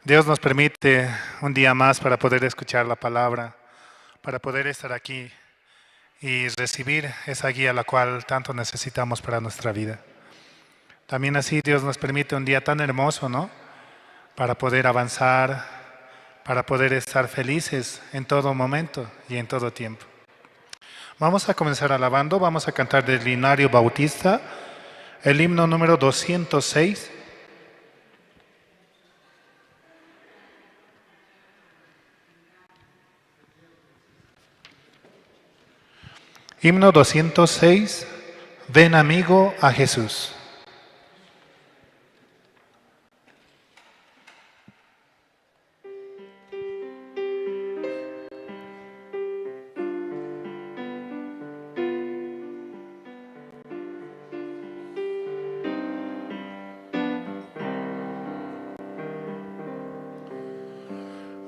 Dios nos permite un día más para poder escuchar la palabra, para poder estar aquí y recibir esa guía la cual tanto necesitamos para nuestra vida. También así Dios nos permite un día tan hermoso, ¿no? Para poder avanzar, para poder estar felices en todo momento y en todo tiempo. Vamos a comenzar alabando, vamos a cantar del Linario Bautista, el himno número 206. Himno 206, Ven amigo a Jesús.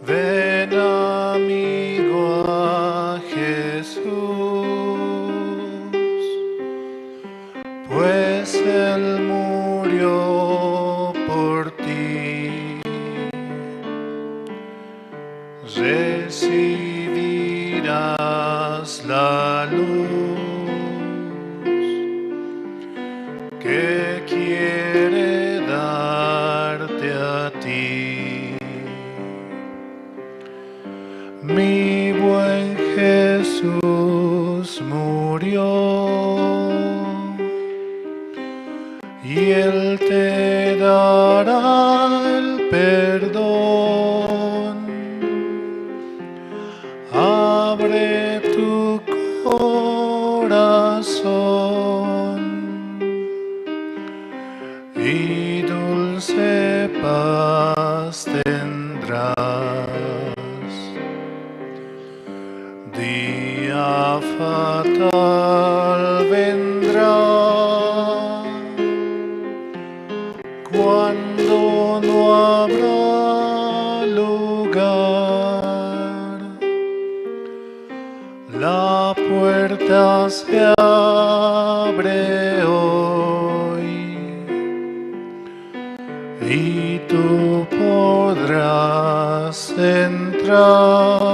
Ven amigo a Jesús, pues Él murió por ti. Recibirás la luz que quiere darte a ti. Mi buen Jesús murió y Él te dará el perdón. Abre tu corazón y dulce paz tendrás. Día fatal vendrá cuando no habrá lugar. La puerta se abre hoy y tú podrás entrar.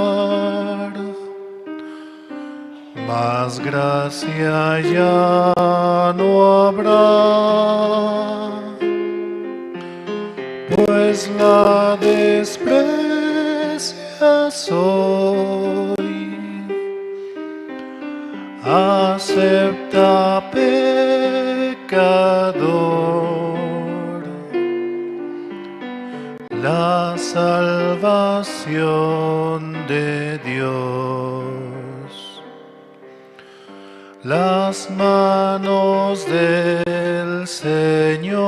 Más gracia ya no habrá, pues la desprecias hoy. Acepta, pecador, la salvación de Dios. Las manos del Señor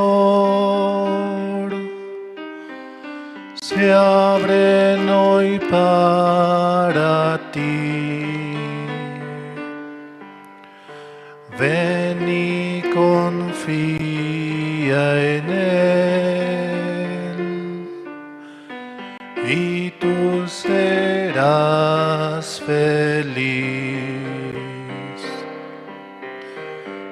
se abren hoy para ti. Ven y confía en Él, y tú serás feliz.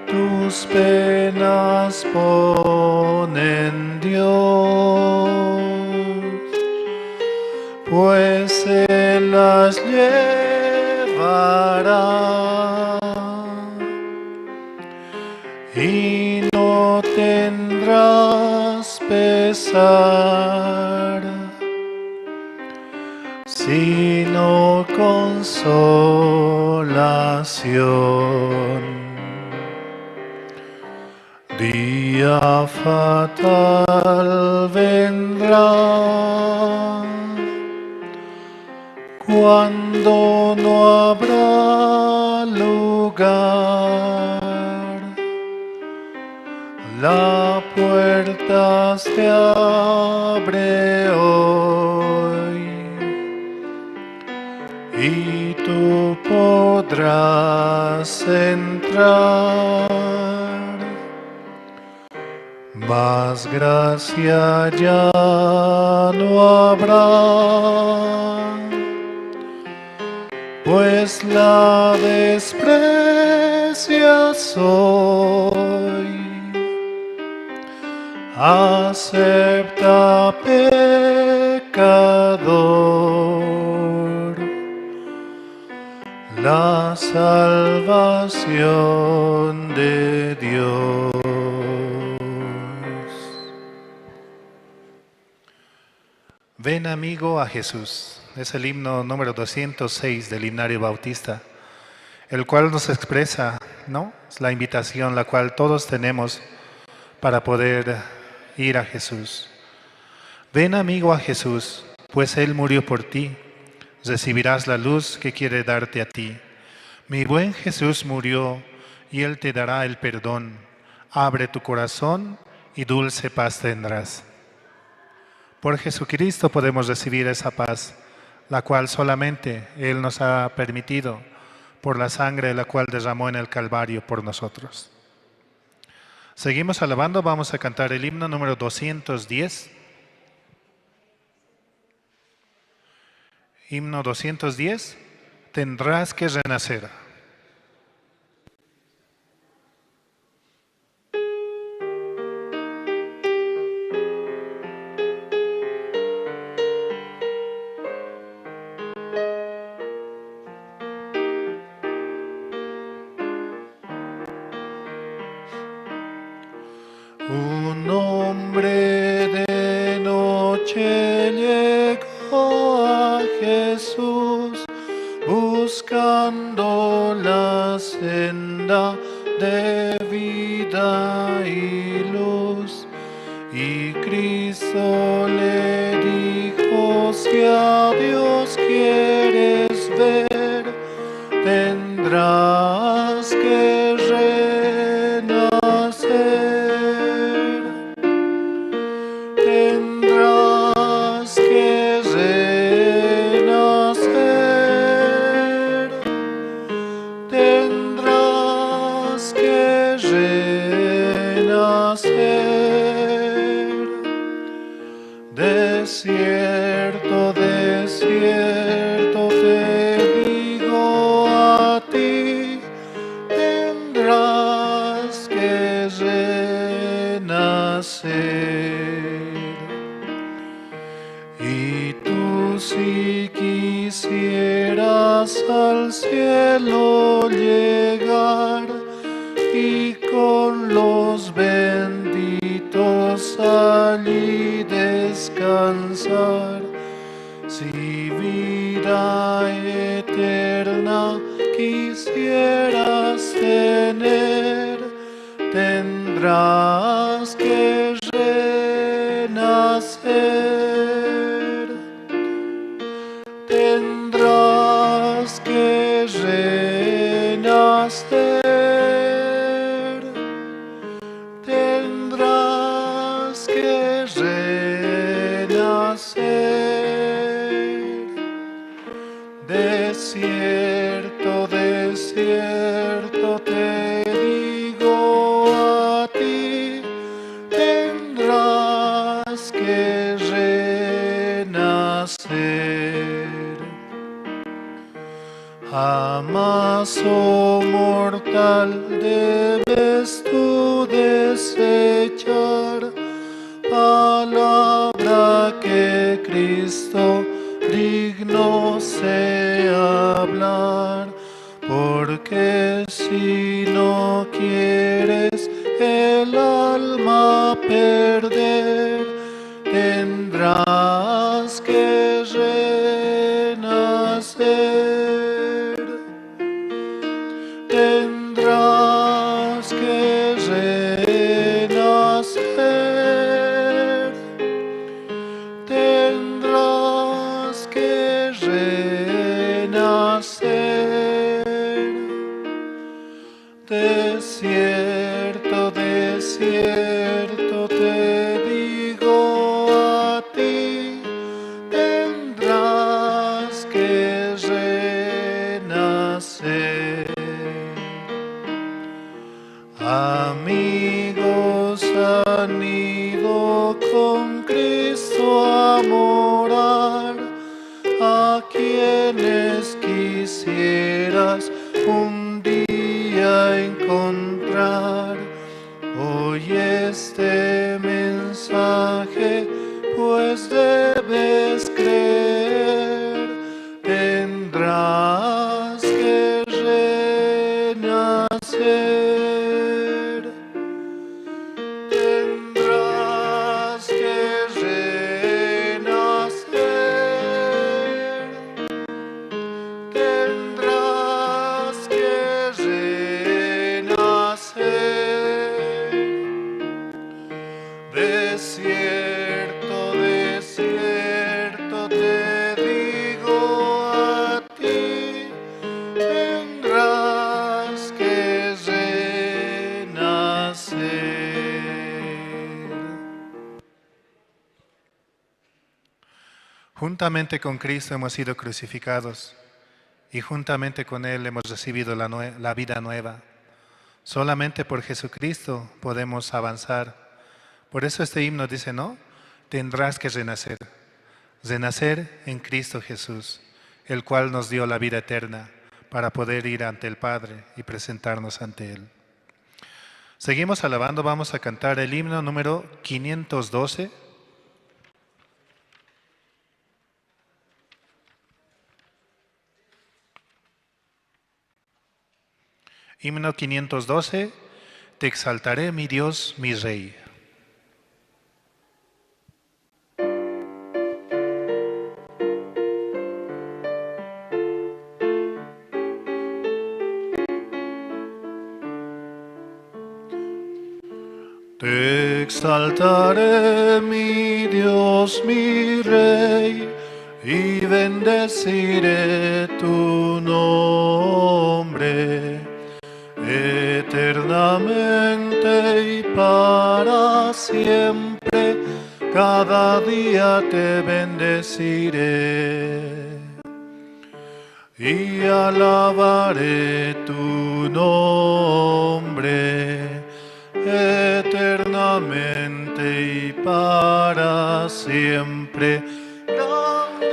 Tus penas pon en Dios, pues Él las llevará y no tendrás pesar, sino consolación. Día fatal vendrá cuando no habrá lugar. La puerta se abre hoy y tú podrás entrar. Más gracia ya no habrá, pues la desprecias hoy. Acepta, pecador, la salvación de Dios. Ven amigo a Jesús. Es el himno número 206 del himnario bautista, el cual nos expresa, ¿no? Es la invitación la cual todos tenemos para poder ir a Jesús. Ven amigo a Jesús, pues Él murió por ti. Recibirás la luz que quiere darte a ti. Mi buen Jesús murió y Él te dará el perdón. Abre tu corazón y dulce paz tendrás. Por Jesucristo podemos recibir esa paz, la cual solamente Él nos ha permitido por la sangre la cual derramó en el Calvario por nosotros. Seguimos alabando, vamos a cantar el himno número 210. Himno 210, tendrás que renacer. Un hombre de noche llegó a Jesús, buscando la senda de vida y luz. Y Cristo le dijo: si a Dios quieres ver, tendrás que renacer. Tendrás que renacer, tendrás que renacer. De cierto te digo a ti, tendrás que renacer. Y tú, si quisieras al cielo llegar y con los benditos allí descansar, si vida eterna quisieras tener, tendrás que renacer. Tendrás que renacer, tendrás que renacer. De cierto te digo a ti, tendrás que renacer. Jamás, oh mortal, debes tú desechar palabra que Cristo digno sea hablar, porque si no quieres el alma perder, tendrás que renacer. Tendrás que renacer, tendrás que renacer. De cierto te digo a ti, tendrás que renacer. Amigos han ido con Cristo a morar, a quienes quisieras un día encontrar. Hoy este mensaje pues debes creer. Tendrás que renacer, tendrás que renacer, tendrás que renacer. De cierto te digo a ti, tendrás que renacer. Juntamente con Cristo hemos sido crucificados y juntamente con Él hemos recibido la vida nueva. Solamente por Jesucristo podemos avanzar. Por eso este himno dice, ¿no? Tendrás que renacer. Renacer en Cristo Jesús, el cual nos dio la vida eterna para poder ir ante el Padre y presentarnos ante Él. Seguimos alabando, vamos a cantar el himno número 512. Himno 512, Te exaltaré, mi Dios, mi Rey. Te exaltaré, mi Dios, mi Rey, y bendeciré tu nombre eternamente y para siempre. Cada día te bendeciré y alabaré tu nombre eternamente y para siempre. Grande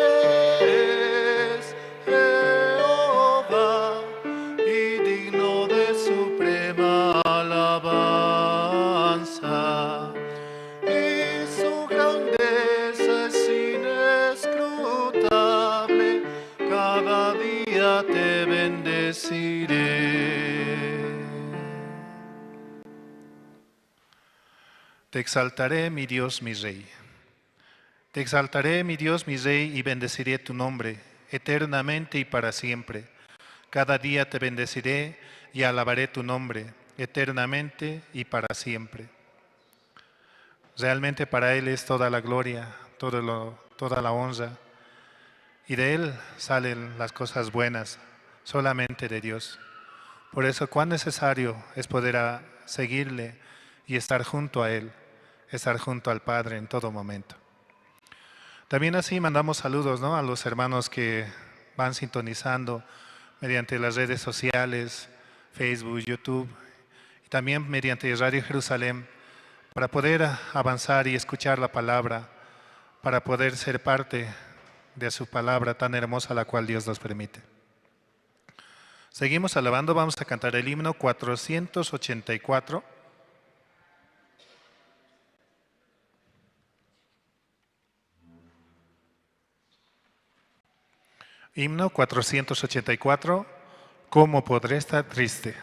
es Jehová y digno de suprema alabanza, y su grandeza es inescrutable, cada día te bendeciré. Te exaltaré, mi Dios, mi Rey. Te exaltaré, mi Dios, mi Rey, y bendeciré tu nombre eternamente y para siempre. Cada día te bendeciré y alabaré tu nombre eternamente y para siempre. Realmente para Él es toda la gloria, toda la honra. Y de Él salen las cosas buenas, solamente de Dios. Por eso, cuán necesario es poder seguirle y estar junto a Él, estar junto al Padre en todo momento. También así mandamos saludos, ¿no?, a los hermanos que van sintonizando mediante las redes sociales, Facebook, YouTube, y también mediante Radio Jerusalén, para poder avanzar y escuchar la palabra, para poder ser parte de su palabra tan hermosa, la cual Dios nos permite. Seguimos alabando, vamos a cantar el himno 484. Himno 484, ¿Cómo podré estar triste?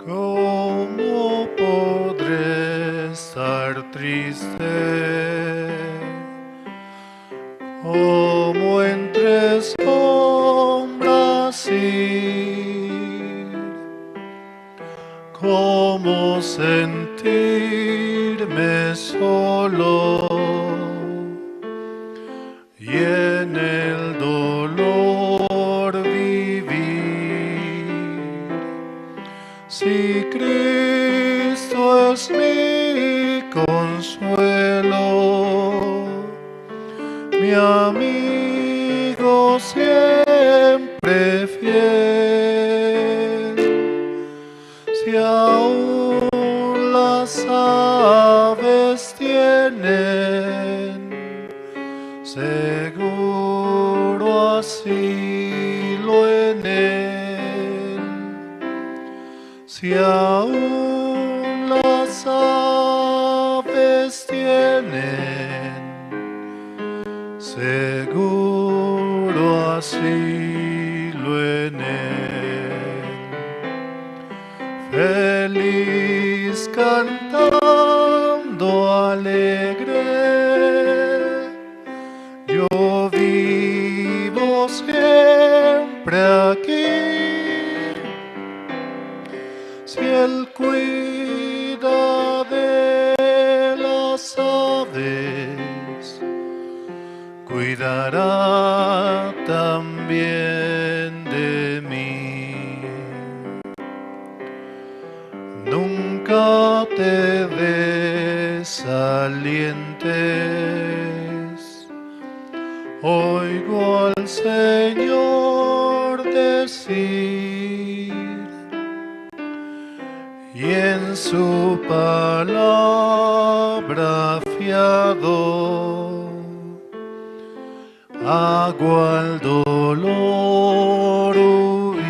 ¿Cómo podré estar triste? ¿Cómo entre sombras ir? ¿Cómo sentirme solo y en el dolor vivir? Si Cristo es mi consuelo, mi amigo siempre fiel, si aún las aves tienen seguro asilo asilo en él. Si aún las aves tienen seguro asilo en él. Feliz cantando alegre, yo vivo siempre aquí. Si él cuida de las aves, cuidará también de mí. Nunca te desalientes, oigo al Señor decir, y en su palabra fiado, hago al dolor huir.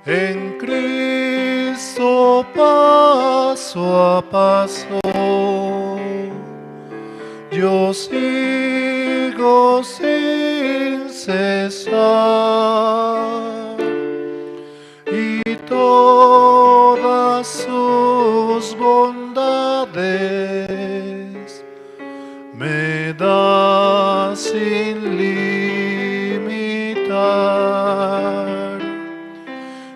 En Cristo paso a paso, yo sigo sin cesar, y todas sus bondades me da sin limitar,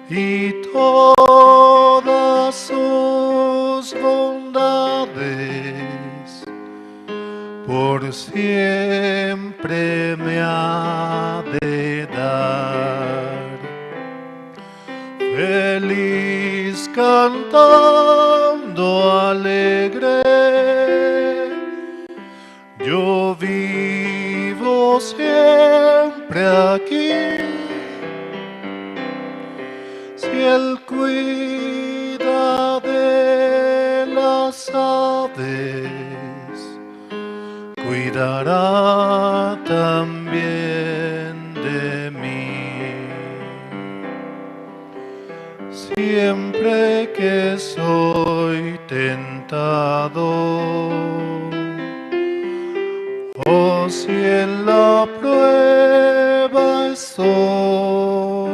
y todas sus bondades por siempre me ha de dar. Feliz cantando alegre, yo vivo siempre aquí. Si él cuida de las aves, cuidará también de mí. Siempre que soy tentado, o si en la prueba estoy,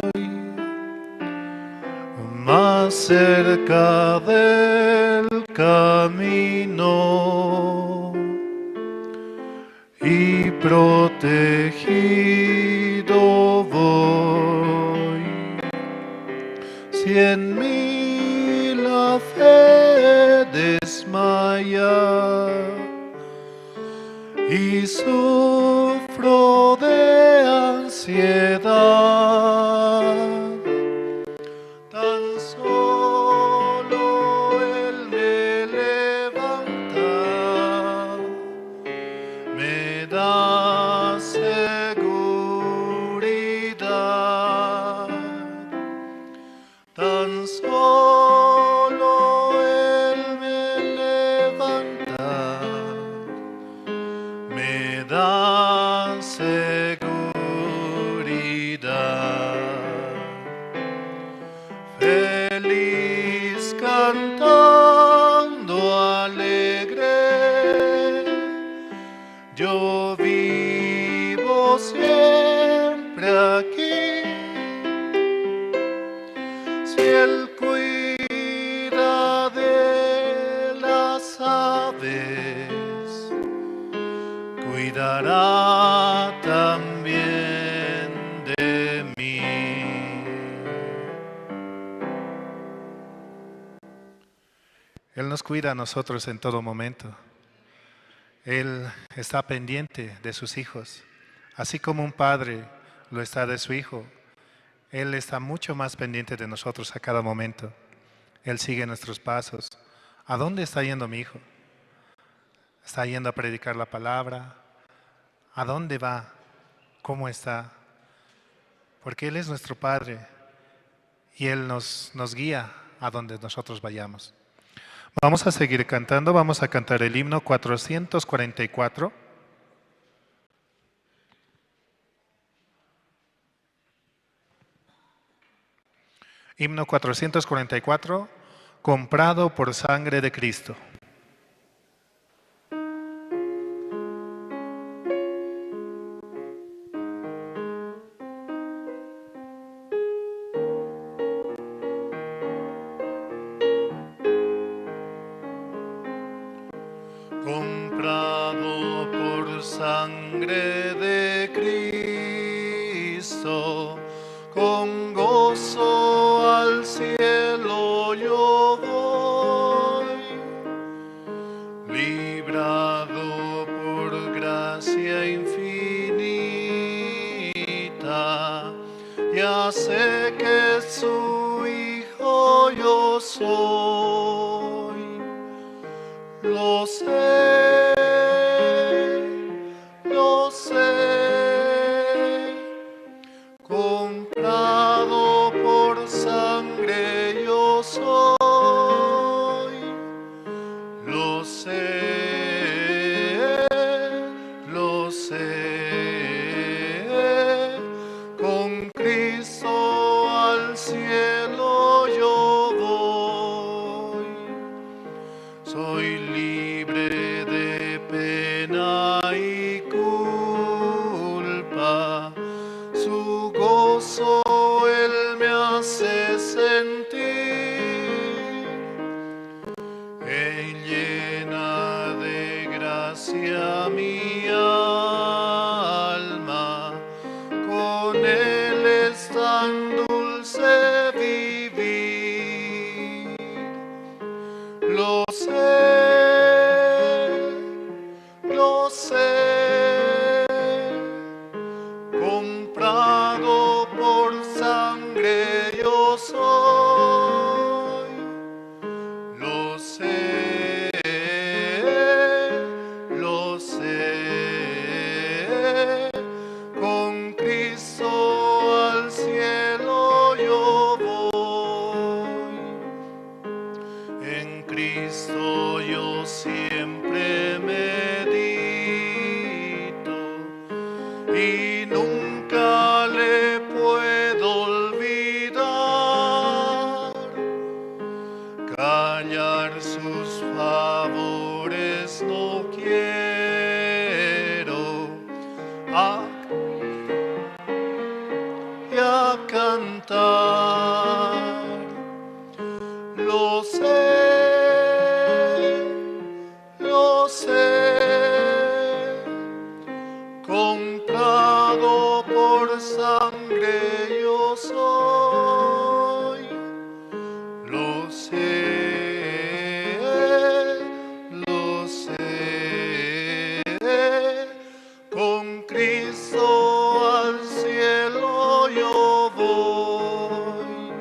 más cerca del camino y protegido voy. Si en mí la fe desmaya y sufro de ansiedad, tan solo Él me levanta, me da seguridad. Tan solo Él me levanta, me da seguridad. Feliz cantando alegre, yo vivo siempre aquí. Si él cuida de las aves, cuidará también de mí. Él nos cuida a nosotros en todo momento. Él está pendiente de sus hijos, así como un padre lo está de su hijo. Él está mucho más pendiente de nosotros a cada momento. Él sigue nuestros pasos. ¿A dónde está yendo mi hijo? ¿Está yendo a predicar la palabra? ¿A dónde va? ¿Cómo está? Porque Él es nuestro Padre y Él nos guía a donde nosotros vayamos. Vamos a seguir cantando, vamos a cantar el himno 444. Himno 444, Comprado por sangre de Cristo. Comprado por sangre de Cristo, con gozo al cielo yo voy, librado por gracia infinita, ya sé que su hijo yo soy, lo sé, lo sé, comprado por sangre yo soy, lo sé, con Cristo al cielo yo voy, soy libre de pena y culpa, su gozo él me hace sentir, él llena de gracia mi alma, con él es tan dulce vivir. Lo sé, comprado por sangre yo soy, lo sé, con Cristo al cielo yo voy. En Cristo yo siempre medito y nunca le puedo olvidar. Callar sus favores no quiero, y a cantar. Lo sé, comprado por sangre yo soy, lo sé, con Cristo al cielo yo voy.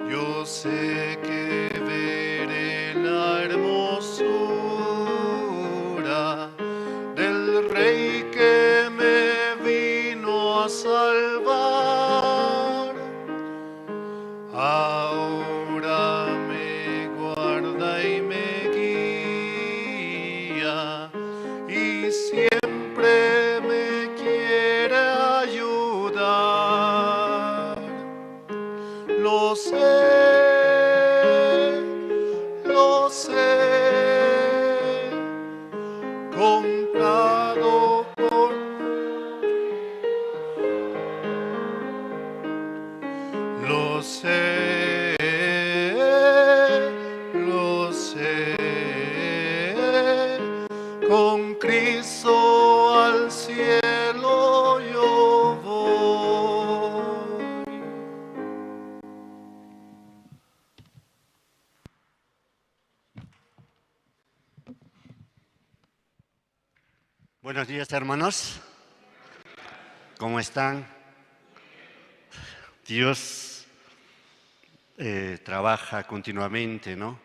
Yo sé que veré la hermosura del Rey que me vino a salvar. Ahora me guarda y me guía y siempre me quiere ayudar. Lo sé, comprado por... Lo sé, con Cristo al cielo yo voy. Buenos días, hermanos. ¿Cómo están? Dios trabaja continuamente, ¿no?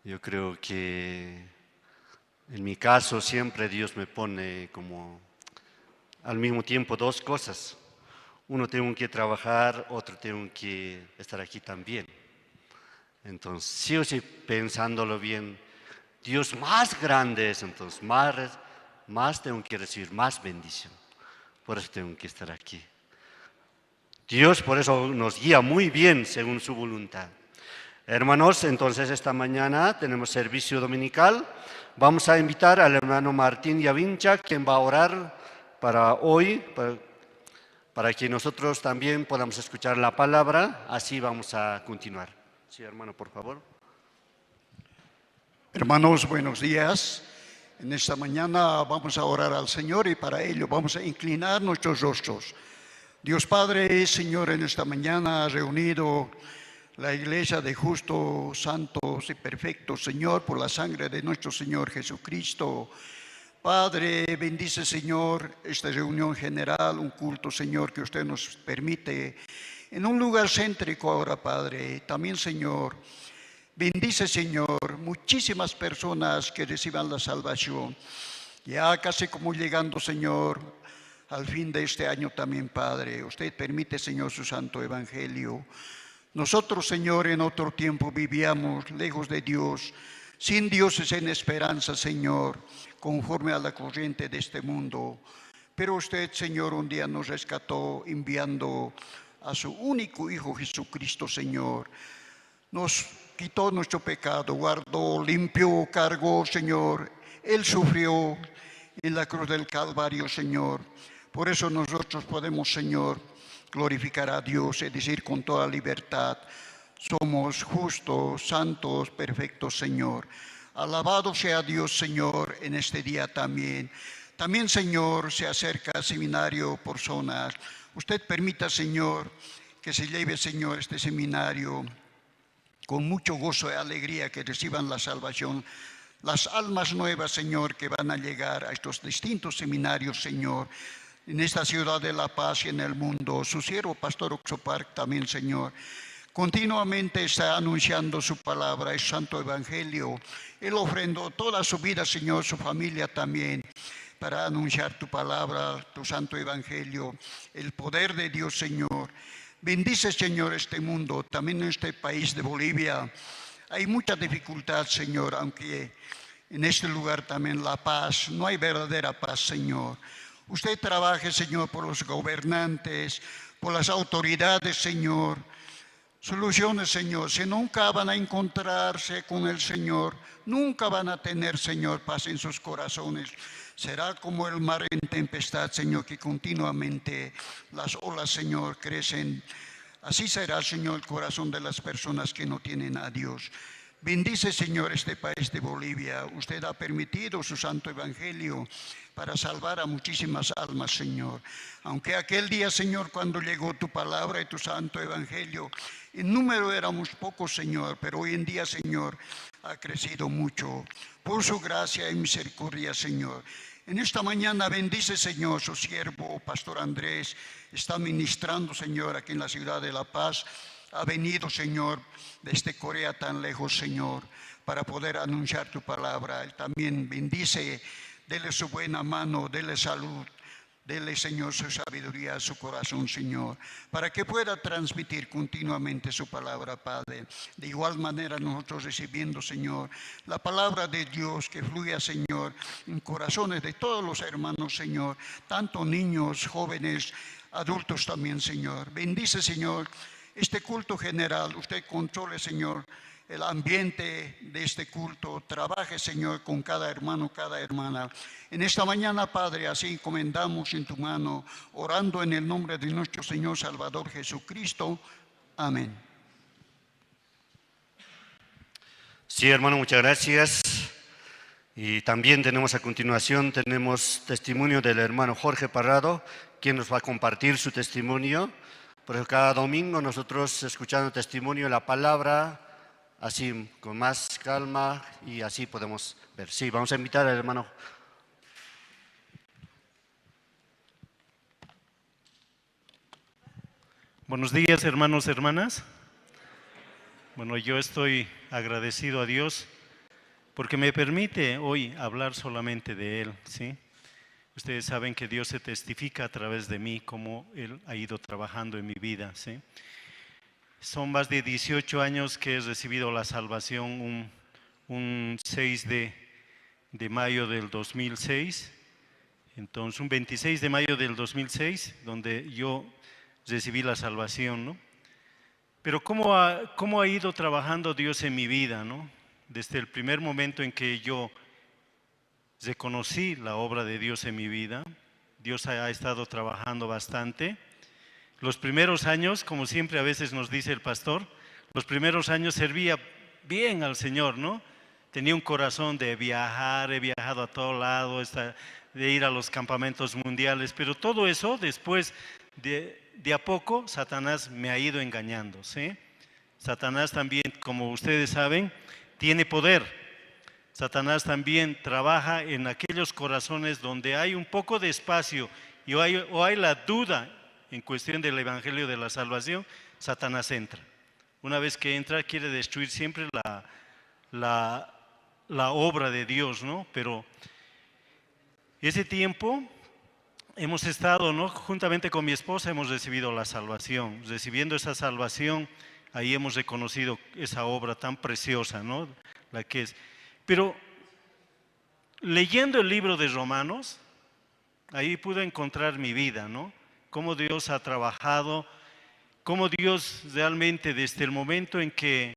Yo creo que en mi caso siempre Dios me pone como al mismo tiempo dos cosas. Uno tengo que trabajar, otro tengo que estar aquí también. Entonces, sí o sí, pensándolo bien, Dios más grande es, entonces más tengo que recibir, más bendición. Por eso tengo que estar aquí. Dios por eso nos guía muy bien según su voluntad. Hermanos, entonces esta mañana tenemos servicio dominical. Vamos a invitar al hermano Martín Yavincha, quien va a orar para hoy, para que nosotros también podamos escuchar la palabra. Así vamos a continuar. Sí, hermano, por favor. Hermanos, buenos días. En esta mañana vamos a orar al Señor y para ello vamos a inclinar nuestros rostros. Dios Padre, Señor, en esta mañana ha reunido la iglesia de justos, santos y perfectos, Señor, por la sangre de nuestro Señor Jesucristo. Padre, bendice, Señor, esta reunión general, un culto, Señor, que usted nos permite en un lugar céntrico ahora, Padre. También, Señor, bendice, Señor, muchísimas personas que reciban la salvación. Ya casi como llegando, Señor, al fin de este año también, Padre. Usted permite, Señor, su santo evangelio. Nosotros, Señor, en otro tiempo vivíamos lejos de Dios, sin Dios y sin esperanza, Señor, conforme a la corriente de este mundo. Pero usted, Señor, un día nos rescató enviando a su único Hijo Jesucristo, Señor. Nos quitó nuestro pecado, guardó, limpió, cargó, Señor. Él sufrió en la cruz del Calvario, Señor. Por eso nosotros podemos, Señor, glorificar a Dios y decir con toda libertad, somos justos, santos, perfectos, Señor. Alabado sea Dios, Señor, en este día también. También, Señor, se acerca al seminario por zonas. Usted permita, Señor, que se lleve, Señor, este seminario con mucho gozo y alegría, que reciban la salvación. Las almas nuevas, Señor, que van a llegar a estos distintos seminarios, Señor, en esta ciudad de La Paz y en el mundo. Su siervo, Pastor Oxopark, también, Señor, continuamente está anunciando su palabra, el santo evangelio. Él ofrendó toda su vida, Señor, su familia también, para anunciar tu palabra, tu santo evangelio, el poder de Dios, Señor. Bendice, Señor, este mundo, también en este país de Bolivia. Hay mucha dificultad, Señor, aunque en este lugar también la paz, no hay verdadera paz, Señor. Usted trabaje, Señor, por los gobernantes, por las autoridades, Señor. Soluciones, Señor. Si nunca van a encontrarse con el Señor, nunca van a tener, Señor, paz en sus corazones. Será como el mar en tempestad, Señor, que continuamente las olas, Señor, crecen. Así será, Señor, el corazón de las personas que no tienen a Dios. Bendice, Señor, este país de Bolivia. Usted ha permitido su santo evangelio para salvar a muchísimas almas, Señor. Aunque aquel día, Señor, cuando llegó tu palabra y tu santo evangelio, en número éramos pocos, Señor, pero hoy en día, Señor, ha crecido mucho. Por su gracia y misericordia, Señor. En esta mañana bendice, Señor, su siervo, Pastor Andrés, está ministrando, Señor, aquí en la ciudad de La Paz. Ha venido, Señor, desde Corea tan lejos, Señor, para poder anunciar tu palabra. Él también bendice, dele su buena mano, dele salud, dele, Señor, su sabiduría a su corazón, Señor, para que pueda transmitir continuamente su palabra, Padre. De igual manera nosotros recibiendo, Señor, la palabra de Dios que fluya, Señor, en corazones de todos los hermanos, Señor, tanto niños, jóvenes, adultos también, Señor. Bendice, Señor, este culto general. Usted controle, Señor, el ambiente de este culto. Trabaje, Señor, con cada hermano, cada hermana. En esta mañana, Padre, así encomendamos en tu mano, orando en el nombre de nuestro Señor Salvador Jesucristo. Amén. Sí, hermano, muchas gracias. Y también tenemos a continuación, tenemos testimonio del hermano Jorge Parrado, quien nos va a compartir su testimonio. Por eso cada domingo nosotros escuchando testimonio, la palabra, así con más calma y así podemos ver. Sí, vamos a invitar al hermano. Buenos días, hermanos, hermanas. Bueno, yo estoy agradecido a Dios porque me permite hoy hablar solamente de Él, ¿sí? Ustedes saben que Dios se testifica a través de mí, cómo Él ha ido trabajando en mi vida, ¿sí? Son más de 18 años que he recibido la salvación, un 6 de mayo del 2006. Entonces, un 26 de mayo del 2006, donde yo recibí la salvación, ¿no? Pero cómo ha ido trabajando Dios en mi vida, ¿no? Desde el primer momento en que yo reconocí la obra de Dios en mi vida, Dios ha estado trabajando bastante. Los primeros años, como siempre a veces nos dice el pastor, los primeros años servía bien al Señor, ¿no? Tenía un corazón de viajar, he viajado a todo lado, de ir a los campamentos mundiales, pero todo eso después de a poco Satanás me ha ido engañando, ¿sí? Satanás también, como ustedes saben, tiene poder. Satanás también trabaja en aquellos corazones donde hay un poco de espacio y o hay la duda en cuestión del Evangelio de la salvación, Satanás entra. Una vez que entra, quiere destruir siempre la obra de Dios, ¿no? Pero ese tiempo hemos estado, ¿no? Juntamente con mi esposa hemos recibido la salvación. Recibiendo esa salvación, ahí hemos reconocido esa obra tan preciosa, ¿no? La que es. Pero leyendo el libro de Romanos, ahí pude encontrar mi vida, ¿no? Cómo Dios ha trabajado, cómo Dios realmente desde el momento en que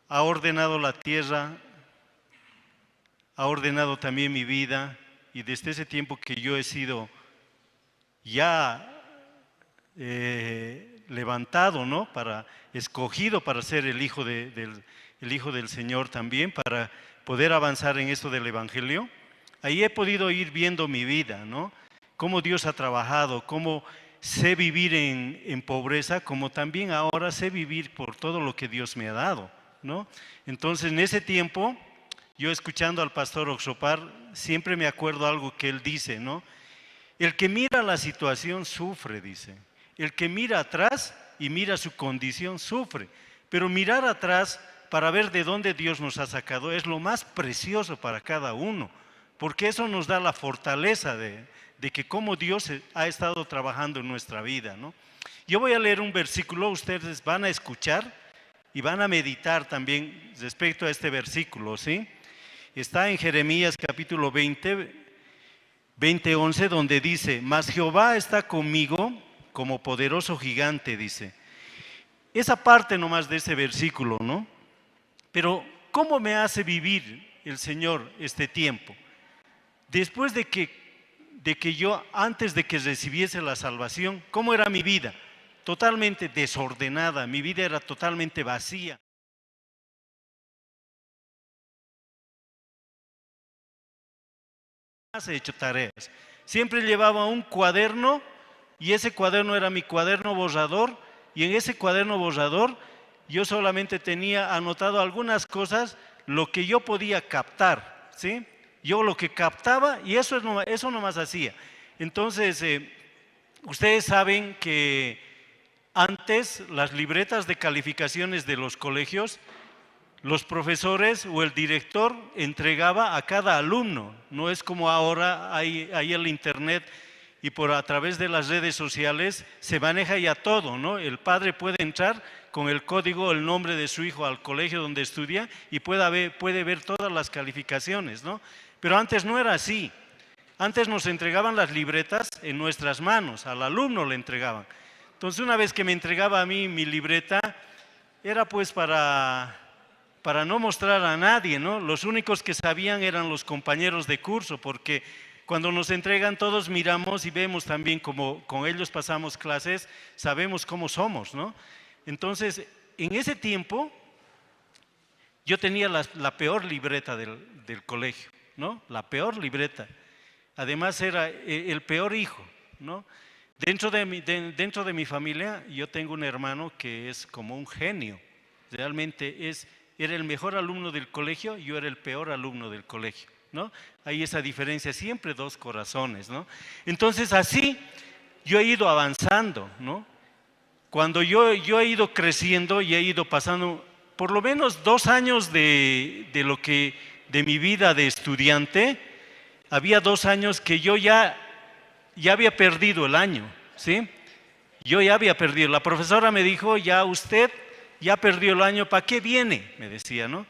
ha ordenado la tierra, ha ordenado también mi vida, y desde ese tiempo que yo he sido ya levantado, ¿no? Para, escogido para ser el hijo del Señor también, para poder avanzar en esto del Evangelio, ahí he podido ir viendo mi vida, ¿no? Cómo Dios ha trabajado, cómo sé vivir en pobreza, como también ahora sé vivir por todo lo que Dios me ha dado, ¿no? Entonces, en ese tiempo, yo escuchando al pastor Oxopar, siempre me acuerdo algo que él dice, ¿no? El que mira la situación sufre, dice. El que mira atrás y mira su condición sufre. Pero mirar atrás para ver de dónde Dios nos ha sacado es lo más precioso para cada uno, porque eso nos da la fortaleza de que cómo Dios ha estado trabajando en nuestra vida, ¿no? Yo voy a leer un versículo, ustedes van a escuchar y van a meditar también respecto a este versículo, ¿sí? Está en Jeremías capítulo 20, 20, 11, donde dice: "Mas Jehová está conmigo como poderoso gigante", dice. Esa parte nomás de ese versículo, ¿no? Pero, ¿cómo me hace vivir el Señor este tiempo? Después de que yo, antes de que recibiese la salvación, ¿cómo era mi vida? Totalmente desordenada, mi vida era totalmente vacía. He hecho tareas. Siempre llevaba un cuaderno y ese cuaderno era mi cuaderno borrador, y en ese cuaderno borrador yo solamente tenía anotado algunas cosas, lo que yo podía captar, ¿sí? Yo lo que captaba y eso nomás hacía. Entonces, ustedes saben que antes las libretas de calificaciones de los colegios, los profesores o el director entregaba a cada alumno. No es como ahora hay el internet y por a través de las redes sociales se maneja ya todo, ¿no? El padre puede entrar con el código, el nombre de su hijo al colegio donde estudia y puede ver todas las calificaciones, ¿no? Pero antes no era así. Antes nos entregaban las libretas en nuestras manos, al alumno le entregaban. Entonces, una vez que me entregaba a mí mi libreta, era pues para no mostrar a nadie, ¿no? Los únicos que sabían eran los compañeros de curso, porque cuando nos entregan todos miramos y vemos también como con ellos pasamos clases, sabemos cómo somos, ¿no? Entonces, en ese tiempo, yo tenía la peor libreta del colegio, ¿no? La peor libreta. Además era el peor hijo, ¿no? Dentro de mi familia yo tengo un hermano que es como un genio. Realmente era el mejor alumno del colegio, yo era el peor alumno del colegio, ¿no? Hay esa diferencia, siempre dos corazones, ¿no? Entonces así yo he ido avanzando, ¿no? Cuando yo he ido creciendo y he ido pasando por lo menos 2 años de mi vida de estudiante, había 2 años que yo ya había perdido el año, ¿sí? Yo ya había perdido. La profesora me dijo: "Ya usted ya perdió el año, ¿para qué viene?". Me decía, ¿no?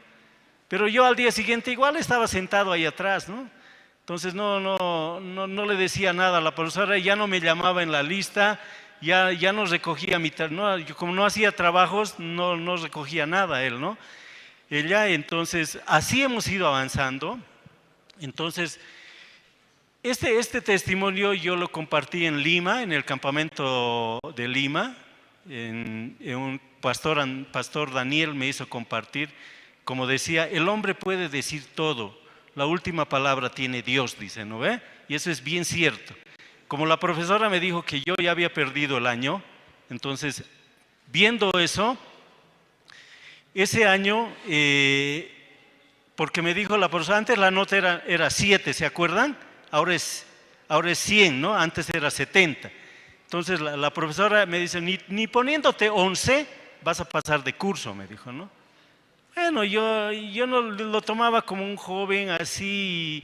Pero yo al día siguiente igual estaba sentado ahí atrás, ¿no? Entonces no, no, no, no le decía nada a la profesora, ya no me llamaba en la lista. Ya no recogía mi, no, como no hacía trabajos, no recogía nada él, ¿no? Ella, entonces, así hemos ido avanzando. Entonces, este testimonio yo lo compartí en Lima, en el campamento de Lima, en un pastor Daniel me hizo compartir. Como decía, el hombre puede decir todo, la última palabra tiene Dios, dice, ¿no ve? Y eso es bien cierto. Como la profesora me dijo que yo ya había perdido el año, entonces, viendo eso, ese año, porque me dijo la profesora, antes la nota era 7, ¿se acuerdan? Ahora es 100, ¿no? Antes era 70. Entonces la profesora me dice, ni poniéndote 11 vas a pasar de curso, me dijo, ¿no? Bueno, yo no lo tomaba como un joven así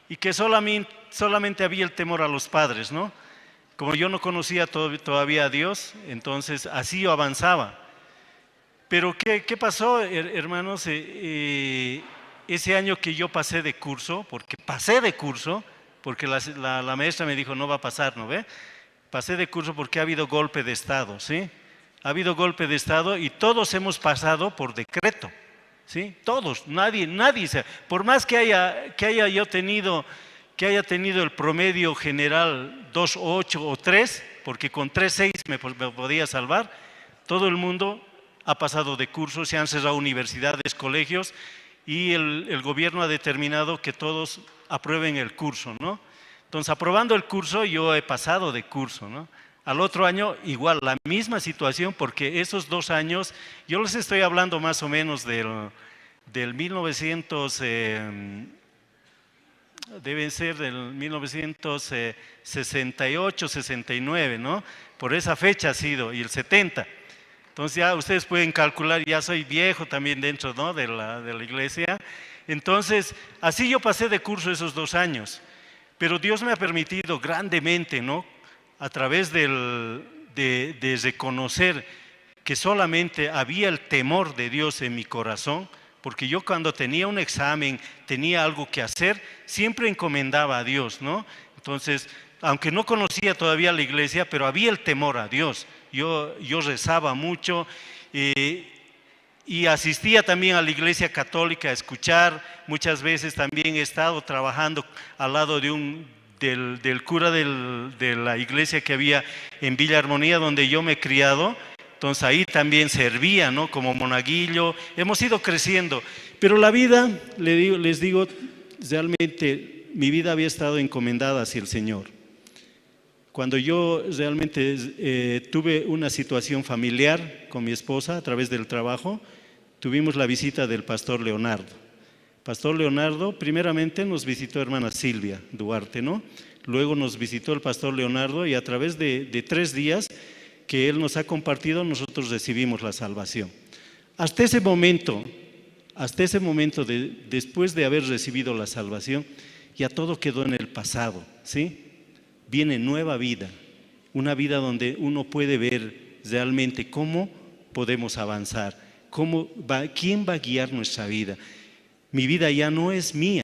y que solamente había el temor a los padres, ¿no? Como yo no conocía todavía a Dios, entonces así yo avanzaba. Pero ¿qué pasó, hermanos? Ese año que yo pasé de curso, porque pasé de curso, porque la maestra me dijo, no va a pasar, ¿no ve? Pasé de curso porque ha habido golpe de Estado, ¿sí? Ha habido golpe de Estado y todos hemos pasado por decreto, ¿sí? Todos, nadie, por más que haya yo tenido, que haya tenido el promedio general 2.8 o 3, porque con 3.6 me podía salvar, todo el mundo ha pasado de curso, se han cerrado universidades, colegios, y el gobierno ha determinado que todos aprueben el curso, ¿no? Entonces, aprobando el curso, yo he pasado de curso, ¿no? Al otro año, igual, la misma situación, porque esos 2 años, yo les estoy hablando más o menos del 1900, deben ser del 1968, 69, ¿no? Por esa fecha ha sido, y el 70. Entonces ya ustedes pueden calcular, ya soy viejo también dentro, ¿no?, de la iglesia. Entonces, así yo pasé de curso esos 2 años. Pero Dios me ha permitido grandemente, ¿no?, a través de reconocer que solamente había el temor de Dios en mi corazón, porque yo cuando tenía un examen, tenía algo que hacer, siempre encomendaba a Dios, ¿no? Entonces, aunque no conocía todavía la iglesia, pero había el temor a Dios. Yo rezaba mucho y asistía también a la iglesia católica a escuchar. Muchas veces también he estado trabajando al lado de del cura de la iglesia que había en Villa Armonía, donde yo me he criado. Entonces ahí también servía, ¿no?, como monaguillo. Hemos ido creciendo. Pero la vida, les digo, realmente mi vida había estado encomendada hacia el Señor. Cuando yo realmente tuve una situación familiar con mi esposa a través del trabajo, tuvimos la visita del pastor Leonardo. Pastor Leonardo, primeramente nos visitó hermana Silvia Duarte, ¿no? Luego nos visitó el pastor Leonardo y a través de 3 días que él nos ha compartido, nosotros recibimos la salvación. Hasta ese momento, después de haber recibido la salvación, ya todo quedó en el pasado, ¿sí? Viene nueva vida, una vida donde uno puede ver realmente cómo podemos avanzar, quién va a guiar nuestra vida. Mi vida ya no es mía,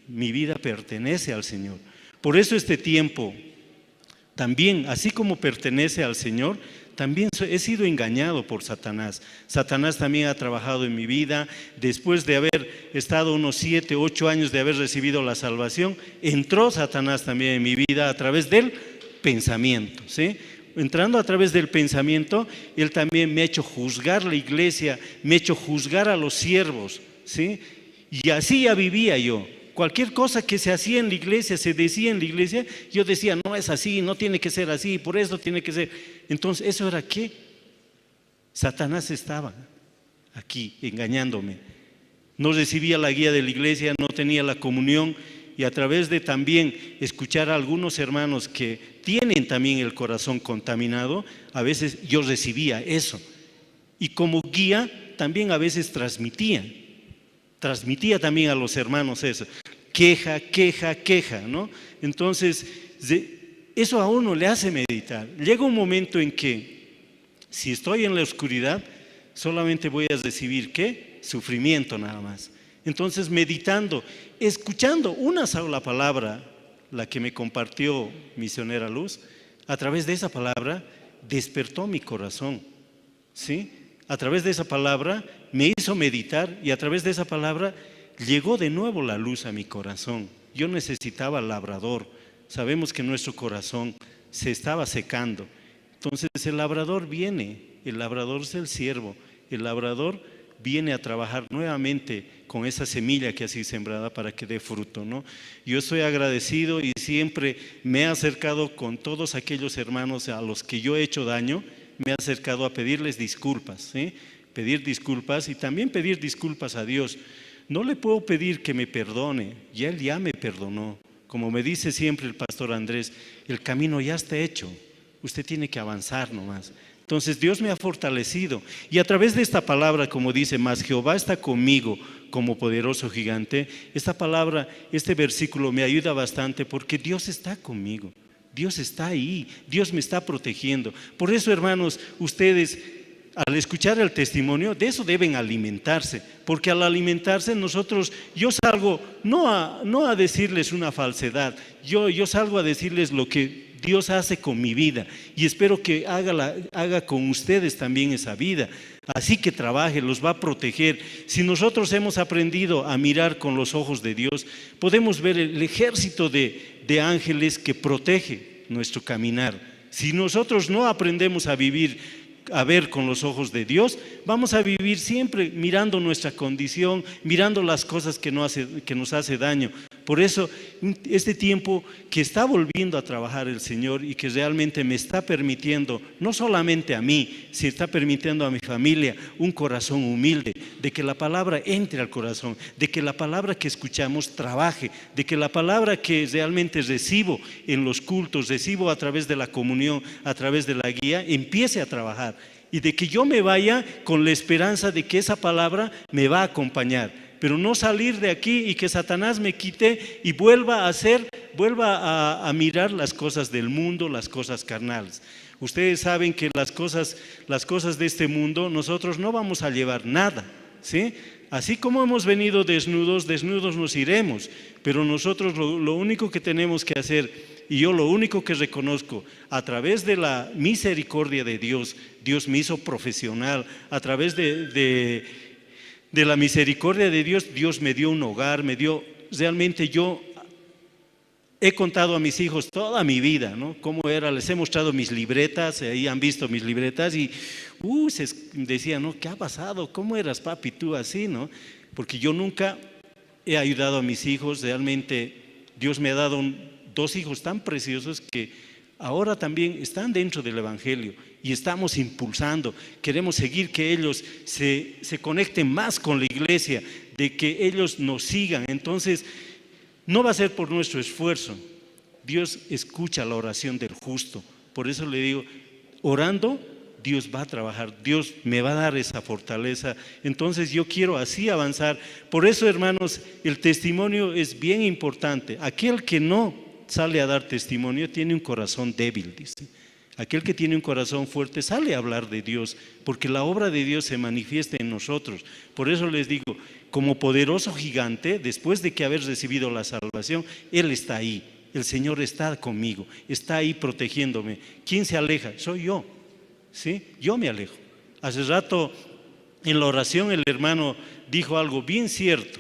mi vida pertenece al Señor. Por eso este tiempo también, así como pertenece al Señor, también he sido engañado por Satanás. Satanás también ha trabajado en mi vida. Después de haber estado unos 7, 8 años de haber recibido la salvación, entró Satanás también en mi vida a través del pensamiento, ¿sí? Entrando a través del pensamiento, él también me ha hecho juzgar la iglesia, me ha hecho juzgar a los siervos, ¿sí? Y así ya vivía yo. Cualquier cosa que se hacía en la iglesia, se decía en la iglesia, yo decía, no es así, no tiene que ser así, por eso tiene que ser. Entonces, ¿eso era qué? Satanás estaba aquí engañándome. No recibía la guía de la iglesia, no tenía la comunión, y a través de también escuchar a algunos hermanos que tienen también el corazón contaminado, a veces yo recibía eso. Y como guía también a veces transmitía también a los hermanos eso, queja, queja, queja, ¿no? Entonces, eso a uno le hace meditar. Llega un momento en que, si estoy en la oscuridad, solamente voy a recibir, ¿qué? Sufrimiento nada más. Entonces, meditando, escuchando una sola palabra, la que me compartió Misionera Luz, a través de esa palabra, despertó mi corazón. ¿Sí? A través de esa palabra me hizo meditar y a través de esa palabra llegó de nuevo la luz a mi corazón. Yo necesitaba labrador. Sabemos que nuestro corazón se estaba secando. Entonces el labrador viene, el labrador es el siervo, el labrador viene a trabajar nuevamente con esa semilla que ha sido sembrada para que dé fruto, ¿no? Yo estoy agradecido y siempre me he acercado con todos aquellos hermanos a los que yo he hecho daño, me he acercado a pedirles disculpas, ¿sí? Pedir disculpas y también pedir disculpas a Dios. No le puedo pedir que me perdone, ya Él ya me perdonó. Como me dice siempre el pastor Andrés, el camino ya está hecho, usted tiene que avanzar nomás. Entonces Dios me ha fortalecido y a través de esta palabra, como dice, mas Jehová está conmigo como poderoso gigante, esta palabra, este versículo me ayuda bastante porque Dios está conmigo, Dios está ahí, Dios me está protegiendo. Por eso, hermanos, ustedes al escuchar el testimonio, de eso deben alimentarse, porque al alimentarse nosotros, yo salgo no a decirles una falsedad, yo salgo a decirles lo que Dios hace con mi vida y espero que haga con ustedes también esa vida. Así que trabaje, los va a proteger. Si nosotros hemos aprendido a mirar con los ojos de Dios, podemos ver el ejército de ángeles que protege nuestro caminar. Si nosotros no aprendemos a vivir, a ver con los ojos de Dios, vamos a vivir siempre mirando nuestra condición, mirando las cosas que nos hace daño. Por eso, este tiempo que está volviendo a trabajar el Señor y que realmente me está permitiendo, no solamente a mí, sino está permitiendo a mi familia un corazón humilde, de que la palabra entre al corazón, de que la palabra que escuchamos trabaje, de que la palabra que realmente recibo en los cultos, recibo a través de la comunión, a través de la guía, empiece a trabajar. Y de que yo me vaya con la esperanza de que esa palabra me va a acompañar. Pero no salir de aquí y que Satanás me quite y vuelva a mirar las cosas del mundo, las cosas carnales. Ustedes saben que las cosas de este mundo nosotros no vamos a llevar nada, ¿sí? Así como hemos venido desnudos, desnudos nos iremos. Pero nosotros lo único que tenemos que hacer, y yo lo único que reconozco, a través de la misericordia de Dios, Dios me hizo profesional, a través de la misericordia de Dios, Dios me dio un hogar, me dio, realmente yo he contado a mis hijos toda mi vida, ¿no? Cómo era, les he mostrado mis libretas, ahí han visto mis libretas y se decían, ¿no? ¿Qué ha pasado? ¿Cómo eras, papi, tú así, no? Porque yo nunca he ayudado a mis hijos, realmente Dios me ha dado dos hijos tan preciosos que ahora también están dentro del Evangelio y estamos impulsando, queremos seguir que ellos se conecten más con la iglesia, de que ellos nos sigan. Entonces, no va a ser por nuestro esfuerzo. Dios escucha la oración del justo. Por eso le digo, orando, Dios va a trabajar, Dios me va a dar esa fortaleza. Entonces yo quiero así avanzar. Por eso, hermanos, el testimonio es bien importante. Aquel que no sale a dar testimonio tiene un corazón débil, dice. Aquel que tiene un corazón fuerte sale a hablar de Dios, porque la obra de Dios se manifiesta en nosotros. Por eso les digo, como poderoso gigante, después de que haber recibido la salvación, Él está ahí. El Señor está conmigo, está ahí protegiéndome. ¿Quién se aleja? Soy yo, ¿sí? Yo me alejo. Hace rato en la oración el hermano dijo algo bien cierto.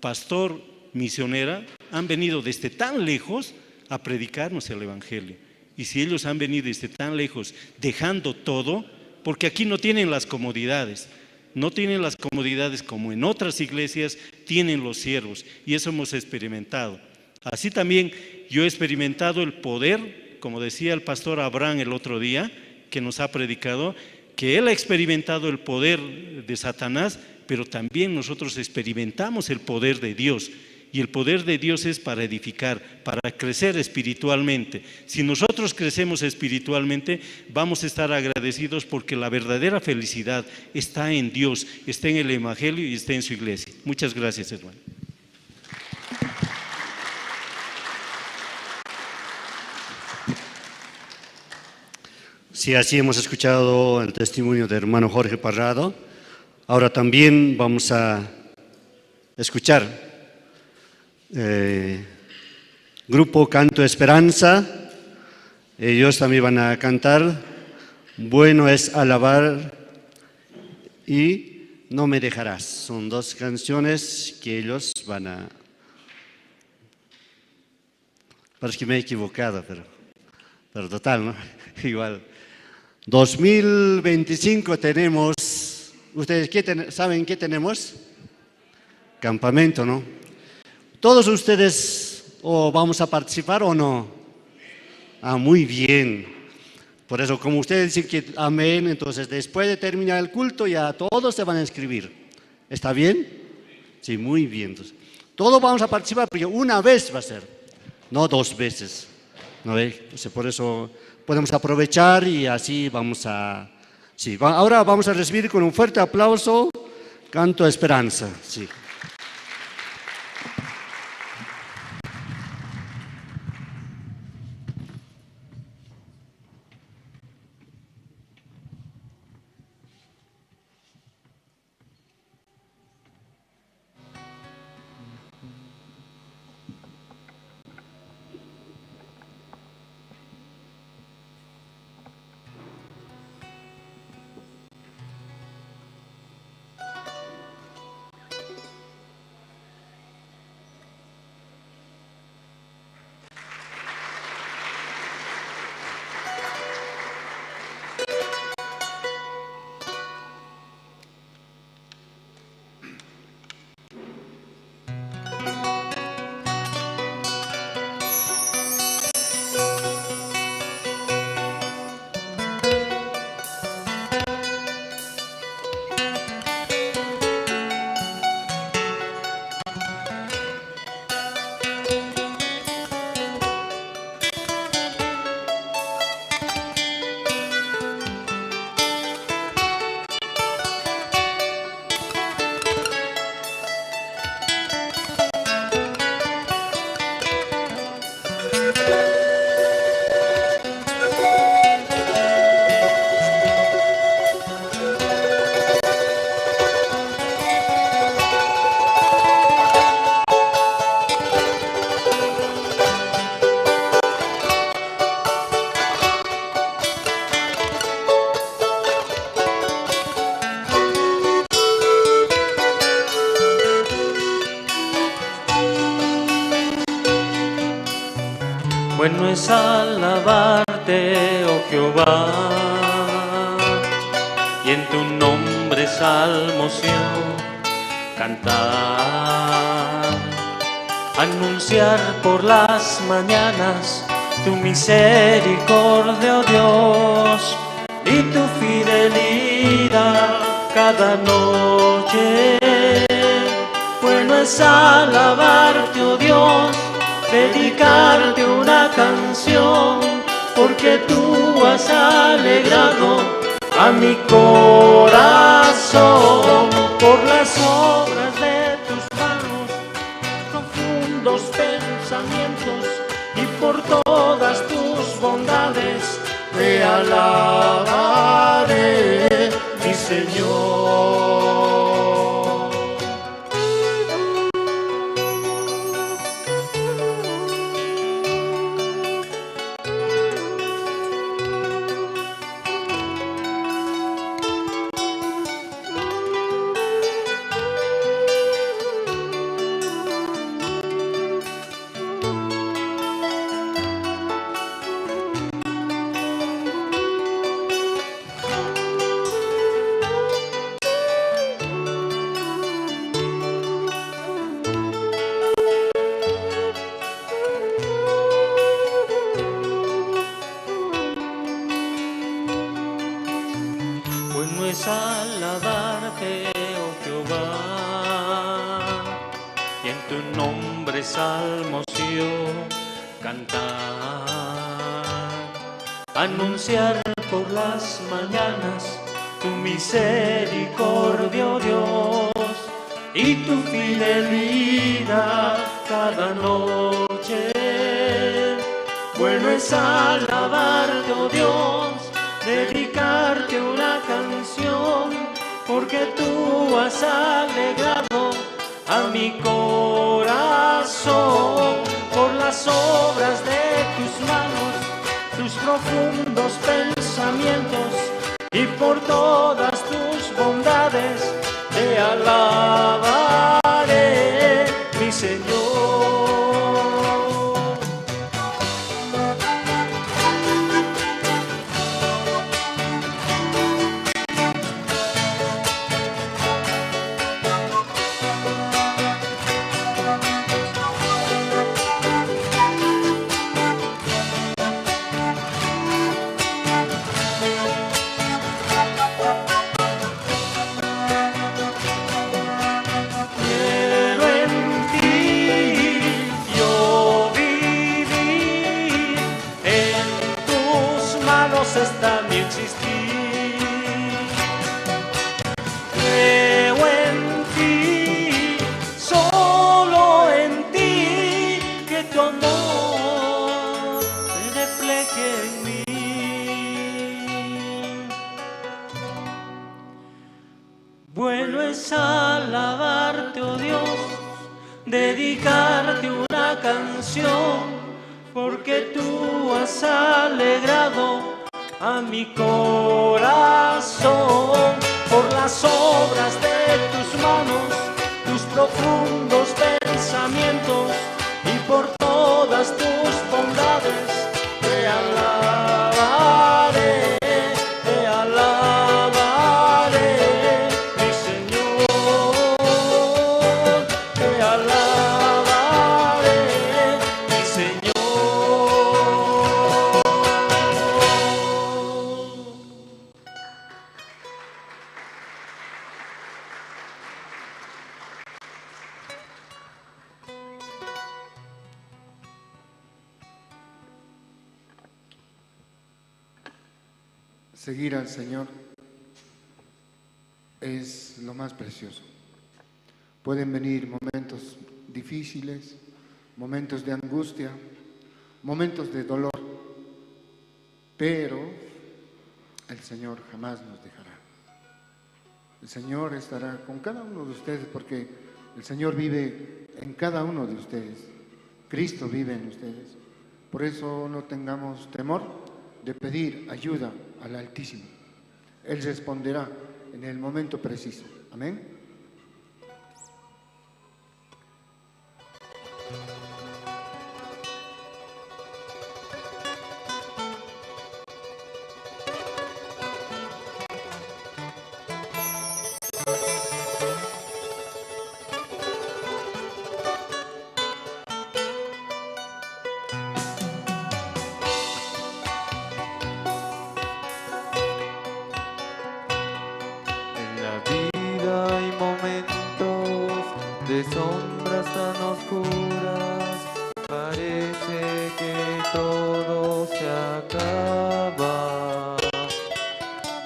Pastor, misionera, han venido desde tan lejos a predicarnos el Evangelio. Y si ellos han venido desde tan lejos, dejando todo, porque aquí no tienen las comodidades, no tienen las comodidades como en otras iglesias tienen los siervos, y eso hemos experimentado. Así también yo he experimentado el poder, como decía el pastor Abraham el otro día, que nos ha predicado, que él ha experimentado el poder de Satanás, pero también nosotros experimentamos el poder de Dios. Y el poder de Dios es para edificar, para crecer espiritualmente. Si nosotros crecemos espiritualmente, vamos a estar agradecidos porque la verdadera felicidad está en Dios, está en el Evangelio y está en su iglesia. Muchas gracias, hermano. Sí, así hemos escuchado el testimonio del hermano Jorge Parrado. Ahora también vamos a escuchar Grupo Canto Esperanza, Ellos también van a cantar Bueno es alabar y No me dejarás. Son dos canciones que ellos van a... Parece que me he equivocado, pero total, ¿no? Igual. 2025 tenemos... ¿Ustedes qué saben qué tenemos? Campamento, ¿no? Todos ustedes o vamos a participar o no. Ah, muy bien. Por eso, como ustedes dicen que amén, entonces después de terminar el culto ya todos se van a inscribir. ¿Está bien? Sí, muy bien. Entonces, todos vamos a participar porque una vez va a ser, no dos veces. ¿No ve? Entonces, por eso podemos aprovechar y así vamos a... Sí, ahora vamos a recibir con un fuerte aplauso Canto Esperanza. Sí. Bueno es alabarte, oh Jehová, y en tu nombre salmos yo cantar, anunciar por las mañanas tu misericordia, oh Dios, y tu fidelidad cada noche. Bueno es alabarte, oh Dios, dedicarte una canción, porque tú has alegrado a mi corazón por las obras de tus manos, profundos pensamientos, y por todas tus bondades te alabaré, mi Señor. Anunciar por las mañanas tu misericordia, oh Dios, y tu fidelidad cada noche. Bueno es alabarte, oh Dios, dedicarte una canción, porque tú has alegrado a mi corazón por las obras de tus manos, tus profundos pensamientos y por todas tus bondades te alabaré, mi Señor. Quiero en ti yo vivir, en tus manos está mi existir. Creo en ti, solo en ti, que tu amor se refleje en mí. Bueno es alabarte, oh Dios, dedicarte una canción, porque tú has alegrado a mi corazón por las obras de tus manos, tus profundos pensamientos y por todas tus bondades te alabaré, te alabaré, mi Señor, te alabaré, mi Señor. Seguir al Señor es lo más precioso. Pueden venir momentos difíciles, momentos de angustia, momentos de dolor, pero el Señor jamás nos dejará. El Señor estará con cada uno de ustedes porque el Señor vive en cada uno de ustedes. Cristo vive en ustedes. Por eso no tengamos temor de pedir ayuda al Altísimo. Él responderá en el momento preciso. Amén. En la vida hay momentos de sombras tan oscuras, parece que todo se acaba.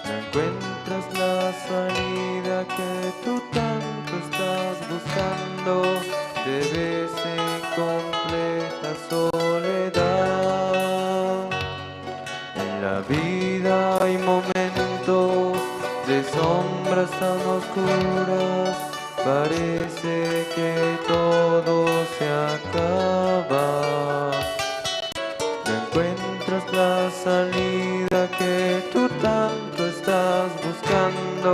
No encuentras la salida que tú tanto estás buscando, te ves en completa soledad. En la vida hay momentos de sombras tan oscuras, parece que todo se acaba. No encuentras la salida que tú tanto estás buscando,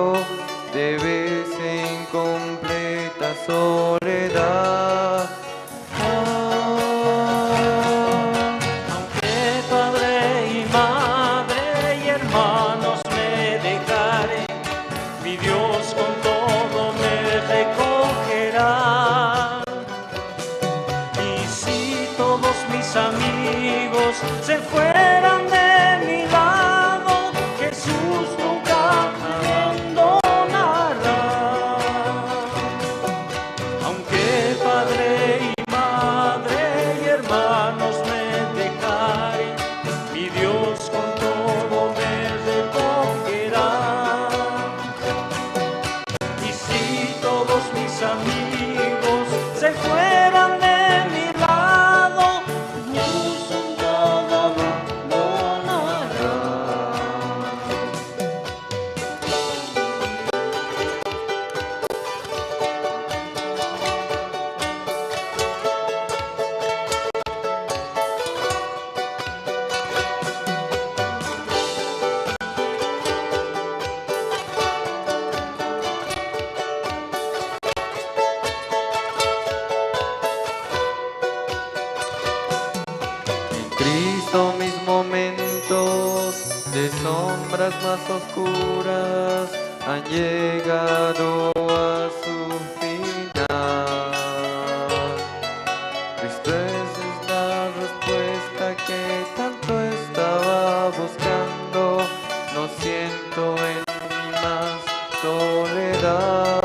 te ves en completa soledad. Aunque padre y madre y hermanos me dejaren, mi Dios con todo me recogerá. Y si todos mis amigos se fueran de mi lado, Jesús nunca me abandonará. Aunque padre y madre y hermanos me dejaren, mi Dios con todo me recogerá. Y si todos mis amigos se fueran de mi lado, Jesús con todo me Mis momentos de sombras más oscuras han llegado a su final. Cristo es la respuesta que tanto estaba buscando. No siento en mí más soledad.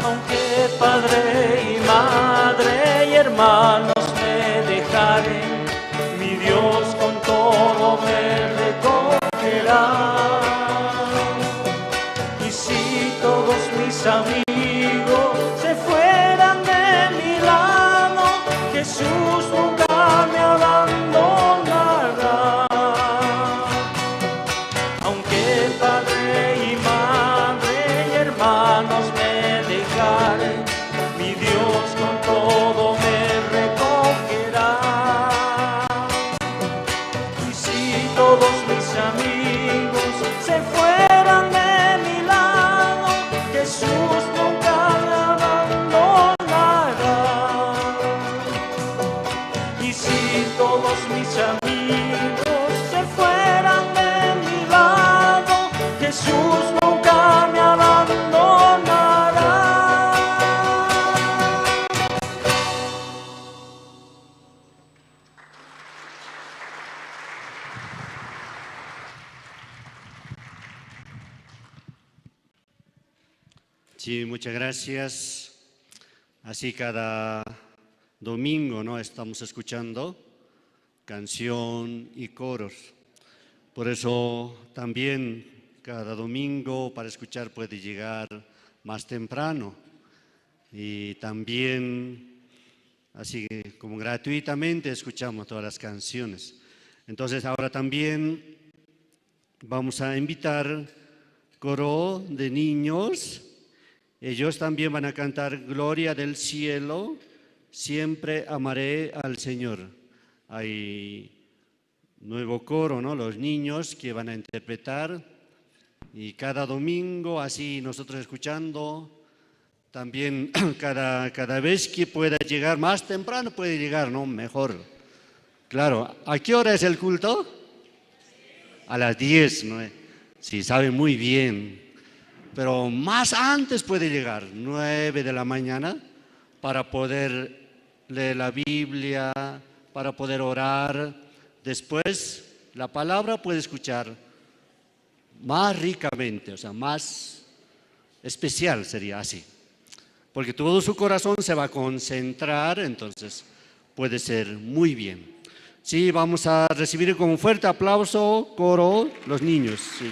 Aunque padre y madre y hermanos me dejaren, mi Dios con todo me recogerá. Y si todos mis amigos se fueran de mi lado, Jesús nunca me abandonará. Aunque padre y madre y hermanos me dejaren, mi Dios con todo me recogerá. Y si todos mis amigos se fueran de mi lado, Jesús nunca me abandonará. Y si todos mis amigos se fueran de mi lado, Jesús nunca me abandonará. Sí, muchas gracias. Así cada domingo, ¿no?, estamos escuchando canción y coros. Por eso también cada domingo para escuchar puede llegar más temprano. Y también, así como gratuitamente, escuchamos todas las canciones. Entonces ahora también vamos a invitar coro de niños. Ellos también van a cantar Gloria del Cielo, siempre amaré al Señor. Hay nuevo coro, ¿no? Los niños que van a interpretar. Y cada domingo, así nosotros escuchando, también cada vez que pueda llegar más temprano, puede llegar, ¿no? Mejor. Claro, ¿a qué hora es el culto? A las 10, ¿no? Sí, sabe muy bien. Pero más antes puede llegar, 9 de la mañana, para poder leer la Biblia, para poder orar. Después, la palabra puede escuchar más ricamente, más especial sería así. Porque todo su corazón se va a concentrar, entonces puede ser muy bien. Sí, vamos a recibir con un fuerte aplauso, coro, los niños. Sí.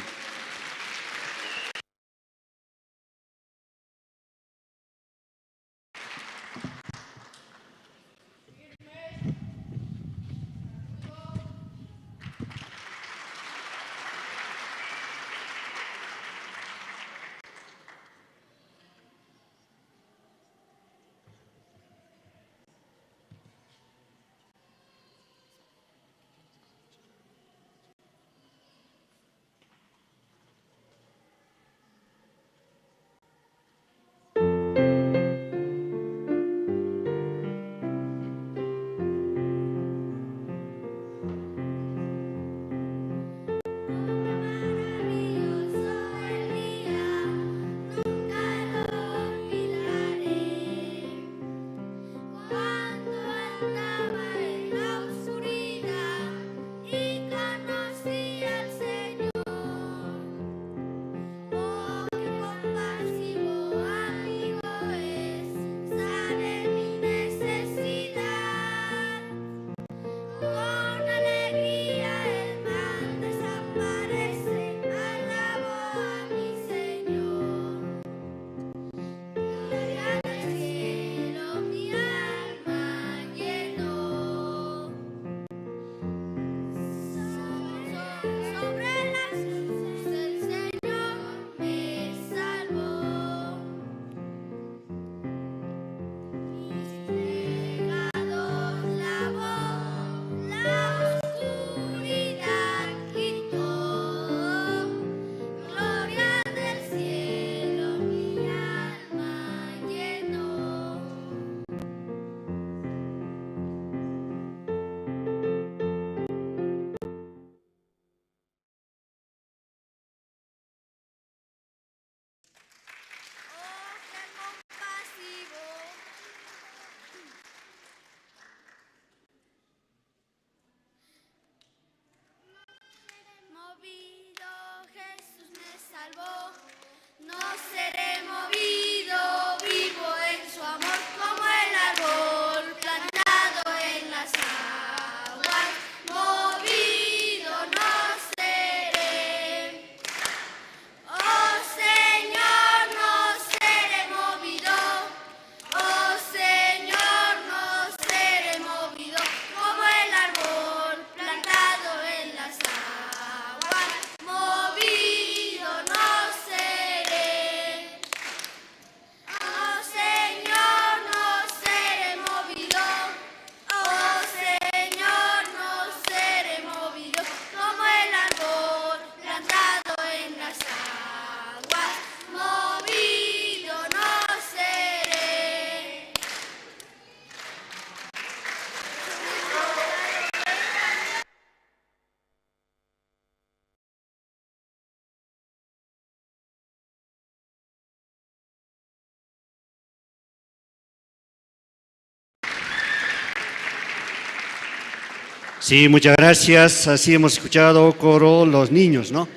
Sí, muchas gracias. Así hemos escuchado coro Los Niños, ¿no?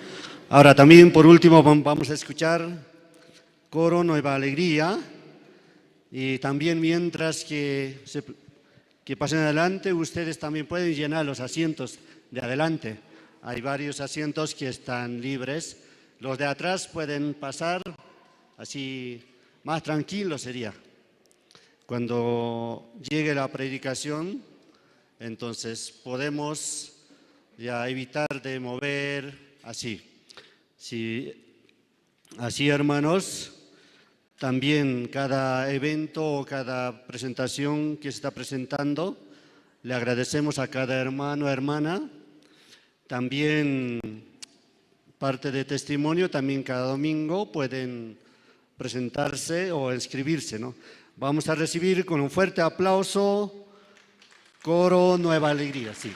Ahora también, por último, vamos a escuchar coro Nueva Alegría. Y también mientras que, se, que pasen adelante, ustedes también pueden llenar los asientos de adelante. Hay varios asientos que están libres. Los de atrás pueden pasar, así más tranquilo sería. Cuando llegue la predicación, entonces podemos ya evitar de mover así. Sí, así, hermanos, también cada evento o cada presentación que se está presentando, le agradecemos a cada hermano o hermana. También parte de testimonio, también cada domingo pueden presentarse o inscribirse, ¿no? Vamos a recibir con un fuerte aplauso Coro Nueva Alegría, sí.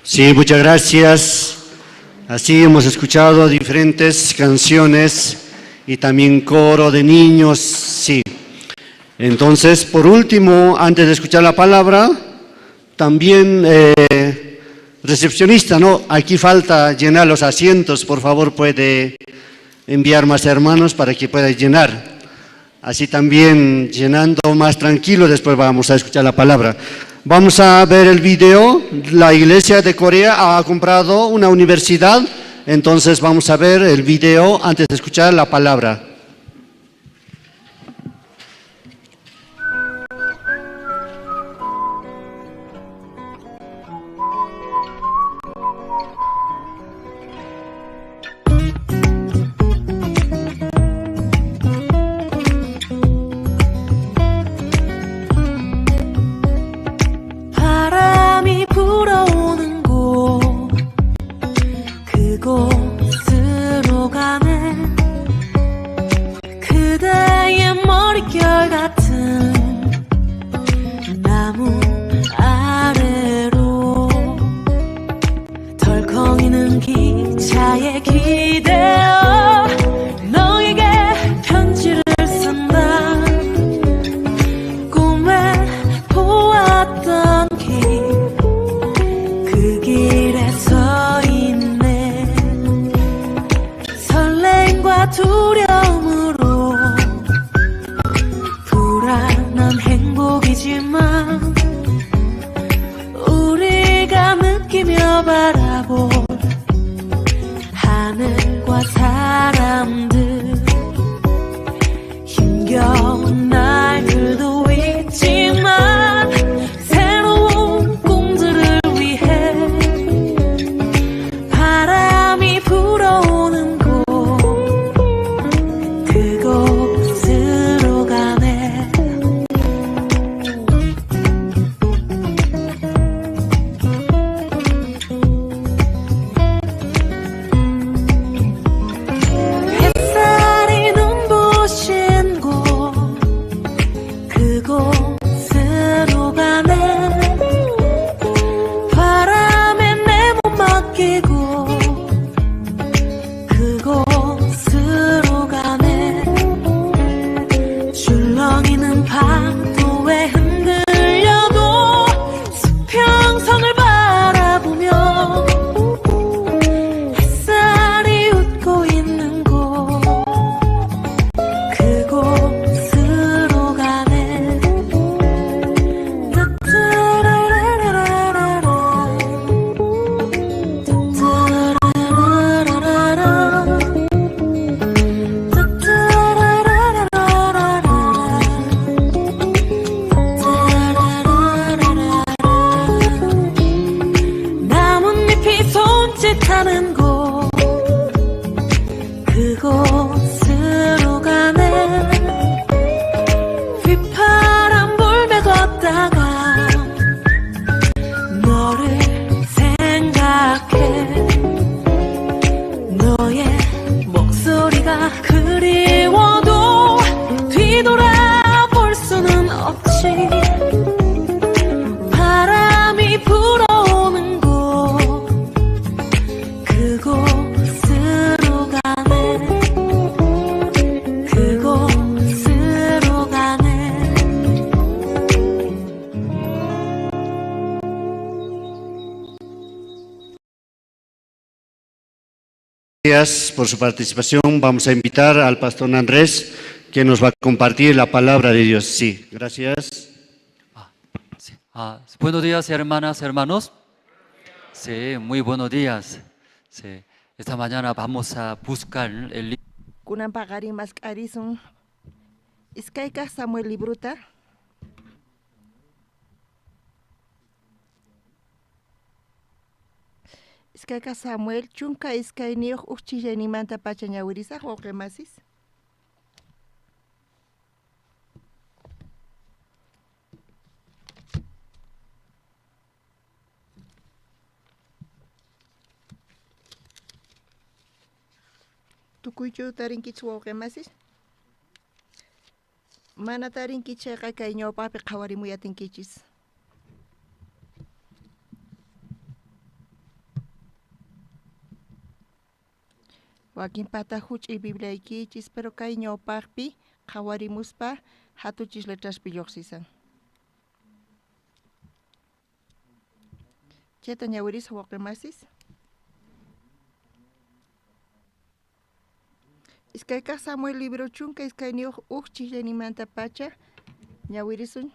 Sí, muchas gracias. Así hemos escuchado diferentes canciones y también coro de niños, sí. Entonces, por último, antes de escuchar la palabra, también recepcionista, ¿no? Aquí falta llenar los asientos, por favor puede enviar más hermanos para que pueda llenar. Así también llenando más tranquilo, después vamos a escuchar la palabra. Vamos a ver el video. La iglesia de Corea ha comprado una universidad, entonces vamos a ver el video antes de escuchar la palabra. 바람이 불어오는 곳 그곳으로 가네. 그대의 머릿결 같은 나무 아래로 덜컹이는 기차에 기대어 너에게 편지를 쓴다. 꿈에 보았던 길, 그 길에 서 있네. 설렘과 두려움으로 불안한 행복이지만 우리가 느끼며 바라볼 하늘과 사람들, 힘겨운 날들도 있지만 새로운 꿈들을 위해 바람이 불어오는 곳 그곳으로 가네. 햇살이 눈부신 곳 그곳으로 가네. 바람에 내 몸 맡기고 그곳으로 가네. 출렁이는 파도에 흔들려도 수평선을 바라보며 햇살이 웃고 있는 곳 그곳으로 가네. 따따라라라라라, 따따라라라라, 따따라라라라, 따라라라라. 나뭇잎이 손짓하는 곳 그곳으로 가네. 휘파람 불며 걷다가 너를 생각해. 너의 목소리가 그리워도 뒤돌아볼 수는 없지. 바람이 불어오는 곳 그곳으로 가네. 그곳으로 가네. Gracias por su participación. Vamos a invitar al pastor Andrés, que nos va a compartir la palabra de Dios. Sí, gracias. Sí. Buenos días, hermanas, hermanos. Sí, muy buenos días. Sí. Esta mañana vamos a buscar el libro Kunan paqarin mask'arisun iskaykaq Samuel libruta. Iskaykaq Samuel 12 uqchillaynimanta pacha ñawirisaq wawqimasis. Tukuychu tarinkichis wawqimasis? Mana tarinkichis chayqa kay ñawpaqpi qhawarimuyatinkichis. Wakinpata huch'uy Bibliaykichis, pero kay ñawpaqpi qhawarimuspa hatuchis letraspi lluqsisan. Chayta ñawirisa wawqimasis. Iskaykaq Samuel libro 12 uj chijllayninmantapacha ñawirisun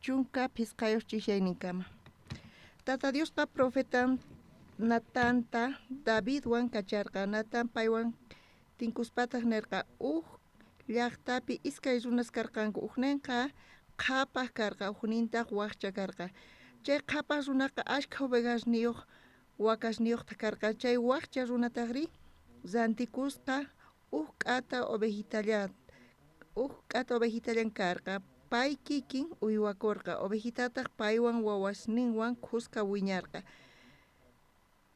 15 chijllayninkama. Tata Diosqa profetan Natanta Davidwan kacharqa. Natan paywan tinkuspataq nirqa uj llaqtapi iskay runas karqanku, ujninqa qhapaq karqa, ujnintaq waqcha karqa. Chay qhapaq runaqa ashkha ovejasniyuq wakasniyuqta karqa. Chay waqcha runataqri rantikusqa uj k'ata ovejitallan karqa. Pay kikin uywakurqa, ovejitataq paywan wawasninwan khuska wiñarqa.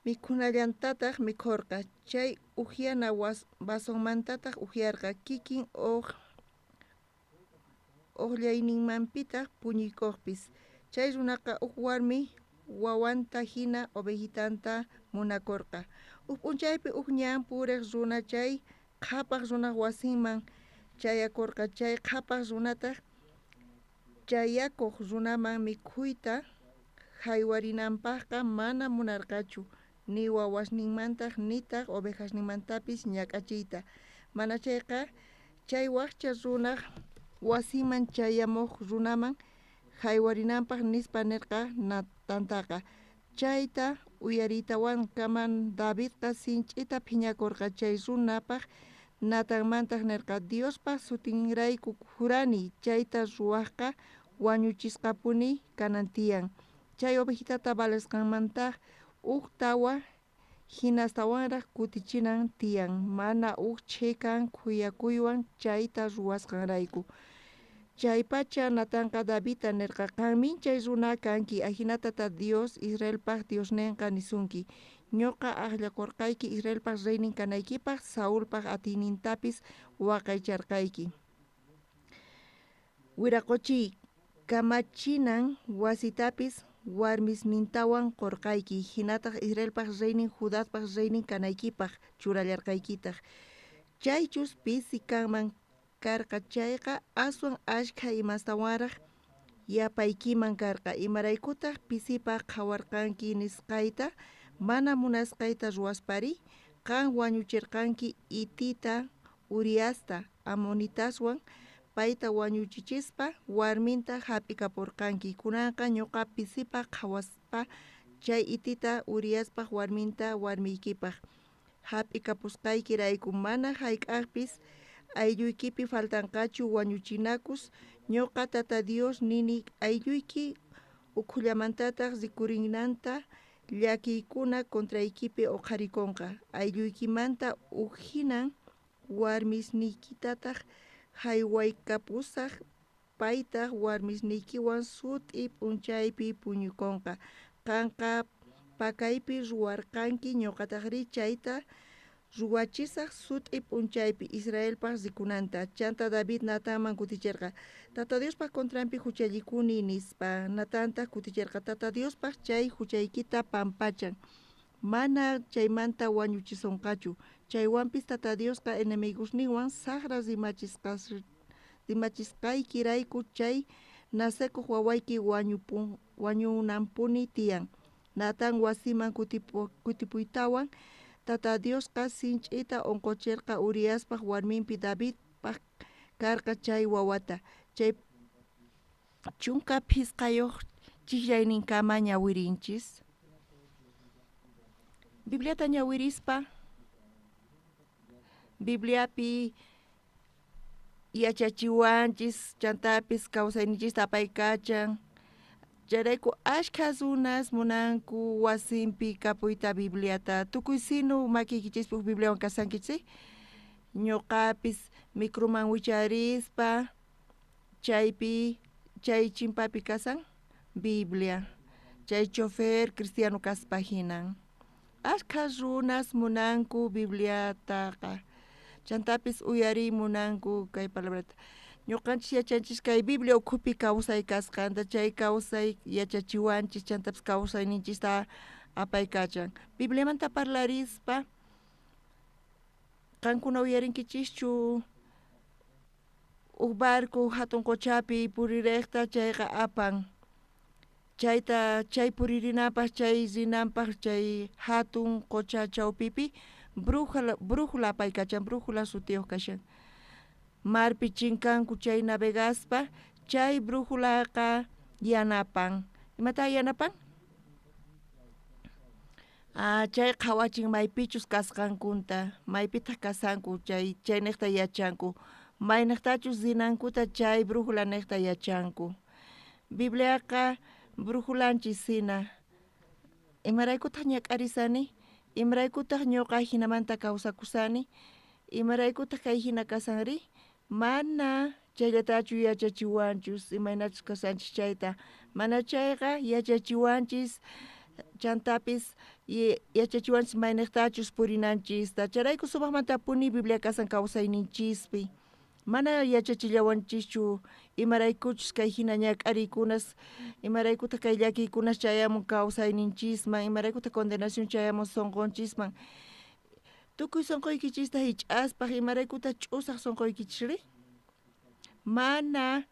Mikhunallantataq mikhurqa, chay ujyana vasonmantataq ujyarqa, kikin ojllayninmanpitaq puñuykuqpis. Chay runaqa uj warmi wawanta hina ovejitanta munakurqa. Uj p'unchaypi uj ñan puriq runa chay qhapaq runaq wasinman chayakurqa. Chay qhapaq runataq chayakuq runaman mikhuyta haywarinanpaqqa mana munarqachu, ni wawasninmantaq nitaq ovejasninmantapis ñak'achiyta. Mana chayqa chay waqcha runaq wasiman chayamuq runaman haywarinanpaq nispa nirqa Natantaqa. Chayta uyariytawankaman Davidqa sinch'ita phiñakurqa chay runapaq. Natanmantaq nirqa, Diospaq sutinrayku jurani, chayta ruwaqqa wañuchisqapuni kanan tiyan. Chay ovejitata valesqanmantaq uj tawa hinastawanraq kutichinan tiyan, mana uj chhikan khuyakuywan chayta ruwasqanrayku. Chaypacha Natanqa Davidta nirqa, qanmin chay runa kanki, ajinatata Dios Israelpaq Diosninqa nisunki. Ñuqa akllakurqayki Israelpaq reynin kanaykipaq, Saulpaq atiynintapis waqaycharqayki. Wiraqochiy kamachinan wasitapis warmisnintawan qurqayki, hinataq Israelpaq reynin Judapaq reynin kanaykipaq churallarqaykitaq. Chaychus pisi kanman karqa chayqa aswan ashkha imastawanraq yapaykiman karqa. Imaraykutaq pisipaq qhawarqanki nisqayta mana munasqayta ruwaspari? Qan wañuchirqanki Hitita Uriasta Amonitaswan, payta wañuchichispa warminta hap'ikapurqanki. Kunanqa ñuqa pisipaq qhawaspa chay Hitita Uriaspaq warminta warmiykipaq hap'ikapusqaykirayku mana hayk'aqpis aylluykipi faltanqachu wañuchinakus. Ñuqa Tata Dios nini aylluyki ukhullamantataq rikurinanta llakiykuna contraykipi uqharikunqa. Aylluykimanta ujhinan warmisniykitataq haywaykapusaq, paytaq warmisniykiwan sut'i p'unchaypi puñukunqa. Qanqa pakaypi ruwarqanki, ñuqataqri chayta ruwachisaq sut'i p'unchaypi Israelpaq rikunanta. Chanta David Natanman kutichirqa, Tata Diospaq contranpi huchallikuni nispa. Natantaq kutichirqa, Tata Diospaq chay huchaykita pampachan, mana chaymanta wañuchisunqachu. Chaywanpis Tata Diosqa enemigosninwan saqra rimachisqaykirayku chay nasekuq wawayki wañunanpuni tiyan. Natan wasiman kutipuytawan Tata Diosqa sinch'ita unquchirqa Uriaspaq warminpi Davidpaq karqa chay wawata. Chay 15 chijllayninkama ñawirinchis. Bibliata ñawirispa Bibliapi yachachiwanchis, chantapis kawsayninchista apaykachan. Chayrayku ashkha runas munanku wasinpi kapuyta Bibliata. Tukuy sinu makiykichispuk Bibliawan kasankichik. Ñuqapis microman wicharispa chaypi chay chimpapi kasan Biblia. Chay chofer cristiano kaspa hinan. Ashkha runas munanku Bibliataqa. Chantapis uyariy munanku kay palabrata. Ñuqanchis yachanchis kay Biblia ukhupi kawsay kasqanta, chay kawsay yachachiwanchis, chantapis kawsayninchista apaykachan. Bibliamanta parlarispa Qankuna uyarinkichischu uj barco hatun qochapi purirejta, chayqa apan. Chayta chay puririnapaj, chay rinanpaj, chay hatun qocha chawpipi brújula apaykachan, brújula sutiyuq kashan. Marpi chinkanku chay navegaspa, chay brújulaqa yanapan. Imata yanapan? Chay qhawachin maypichus kasqankunta, maypitaq kasanku, chay chayniqta yachanku, mayniqtachus rinankuta chay brújula niqta yachanku. Bibliaqa brújulanchis hina. Imaraykutaq ñak'arisani? Imaraykutaq ñuqa hinamanta kawsakusani? Imaraykutaq kay hina kasanri? Mana chayllatachu yachachiwanchus imaynachus kasanchis chayta. Mana chayqa yachachiwanchis chantapis yachachiwanchis mayniqtachus purinanchista. Chayrayku sumaqmantapuni Biblia kasan kawsayninchispi. Mana yachachillawanchischu imaraykuchus kay hina ñak'ariykunas, imaraykutaq kay llakiykunas chayamun kawsayninchisman, imaraykutaq condenación chayamun sunqunchisman. Tukuy sunquykichista hich'aspaq, imaraykutaq ch'usaq sunquykichisri? Mana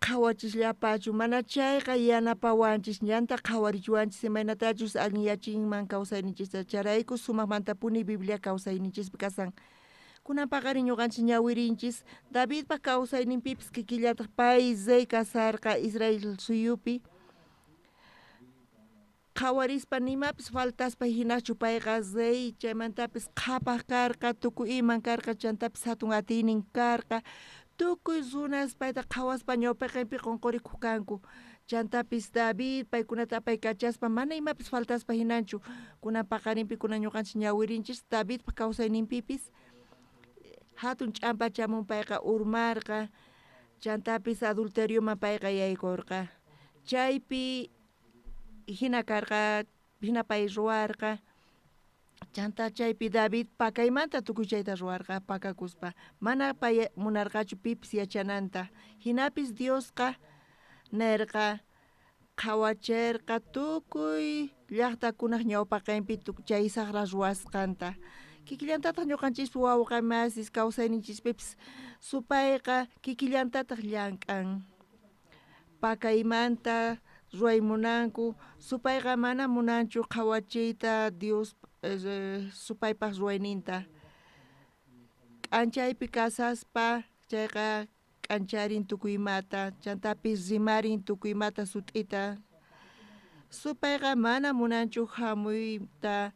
qhawachisllapachu, mana chayqa yanapawanchis, ñanta qhawarichiwanchis imaynatachus allinyachinman kawsayninchista. Chayrayku sumaqmantapuni Biblia kawsayninchispi kasan. Kunan paqarin ñuqanchis ñawirinchis Davidpa kawsayninpipis kikillataq pay rey kasarqa Israel suyupi. Qhawarispa nimapis faltaspa hinachu payqa rey, chaymantapis qhapaq karqa, tukuy iman karqa, chantapis hatun atiynin karqa. Tukuy runas payta qhawaspa ñawpaqinpi qunqurikuq kanku. Chantapis David paykunata apaykachaspa mana imapis faltaspa hinanchu. Kunan paqarinpi kunan ñuqanchis ñawirinchis Davidpa kawsayninpipis hatun ch'ampa chamun payqa urmarqa, chantapis adulterioman payqa yaykurqa. Chaypi hina karqa, hina pay ruwarqa. Chanta chaypi David pakaymanta tukuy chayta ruwarqa pakakuspa. Mana pay munarqachu pipis yachananta. Hinapis Diosqa nerqa, qhawacherqa tukuy llaqtakunaq ñawpaqinpi chay saqra ruwasqanta. Kikillantataq ñuqanchispi wawqa masis kawsayninchispipis supayqa kikillantataq llank'an. Pakaymanta ruway munanku, supayqa mana munanchu qhawachiyta Dios supaypaq ruwayninta. K'anchaypi kasaspa chayqa k'ancharin tukuy imata, chantapis rimarin tukuy imata sut'ita. Supayqa mana munanchu hamuyta,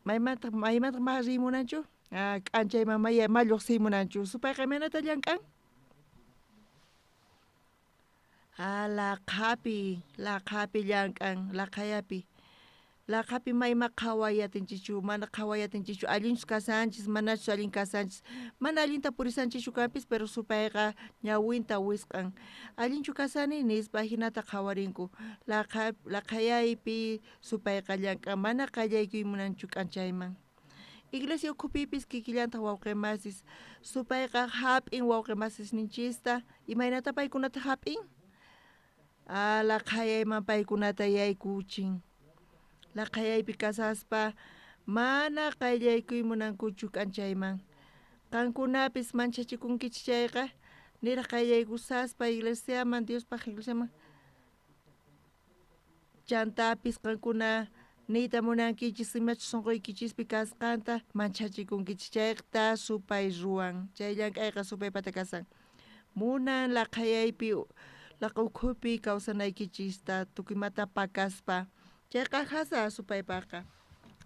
maymantaq ma riy munanchu? K'anchayman ma lluqsiy munanchu. Supayqa imaynata llank'an? Laqhapi, laqhapi llank'an, laqhayapi. Laqhapi mayma qhaway atinchischu, mana qhaway atinchischu, allinchus kasanchis, manachus allin kasanchis, mana allinta purisanchischu kanpis, pero supayqa ñawinta wisq'an. Allinchu kasani nispa hinata qhawarinku. Laqhayaypi supayqa llank'an, mana qallaykuy munanchu k'anchayman. Iglesia ukhupipis kikillantaq wawqimasis, supayqa hap'in wawqimasisninchista, imaynata paykunata hap'in? Laqhayayman paykunata yaykuchin. Laqhayaypi kasaspa mana qayllaykuy munankuchu k'anchayman. Qankunapis manchachikunkichis chayqa, niraq qayllaykusaspa iglesiaman, Diospaq iglesiaman. Chantapis qankuna niyta munankichis imachus sunquykichispi kasqanta manchachikunkichis chayta supay ruwan. Chay llank'ayqa supaypata kasan. Munan laqhayaypi laqa ukhupi kawsanaykichista tukuymata pakaspa. Chayqa jasa supaypaqqa.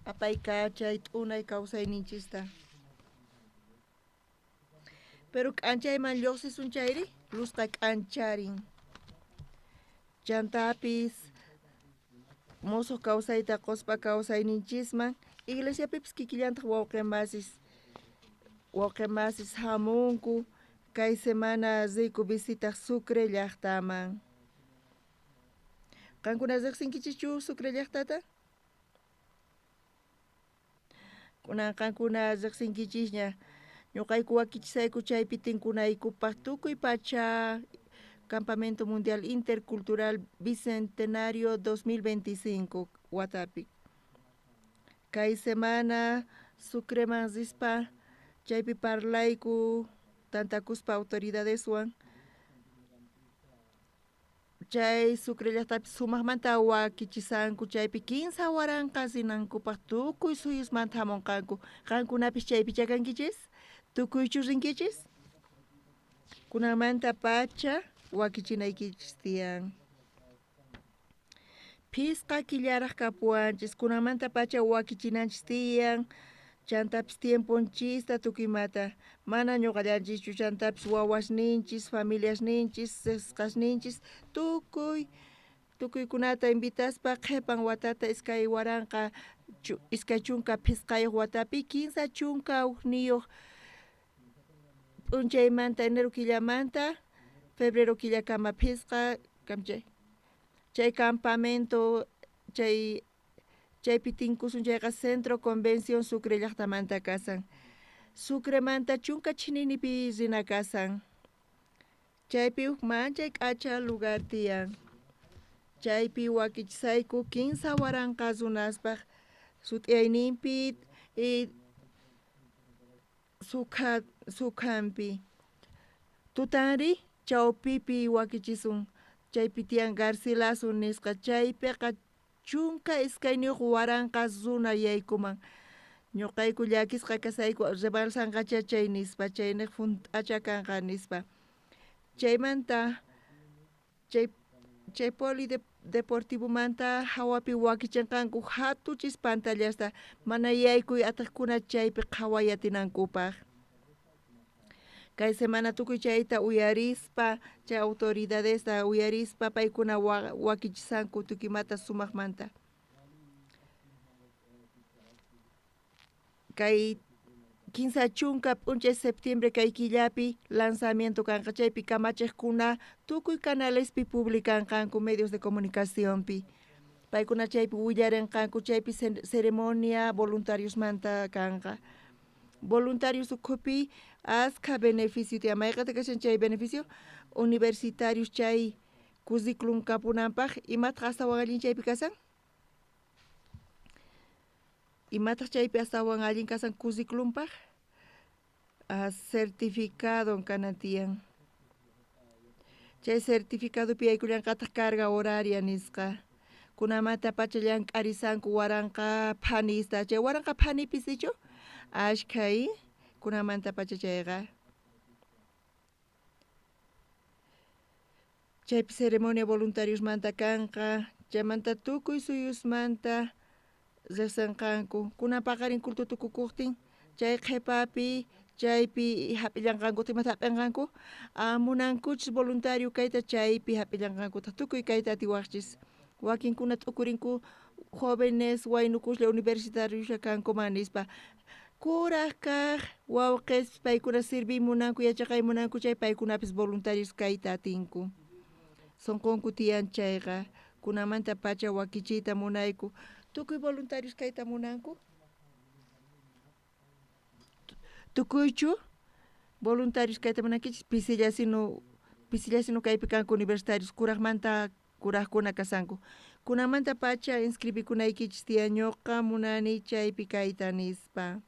Apaykachay t'unay kawsayninchista. Pero k'anchayman lluqsisun chayri, luzqa k'ancharin. Chantapis musuq kawsayta quspa kawsayninchisman, iglesiapipis kikillantaq wawqimasis hamunku. Kay semana riyku visitaq Sucre llaqtaman. Qankuna riqsinkichischu Sucre llaqtata? Kunan qankuna riqsinkichisña. Ñuqayku wakichisayku chaypi tinkunaykupaq tukuy pacha Campamento Mundial Intercultural Bicentenario 2025 watapi. Kay semana Sucreman rispa chaypi parlayku tantakuspa autoridadeswan. Chay Sucre llaqtapi sumaqmanta wakichisanku chaypi 3000 rinankupaq tukuy suyusmanta hamunqanku. Qankunapis chaypicha kankichis? Tukuychu rinkichis? Kunanmanta pacha wakichinaykichis tiyan. Phisqa killaraq kapuwanchis, kunanmanta pacha wakichinanchis tiyan, chantapis tiemponchista tukuymata, mana ñuqallanchischu, chantapis wawasninchis, familiasninchis, riqsisqasninchis, tukuy tukuykunata invitaspa qhipan watata 2025 watapi 31 p'unchaymanta enero killamanta febrero killakama phisqa kamchay chay campamento chay chaypi tinkusun chayqa Centro Convención Sucre llaqtamanta kasan. Sucremanta 10 chininipi rina kasan. Chaypi huk manchay k'acha lugar tiyan. Chaypi wakichisayku 3000 runaspaq sut'iyayninpi sukhanpi. Tutanri chawpipi wakichisun. Chaypi tiyan Garcilaso nisqa chaypiqa 12,000 runa yaykuman. Ñuqayku llakisqa kasayku rebalsanqacha chay nispa, chayniq hunt'acha kanqa nispa. Chaymanta chay polideportivomanta hawapi wakichinqanku hatuchis pantallasta mana yaykuy atiqkuna chaypi qhaway atinankupaq. Kay semana tukuy chayta uyarispa, chay autoridadesta uyarispa paykuna wakichisanku tukimata sumaqmanta. Kay 30 p'unchay septiembre kay killapi lanzamiento kanqa chaypi kamachiqkuna tukuy canalespi publicanqanku medios de comunicacionpi. Paykuna chaypi willarinqanku chaypi ceremonia voluntariosmanta kanqa. Voluntarios ukhupi askha beneficio tiyan. Mayqata kashan chay beneficio? Universitarios chay curriculum kapunanpaq imataq astawan allin chaypi kasan? Imataq chaypi astawan allin kasan curriculumpaq? Certificado kanan tiyan. Chay certificadopi yaykullanqataq carga horaria nisqa. Kunamanta pacha llank'arisanku 1000 phanista. Chay 1000 phanipis ichu? Ashkhay kunamanta pacha chayqa. Chaypi ceremonia voluntariosmanta kanqa, chaymanta tukuy suyusmanta riqsinqanku. Kunan paqarin culto tukukuqtin chay qhipapi chaypi hap'illanqanku, imata hap'inqanku? Munankuchis voluntario kayta chaypi hap'illanqankutaq tukuy kayta atiwaqchis. Wakinkuna t'ukurinku jóvenes waynukuslla universitarioslla kankuman nispa. Kuraq kaq wawqis paykuna sirviy munanku yachaqay munanku chay paykunapis voluntarios kayta atinku. Sunqunku tiyan chayqa kunamanta pacha wakichiyta munayku. Tukuy voluntarios kayta munanku? Tukuychu voluntarios kayta munankichis? Pisillasinu kaypi kanku universitarios kuraqmanta kuraqkuna kasanku. Kunamanta pacha inscribikunaykichis tiyan ñuqa munani chaypi kayta nispa.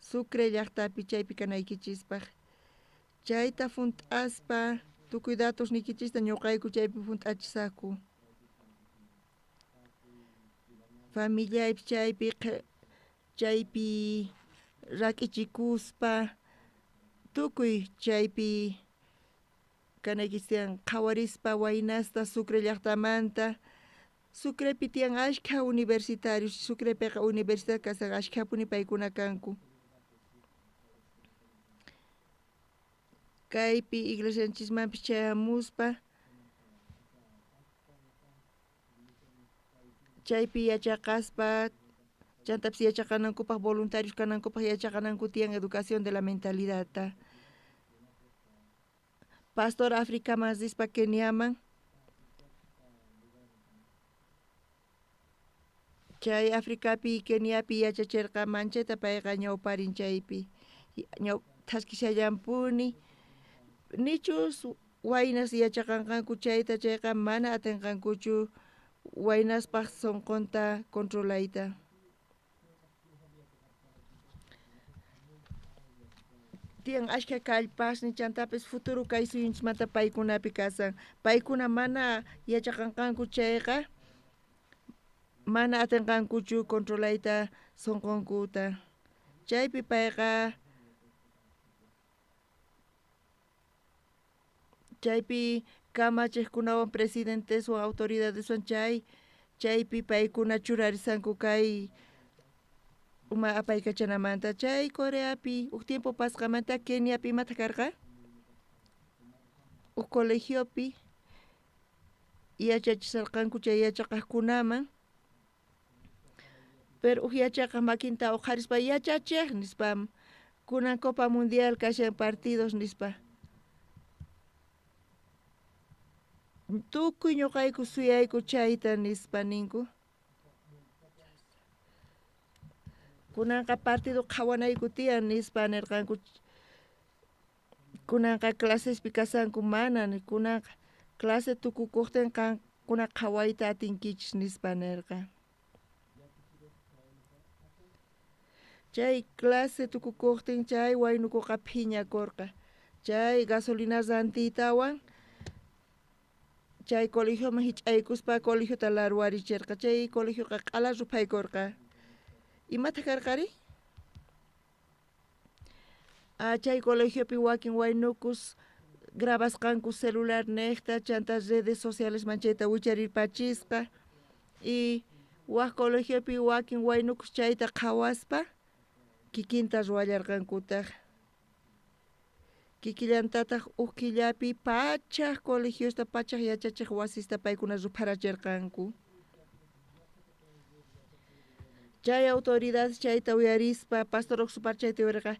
Sucre llaqtapi chaypi kanaykichispaq. Chayta hunt'aspa tukuy datos nikichista ñuqayku chaypi hunt'achisaqku. Familiaypi chaypi chaypi rak'ichikuspa tukuy chaypi kanaykichis tiyan qhawarispa waynasta Sucre llaqtamanta. Sucrepi tiyan ashkha universitarios, Sucrepiqa universidad kasan ashkhapuni paykuna kanku. Kaypi iglesianchismanpis chayamuspa chaypi yachaqaspa chantapis yachaqanankupaq voluntarios kanankupaq yachaqananku tiyan educación de la mentalidadta. Pastor Africaman rispa Keniaman chay Africapi Keniapi yachachirqa manchata payqa ñawparin chaypi thaskishallampuni nichus waynas yachaqanqanku chayta chayqa mana atinqankuchu waynaspaq sunqunta controlayta. Tiyan ashkha kallpasnin chantapis futuro kay suyunchismanta paykunapi kasan. Paykuna mana yachaqanqanku chayqa mana atinqankuchu controlayta sunqunkuta. Chaypi payqa chaypi kamachiqkunawan presidenteswan autoridadeswan chay chaypi paykuna churarisanku kay uma apaykachanamanta. Chay Coreapi huk tiempo pasqamanta Keniapi imata karqa? Huk colegiopi yachachisharqanku chay yachaqaqkunaman, pero huk yachaqaq makinta uqharispa yachachiq nispa, kunan Copa Mundial kashan partidos nispa. Tukuy ñuqayku suyayku chayta nispa ninku. Kunanqa partido qhawanayku tiyan nispa nirqanku. Kunanqa clasespi kasanku mana, kunanqa clase tukukuqtin qankuna qhawayta atinkichis nispa nirqa. Chay clase tukukuqtin chay waynukuqa phiñakurqa. Chay gasolina rantiytawan chay colegioman hich'aykuspa colegiota larwarichirqa. Chay colegioqa q'ala ruphaykurqa. Imata karqari? Chay colegiopi wakin waynukus grabasqanku celular niqta chanta redes socialesman chayta wicharirpachisqa y wak colegiopi wakin waynukus chayta qhawaspa kikinta ruwallarqankutaq. Kikillantataq huk killapi pachaj colegiosta pachaj yachachiq wasista paykuna rupharachirqanku. Chay autoridades chayta uyarispa pastor Oxupar chayta uyarqa,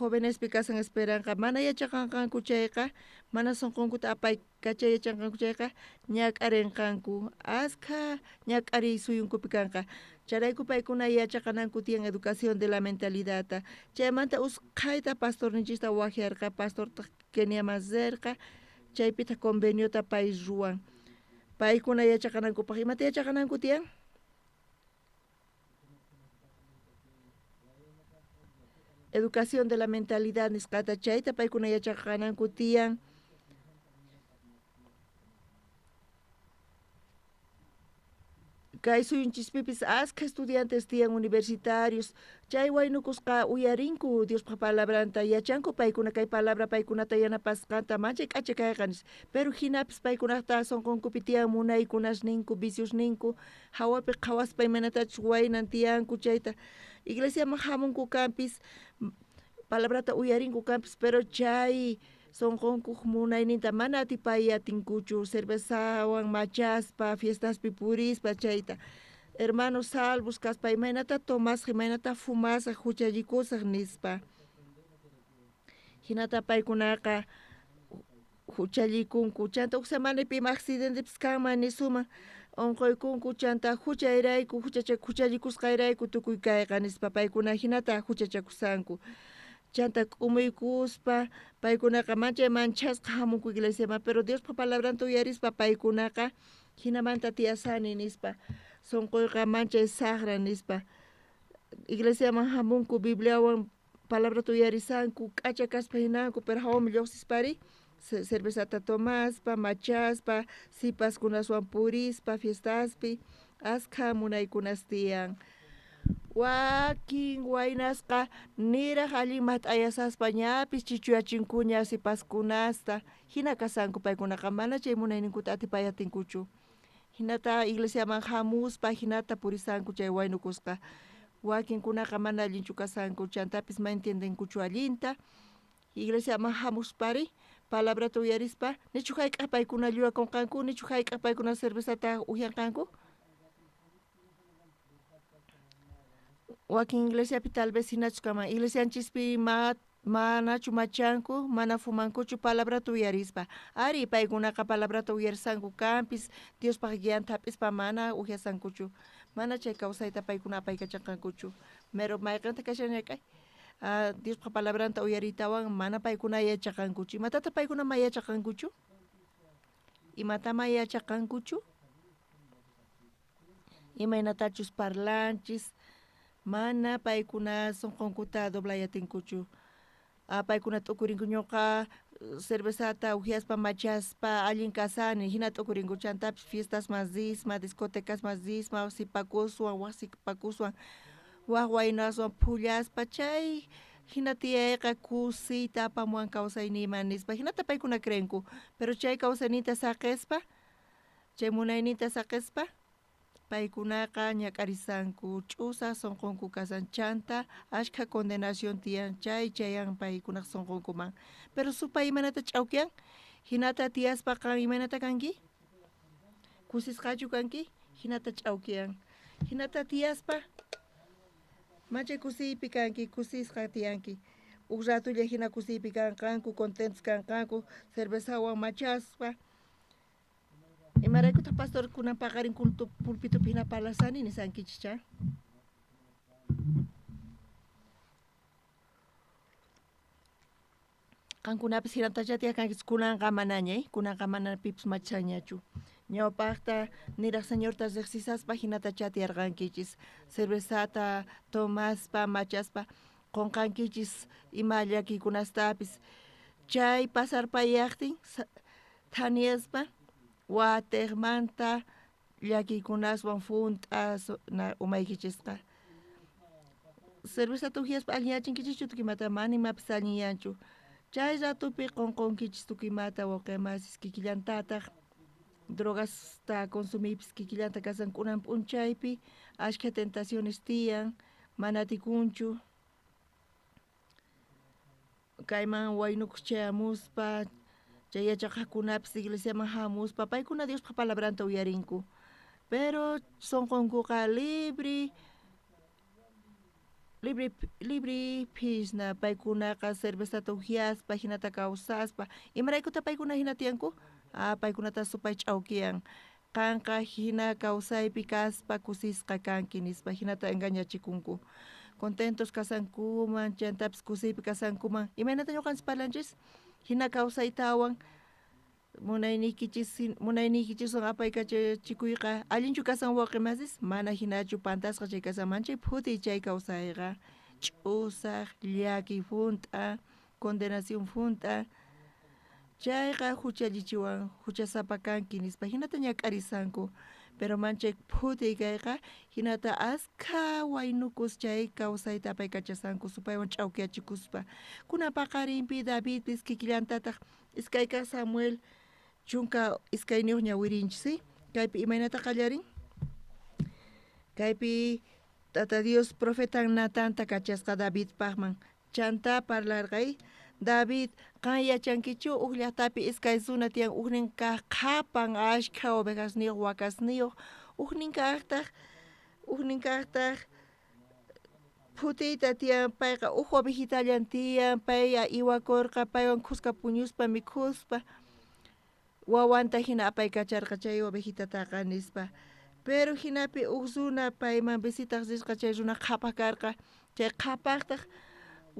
jovenespi kasan esperanqa mana yachaqanqanku chayqa mana sunqunkuta apaykachay yachanqanku chayqa ñak'arinqanku, askha ñak'ariy suyunkupi kanqa. Chayrayku paykuna yachaqananku tiyan educación de la mentalidadta. Chaymanta usqhayta pastorninchista waqyarqa, pastortaq Keniaman rirqa, chaypitaq conveniota pay ruwan. Paykuna yachaqanankupaq imata yachaqananku tiyan? Educación de la mentalidad nisqata chayta paykuna yachaqananku tiyan. Kay suyunchispipis askha estudiantes tiyan universitarios, chay waynukusqa uyarinku Diospaq palabranta, yachanku paykuna kay palabra paykunata yanapasqanta manchay k'acha kayqa nispa, pero hinapis paykunata sunqunkupi tiyan munaykunasninku, viciosninku, hawapi qhawaspa imaynatachus waynan tiyanku chayta iglesiaman hamunku kanpis, palabrata uyarinku kanpis, pero chay sunqunkuq munayninta mana atipay atinkuchu, cervezawan machaspa, fiestaspi purispa chayta. Hermanos salvos kaspa imaynata tomasaq, imaynata fumasaq, huchallikusaq nispa. Hinata paykunaqa huchallikunku, chanta huk semanapi ima accidentepis kanman nisuman, unquykunku chanta huchayrayku, huchallikusqayrayku tukuy kayqa nispa paykuna hinata huchachakusanku. Chanta k'umuykuspa paykunaqa manchay manchasqa hamunku iglesiaman, pero Diospa palabranta uyarispa paykunaqa hinamanta tiyasani nispa, sunquyqa manchay saqra nispa. Iglesiaman hamunku Bibliawan palabrata uyarisanku, k'acha kaspa hinanku, pero hawaman lluqsispari cervezata tomaspa, machaspa, sipaskunaswan purispa fiestaspi, askha munaykunas tiyan. Wakin waynasqa niraq allin mat'ayasaspa ñapis chichuyachinkuña sipaskunasta, hina kasanku paykunaqa mana chay munayninkuta atipay atinkuchu. Hinata iglesiaman hamuspa hinata purisanku chay waynukusqa. Wakinkunaqa mana allinchu kasanku, chantapis ma entiendenkuchu allinta. Iglesiaman hamuspari palabrata uyarispa, nichu hayk'aq paykuna llullakunqanku, nichu hayk'aq paykuna cervezata upyanqanku? Wakin iglesiapi tal vez hinachu kanman, iglesianchispi manachu machanku, mana fumankuchu palabrata uyarispa. Ari paykunaqa palabrata uyarisanku kanpis, Diospaq guianta hap'ispa mana upyasankuchu, mana chay kawsayta paykuna apaykachanqankuchu. Pero mayqinta kashan ñak'ay, Diospaq palabranta uyariytawan mana paykuna yachaqankuchu. Imatataq paykuna ma yachaqankuchu? Imata ma yachaqankuchu? Imaynatachus parlanchis, mana paykuna sunqunkuta doblayatinkuchu. Paykuna t'ukurinku ñuqa cervezata ujiaspa machaspa allin kasani hina t'ukurinku chantapis fiestasman risma discotecasman risma sipakuswan waj sipakuswan waj waynaswan phullaspa chay hina tiyayqa kusiyta apamuwan kawsayniyman nispa hinata paykuna creenku pero chay kawsayninta saqespa chay munayninta saqespa paykunaqa ñak'arisanku ch'usaq sunqunku kasan chanta ashkha condenación tiyan chay chayan paykunaq sunqunkuman pero supay imaynata ch'awkiyan hinata tiyaspa qan imaynata kanki kusisqachu kanki hinata ch'awkiyan hinata tiyaspa manchay kusiypi kanki kusisqa tiyanki uj ratulla hina kusiypi kanqanku contentos kanqanku cervezawan machaspa imaraykutaq pastor kunan paqarin culto pulpitupi hina parlasani nisankichis cha qankunapis hinatacha tiyakankichis kunanqa manaña kunanqa mana pipis machanñachu ñawpaqta niraq señorta riqsisaspa hinatacha tiyarqankichis cervezata tomaspa machaspa qunqankichis ima llakiykunastapis chay pasarpayaqtin thaniyaspa watiqmanta llakiykunaswan junt'a umaykichisqa cervezata ujiaspa allinyachinkichikchu tukuy imata mana imapis allinyanchu chay ratupi qunqunkichis tukuy imata wawqi masis kikillantataq drogasta consumiypis kikillanta kasan kunan p'unchaypi ashkha tentaciones tiyan mana atikunchu kayman waynukuq chayamuspa chay yachaqaqkunapis iglesiaman hamuspa paykuna Diospaq palabranta uyarinku pero sunqunkuqa libre libre libre phisna paykunaqa cervezata ujiaspa hinata kawsaspa imaraykutaq paykuna hina tiyanku paykunata supay ch'awkiyan qanqa hina kawsaypi kaspa kusisqa kanki nispa hinata engañachikunku contentos kasankuman chantapis kusiypi kasankuman imaynata ñuqanchis parlanchis hina kawsaytawan munayniykichiswan apaykachachikuyqa allinchu kasan wawqi masis mana hinachu pantasqa chay kasan manchay phutiy chay kawsayqa ch'usaq llakiy junt'a condenación junt'a chayqa huchallichiwan huchasapa kanki nispa hinata ñak'arisanku pero manchay phutiy kayqa hinata askha waynukus chay kawsayta apaykachasanku supaywan ch'awkiyachikuspa kunan paqarinpi Davidpis kikillantataq iskay kaq Samuel 12 ñawirinchis si kaypi imaynata qallarin kaypi Tata Dios profetan Natanta kachasqa Davidpaqman chanta parlarqay David qan yachankichu uj llaqtapi iskay runa tiyan ujnin kaq qhapan ashkha ovejasniyuq wakasniyuq ujnin kaqtaq phutiyta tiyan payqa uj ovejitallan tiyan pay iwakurqa paywan khuska puñuspa mikhuspa wawanta hina apaykacharqa chay ovejitataqa nispa pero hinapi uj runa payman visitaq risqa chay runa qhapaq karqa chay qhapaqtaq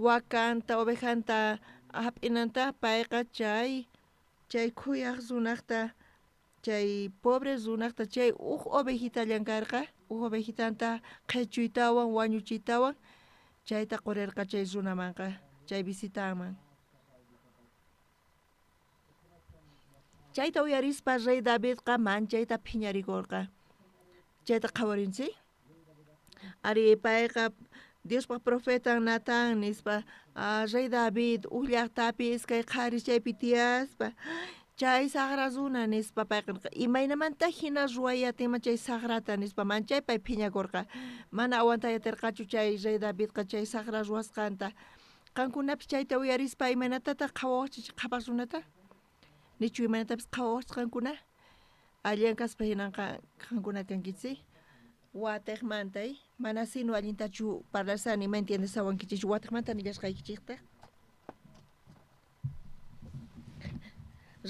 wakanta ovejanta hap'inanta payqa chay khuyaq runaqta chay pobre runaqta chay uj ovejitallan karqa uj ovejitanta qhichuytawan wañuchiytawan chayta qurirqa chay runamanqa chay visitanman chayta uyarispa rey Davidqa manchayta phiñarikurqa chayta qhawarinchik ari payqa Diospaq profetan Natán nispa rey David uj llaqtapi iskay qharis chaypi tiyaspa chay saqra runa nispa payqa imaynamanta hina ruway atinman chay saqrata nispa manchay pay phiñakurqa mana aguantay atirqachu chay rey Davidqa chay saqra ruwasqanta qankunapis chayta uyarispa imaynatataq qhawawaqchik qhapaq runata nichu imaynatapis qhawawaqchik qankuna allan kaspa hinanqa qankuna kankichik watiqmanta mana sino allintachu parlasani ma entiendesawankichikchu watiqmanta nillasqaykichikta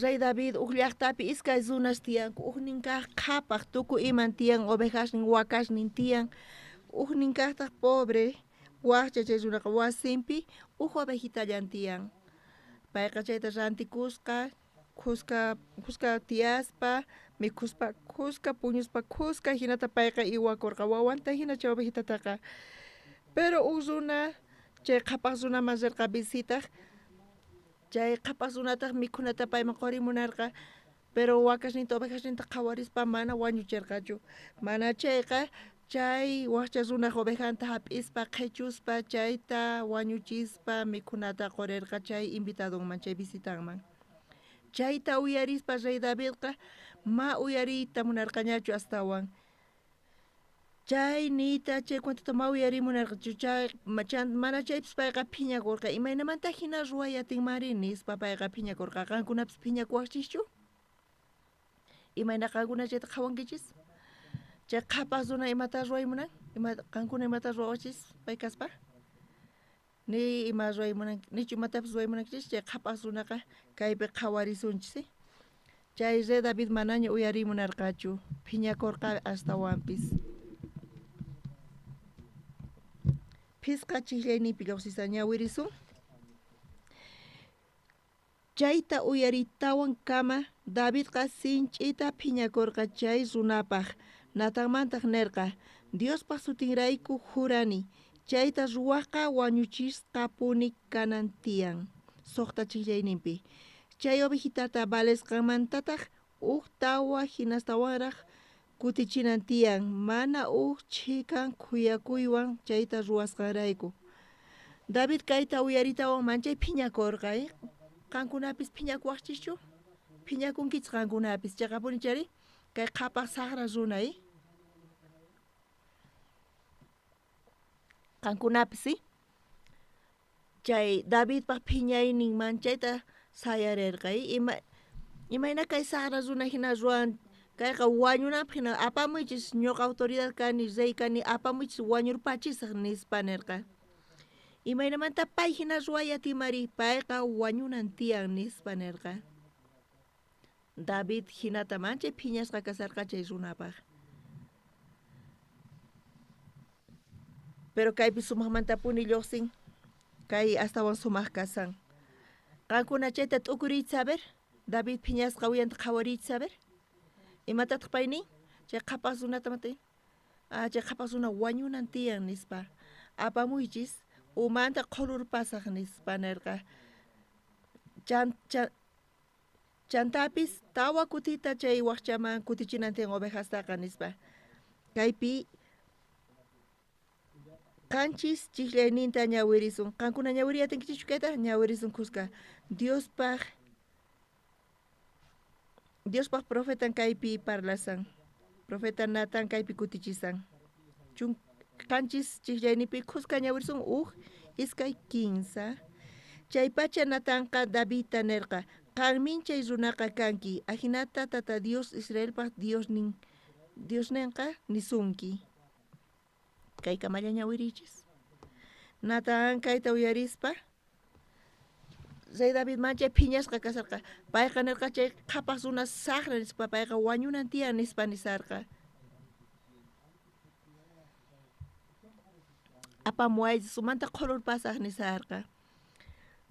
Rey David uj llaqtapi iskay runas tiyanku ujnin kaq qhapaq tukuy iman tiyan ovejasnin wakasnin tiyan ujnin kaqtaq pobre waqcha chay runaqa wasinpi uj ovejitallan tiyan payqa chayta rantikusqa khuska tiyaspa mikhuspa khuska puñuspa khuska hinata payqa iwakurqa wawanta hina chay ovejitataqa pero uj runa chay qhapaq runaman rirqa visitaq Chay qhapaq runataq mikhunata payman qorimunarqa, pero wakasninta ovejasninta qhawarispa mana wañucherqachu. Mana chayqa chay wajcha runaj ovejanta hap'ispa qhechuspa chayta wañuchispa mikhunata qorirqa chay invitadonman, chay visitanman. Chayta uyarispa rey Davidqa ma uyariyta munarqañachu astawan. Chay niyta chay cuentota ma uyariy munarqachu, chay mana chaypis payqa phiñakurqa. Imaynamanta hina ruway atinmanri nispa payqa phiñakurqa. Qankunapis phiñakuwaqchischu? Imayna qankuna chayta qhawankichis? Chay qhapaq runa imata ruway munan? Ima qankuna imata ruwawachis pay kaspa? Ni ima ruway munan, nichu imatapis ruway munankichis? Chay qhapaq runaqa kaypi qhawarisunchis. Chay rey David manaña uyariy munarqachu, phiñakurqa astawanpis. Phisqa chijllayninpi lluqsisa ñawirisun. Chayta uyaritawan kama Davidqa sinch'ita phiñakurqa chay runapaq. Natanmantaq nerqa, Diospaq sutinrayku jurani, chayta ruwaqqa wañuchisqapuni kanan tiyan. Suqta chijllayninpi. Chay ovejitata valesqanmantataq uj tawa hinastawanraq kutichinan tiyan, mana uj chhikan khuyakuywan chayta ruwasqanrayku. David kayta uyaritawan manchay phiñakurqa. Qankunapis phiñakuwaqchischu? Phiñakunkichis qankunapis, chaqapuni chari kay qhapaq saqra runa. Qankunapis, Chay Davidpaq phiñaynin manchayta sayarirqa. Imayna kay saqra runa hina ruwan, kayqa wañunanpaq hina apamuychis, ñuqa autoridad kani, rey kani, apamuychis wañurpachisaq nispa nirqa. Imaynamanta pay hina ruway atinmari, payqa wañunan tiyan nispa nirqa. David hinata manchay phiñasqa kasarqa chay runapaq. Pero kaypi sumaqmantapuni lluqsin, kay astawan sumaq kasan. Qankuna chayta t'ukuriychis a ver, David phiñasqa uyanta qhawariychis a ver. Imatataq pay nin? Chay qhapaq runata matay. Ah, chay qhapaq runa wañunan tiyan nispa. Apamuychis umanta qhulurpasaq nispa nirqa. Chantapis tawa kutita chay waqchaman kutichinan tiyan ovejastaqa nispa. Kaypi qanchis chijllayninta ñawirisun. Qankuna ñawiriy atinkichischu kayta? Ñawirisun kuska. Diospaq profetan kaypi parlasan. Profeta Natán kaypi kutichisan. Qanchis chijllayninpi kuska ñawirisun uj, iskay, kinsa. Chay pacha Natanqa Davidta nirqa, qanmin chay runaqa kanki, ajinata Tata Dios Israelpaq Diosninqa nisunki. Kay kamalla ñawirichis. Natán kayta uyarispa rey David manchay phiñasqa kasarqa. Payqa nirqa chay qhapaq runa saqra nispa, payqa wañunan tiyan nispa nisarqa. Apamuwaychis umanta qhulurpasaq nisarqa.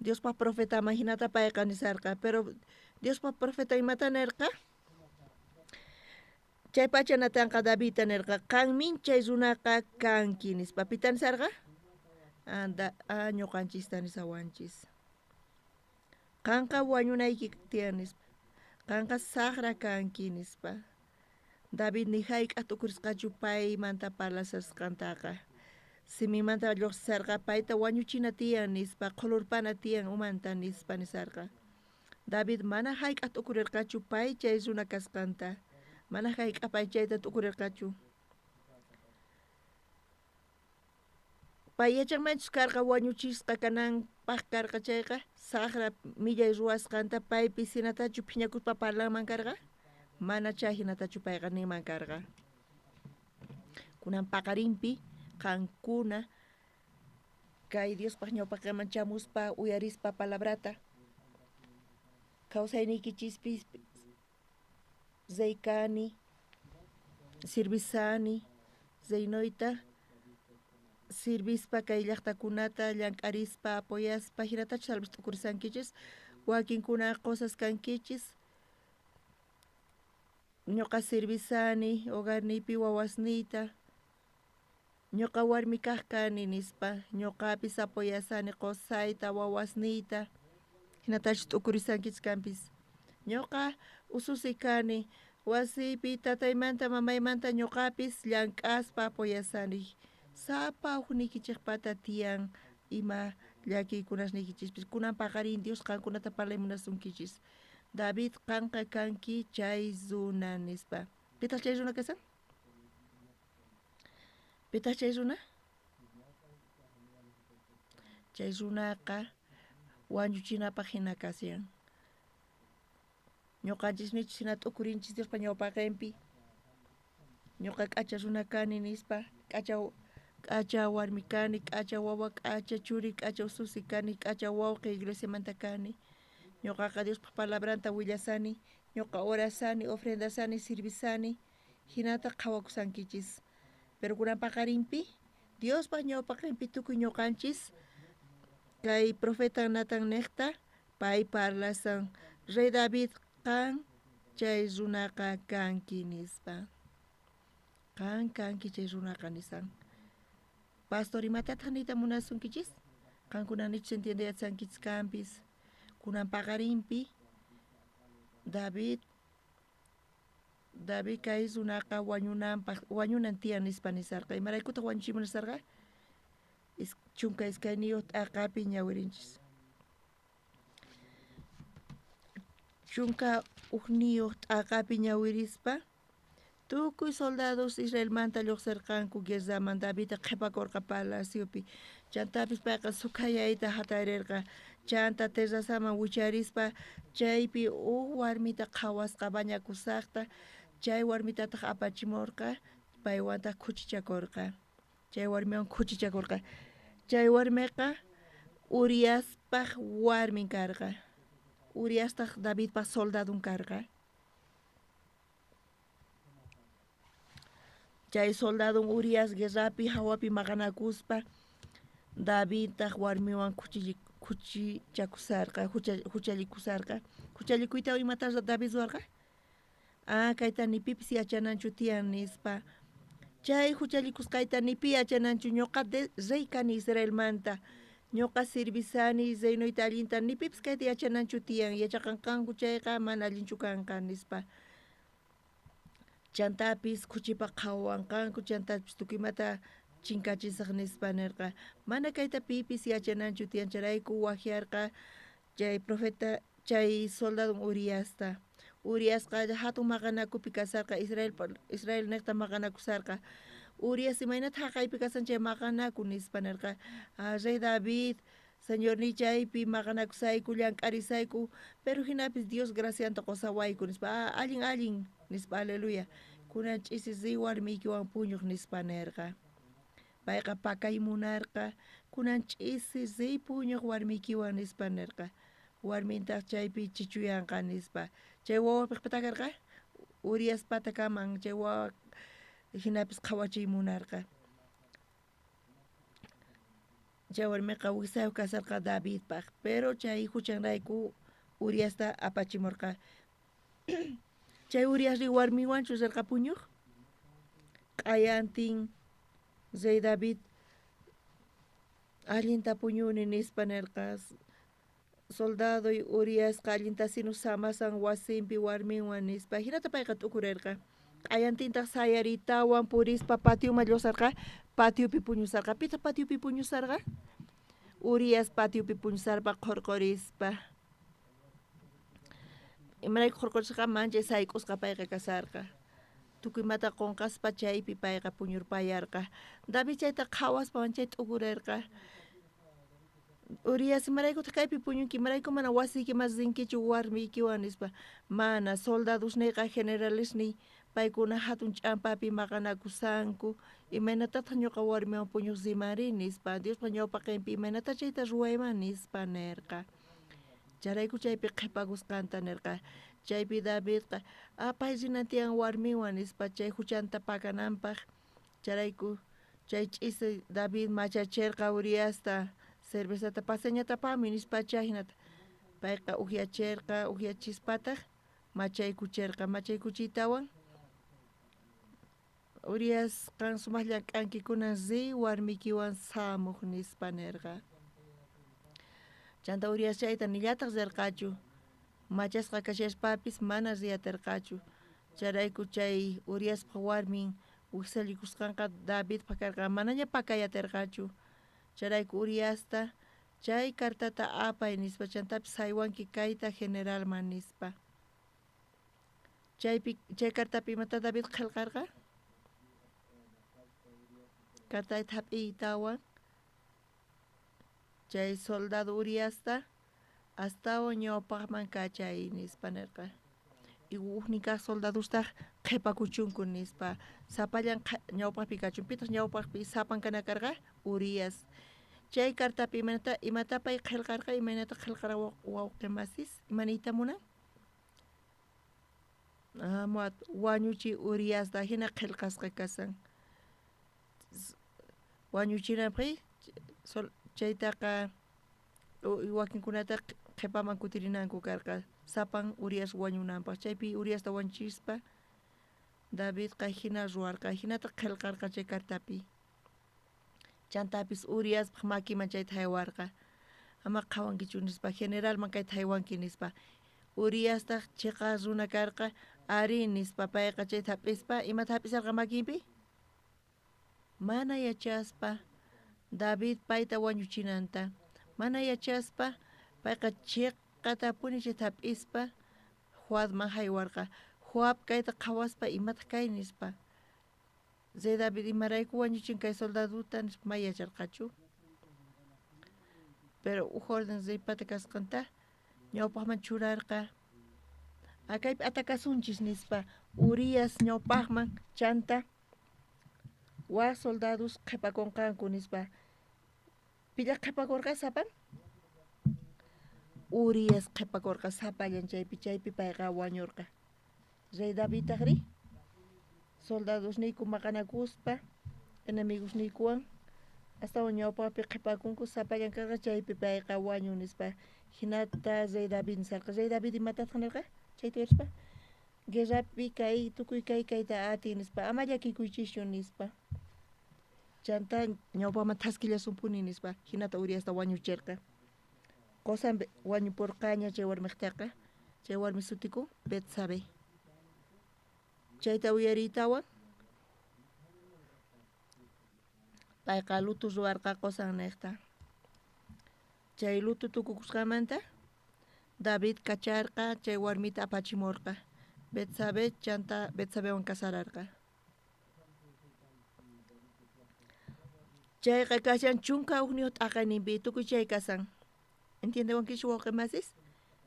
Diospaq profetaman hinata payqa nisarqa. Pero Diospaq profeta imata nirqa? Chay pacha Natanqa Davidta nirqa, qanmin chay runaqa kanki nispa. Pita nisarqa? Ñuqanchista nisawanchis. Qanqa wañunayki tiyan nispa. Qanqa saqra kanki nispa. David ni hayk'aq t'ukurisqachu paymanta parlasasqantaqa. Simimanta lluqsisarqa payta wañuchina tiyan nispa, qhulurpana tiyan umanta nispa nisarqa. David mana hayk'aq t'ukurirqachu pay chay runa kasqanta. Mana hayk'aq pay chayta t'ukurirqachu. Pay yachanmanchus karqa wañuchisqa kananpaq karqa chayqa, saqra millay ruwasqanta paypis hinatachu phiñakuspa parlanman karqa? Mana chay hinatachu payqa ninman karqa. Kunan paqarinpi qankuna kay Diospaq ñawpaqman chamuspa uyarispa palabrata kawsayniykichispis rey kani, sirvisani, reinoyta sirvispa kay llaqtakunata llank'arispa apoyaspa hinatachu salvas t'ukurisankichis, wakinkuna qosas kankichis, ñuqa sirvisani hogarniypi wawasniyta, ñuqa warmi kaq kani nispa, ñuqapis apoyasani qosayta wawasniyta, Hinatachu t'ukurisankichis kanpis. Ñuqa ususi kani, wasiypi tataymanta mamaymanta ñuqapis llank'aspa apoyasani. Sapa ujniykichejpata tiyan ima llakiykunasniykichispis. Kunan paqarin Dios qankunata parlay munasunkichis. David qanqa kanki chay runa nispa. Pitaq chay runa kasan? Pitaq chay runa? Chay runaqa wañuchinapaq hina kashan. Ñuqanchisnichus hina t'ukurinchis Diospa ñawpaqenpi. Ñuqa k'acha runa kani nispa, k'acha warmi kani, k'acha wawa, k'acha churi, k'acha ususi kani, k'acha wawqi iglesiamanta kani. Ñuqaqa Diospa palabranta willasani, ñuqa orasani, ofrendasani, sirvisani, hinata qhawakusankichis. Pero kunan paqarinpi, Diospa ñawpaqenpi tukuy ñuqanchis kay profeta Natán neqta pay parlasan, Rey David qan chay runaqa kanki nispa. Qan kanki chay runaqa nisan. Pastor, imatataq niyta munasunkichis? Qankuna nichus entiendeyatsankichis kanpis. Kunan paqarinpi David kay runaqa wañunanpaq wañunan tiyan nispa nisarqa. Imaraykutaq wañuchimun nisarqa? 12 t'aqapi ñawirinchis. 11 t'aqapi ñawirispa tukuy soldados Israelmanta lluqsirqanku guerraman. Davidta qhipakurqa palaciopi. Chantapis payqa sukhayayta hatarirqa. Chanta terrazaman wicharispa chaypi uj warmita qhawasqa bañakusaqta. Chay warmitataq apachimurqa, paywantaq khuchichakurqa. Chay warmiwan khuchichakurqa. Chay warmiqa Uriaspaq warmin karqa. Uriastaq Davidpaq soldadon karqa. Chay soldadon Urias guerrapi hawapi maqanakuspa Davidtaq warmiwan khuchichakusarqa, huchallikusarqa. Huchallikuyta imata David ruwarqa? Ah, kayta ni pipis yachananchu tiyan nispa. Chay huchallikusqayta ni pi yachananchu, ñuqa rey kani Israelmanta. Ñuqa sirvisani reinoyta allinta, ni pipis kayta yachananchu tiyan, yachaqanqanku chayqa mana allinchu kanqa nispa. Chantapis khuchipaq qhawawanqanku, chantapis tukuy imata chinkachisaq nispa nirqa. Mana kayta pipis yachananchu tiyan, chayrayku wajyarqa chay profeta, chay soldadon Uriasta. Uriasqa hatun maqanakupi kasarqa, Israel niqta maqanakusarqa. Urias imaynata haqaypi kasan chay maqanaku nispa nirqa. Ah, rey David, señorniy chaypi maqanakusayku, llank'arisayku, pero hinapis Dios gracianta qosawayku nispa. Ah, allin, allin nispa, aleluya. Kunan ch'isi riy warmiykiwan puñuq nispa nirqa. Payqa pakay munarqa, kunan ch'isi riy puñuq warmiykiwan nispa nirqa. Warmintaq chaypi chichuyanqa nispa. Chay wawapiq pata karqa? Urias pata kaman chay wawa hinapis qhawachiy munarqa. Chay warmiqa wijsayuq kasarqa Davidpaq, pero chay huchanrayku Uriasta apachimurqa. Chay Uriasri warmiwanchu rirqa puñuq? Q'ayantin rey David allinta puñuni nispa nirqa. Soldadoy Uriasqa allinta sinu samasan wasinpi warminwan nispa. Hinata payqa t'ukurirqa. Q'ayantintaq sayaritawan purispa patioman lluqsarqa, patiopi puñusarqa. Pitaq patiopi puñusarqa? Urias patiopi puñusarpa qhurqurispa. Imarayku qhurqurisqa? Manchay sayk'usqa payqa kasarqa. Tukuy imata qunqaspa chaypi payqa puñurpayarqa. David chayta qhawaspa manchay t'ukurirqa. Urias, imaraykutaq kaypi puñunki? Imarayku mana wasiykiman rinkichu warmiykiwan nispa. Mana, soldadosniyqa generalesniy paykuna hatun ch'ampapi maqanakusanku. Imaynatataq ñuqa warmiwan puñuq rimanri nispa. Diospa ñawpaqenpi imaynata chayta ruwayman nispa nirqa. Chayrayku chaypi qhipakusqanta nirqa. Chaypi Davidqa, ah, pay rinan tiyan warmiwan nispa chay huchanta pakananpaq. Chayrayku chay ch'isi David machacherqa Uriasta cervezata pasañata apamuy nispa chay hinata. Payqa ujyacherqa, ujyachispataq machaykucherqa, machaykuchiytawan Urias qan sumaq llank'anki kunan riy warmiykiwan samuq nispa nirqa. Chanta Urias chayta nillataj rerqachu. Machasqa kashaspapis mana riyaterqachu. Chayrayku chay Uriaspa warmin wijsallikusqanqa Davidpa karqa manaña pakayaterqachu. Chayrayku Uriasta chay cartata apay nispa chantapis haywanki kayta generalman nispa. Chaypi chay cartapi imata David qhelqarqa? Cartayta hap'iytawan chay soldado Uriasta astawan ñawpaqman kachay nispa nerqa. Y ujnin kaj soldadostaj qhipakuchunku nispa. Sapallan ñawpaqpi kachun. Pitaq ñawpaqpi sapan kana karqa? Urias. Chay cartapi imata pay qhelqarqa, imaynata qhelqarqa wawqi masis? Ima niyta munan? Wañuchi Uriasta hina qhelqasqa kasan. Wañuchinapaq chaytaqa wakinkunata qhipaman kutirinanku karqa sapan Urias wañunanpaq. Chaypi Uriasta wañuchispa Davidqa hina ruwarqa, hinata qhelqarqa chay cartapi. Chantapis Uriaspaq makiman chayta haywarqa. Ama qhawankichu nispa, generalman kayta haywanki nispa. Uriastaq chiqa runa karqa, ari nispa payqa chayta hap'ispa, imata hap'isarqa makinpi? Mana yachaspa David payta wañuchinanta. Mana yachaspa payqa chiqatapuni chayta hap'ispa Joabman haywarqa. Joab kayta qhawaspa imataq kay nispa. Rey David imarayku wañuchin kay soldaduta nispa may yacharqachu. Pero uj orden reypata kasqanta ñawpaqman churarqa. Kaypi atakasunchis nispa Urias ñawpaqman chanta waj soldados qhipakunqanku nispa. Pilla qhipakurqa sapan? Urias qhipakurqa sapallan chaypi, chaypi payqa wañurqa. Rey Davidtajri soldadosniyku maqanakuspa enemigosniykuwan astawan ñawpaqpi qhipakunku sapallan karqa chaypi payqa wañun nispa. Hinata rey David nisarqa. Rey David imatataq nirqa? Chayta uyarispa guerrapi kay tukuy kay kayta atin nispa, ama llakikuychischu nispa. Chanta ñawpaqman thaskillasunpuni nispa. Hinata Uriasta wañuchirqa. Qosan wañupurqaña chay warmiqtaqa. Chay warmi sutikun Betsabé. Chayta uyariytawan payqa luto ruwarqa qosan niqta. Chay luto tukukusqanmanta David kacharqa chay warmita apachimurqa. Betsabé chanta Betsabewan casararqa. Chayqa kashan 11 t'aqayninpi tukuy chay kasan. ¿Entiendewankichu wawqi masis?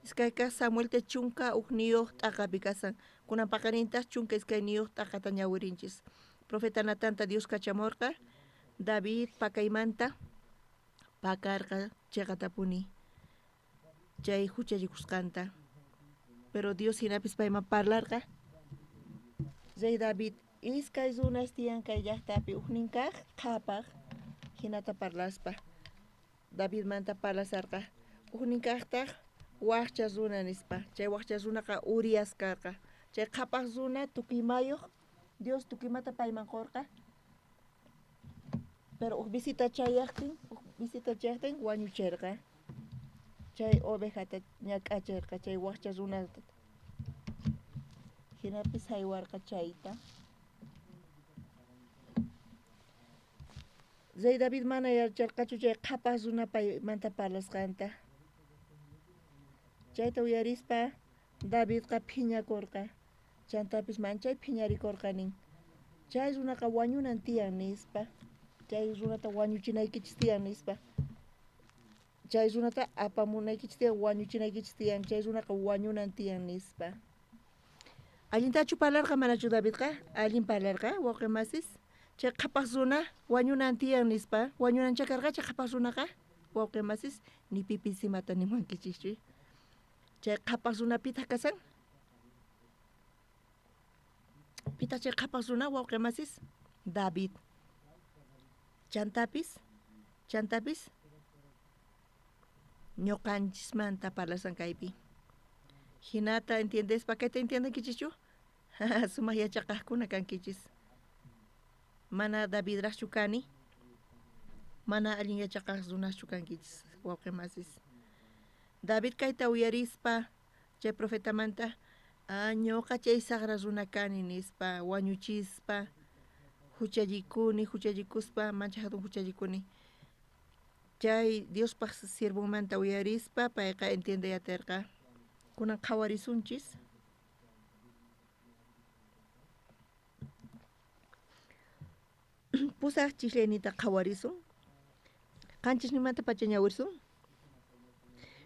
Iskay kaq Samuelta 11 t'aqapi kasan. Kunan paqarintaq 12 t'aqata ñawirinchis. Profeta Natanta Dios kachamurqa David pakaymanta pakarqa chiqatapuni chay huchallikusqanta. Pero Dios hinapis payman parlarqa. Rey David iskay runas tiyan kay llaqtapi ujnin kaq qhapaq hinata parlaspa Davidmanta parlasarqa. Ujnin kaqtaq waqcha runa nispa. Chay waqcha runaqa Urias karqa. Chay qhapaq runa tukuy imayuq Dios tukuymata payman qurqa. Pero uj visita chayaqtin, wañuchirqa. Chay ovejata ñak'achirqa, chay waqcha runata. Hinapis haywarqa chayta. Rey David mana yacharqachu chay qhapaq runa paymanta parlasqanta. Chayta uyarispa Davidqa phiñakurqa. Chantapis manchay phiñarikurqa nin. Chay runaqa wañunan tiyan nispa. Chay runata wañuchinaykichis tiyan nispa. Chay runata apamunaykichis tiyan, wañuchinaykichis tiyan. Chay runaqa wañunan tiyan nispa. Allintachu parlarqa manachu Davidqa? Allin parlarqa, wawqi masis. Chay qhapaq runa wañunan tiyan nispa. Wañunancha karqa chay qhapaq runaqa, wawqi masis, ni pipis imata niwankichischu. Chay qhapaq runa pitaq kasan? Pitaq chay qhapaq runa, wawqi masis? David. Chantapis, ñuqanchismanta parlasan kaypi. Hinata entiendespa, kayta entiendenkichischu? Sumaq yachaqaqkuna kankichis. Mana Davidraqchu kani, mana allin yachaqaq runaschu kankichis, wawqi masis. David kayta uyarispa chay profetamanta, ñuqa chay saqra runa kani nispa, wañuchispa, huchallikuni, huchallikuspa, mancha hatun huchallikuni. Chay Diospaq siervonmanta uyarispa payqa entiende aterqa. Kunan qhawarisunchis. Pusaq chisllaynita qhawarisun. Qanchisninmanta pacha ñawirsun.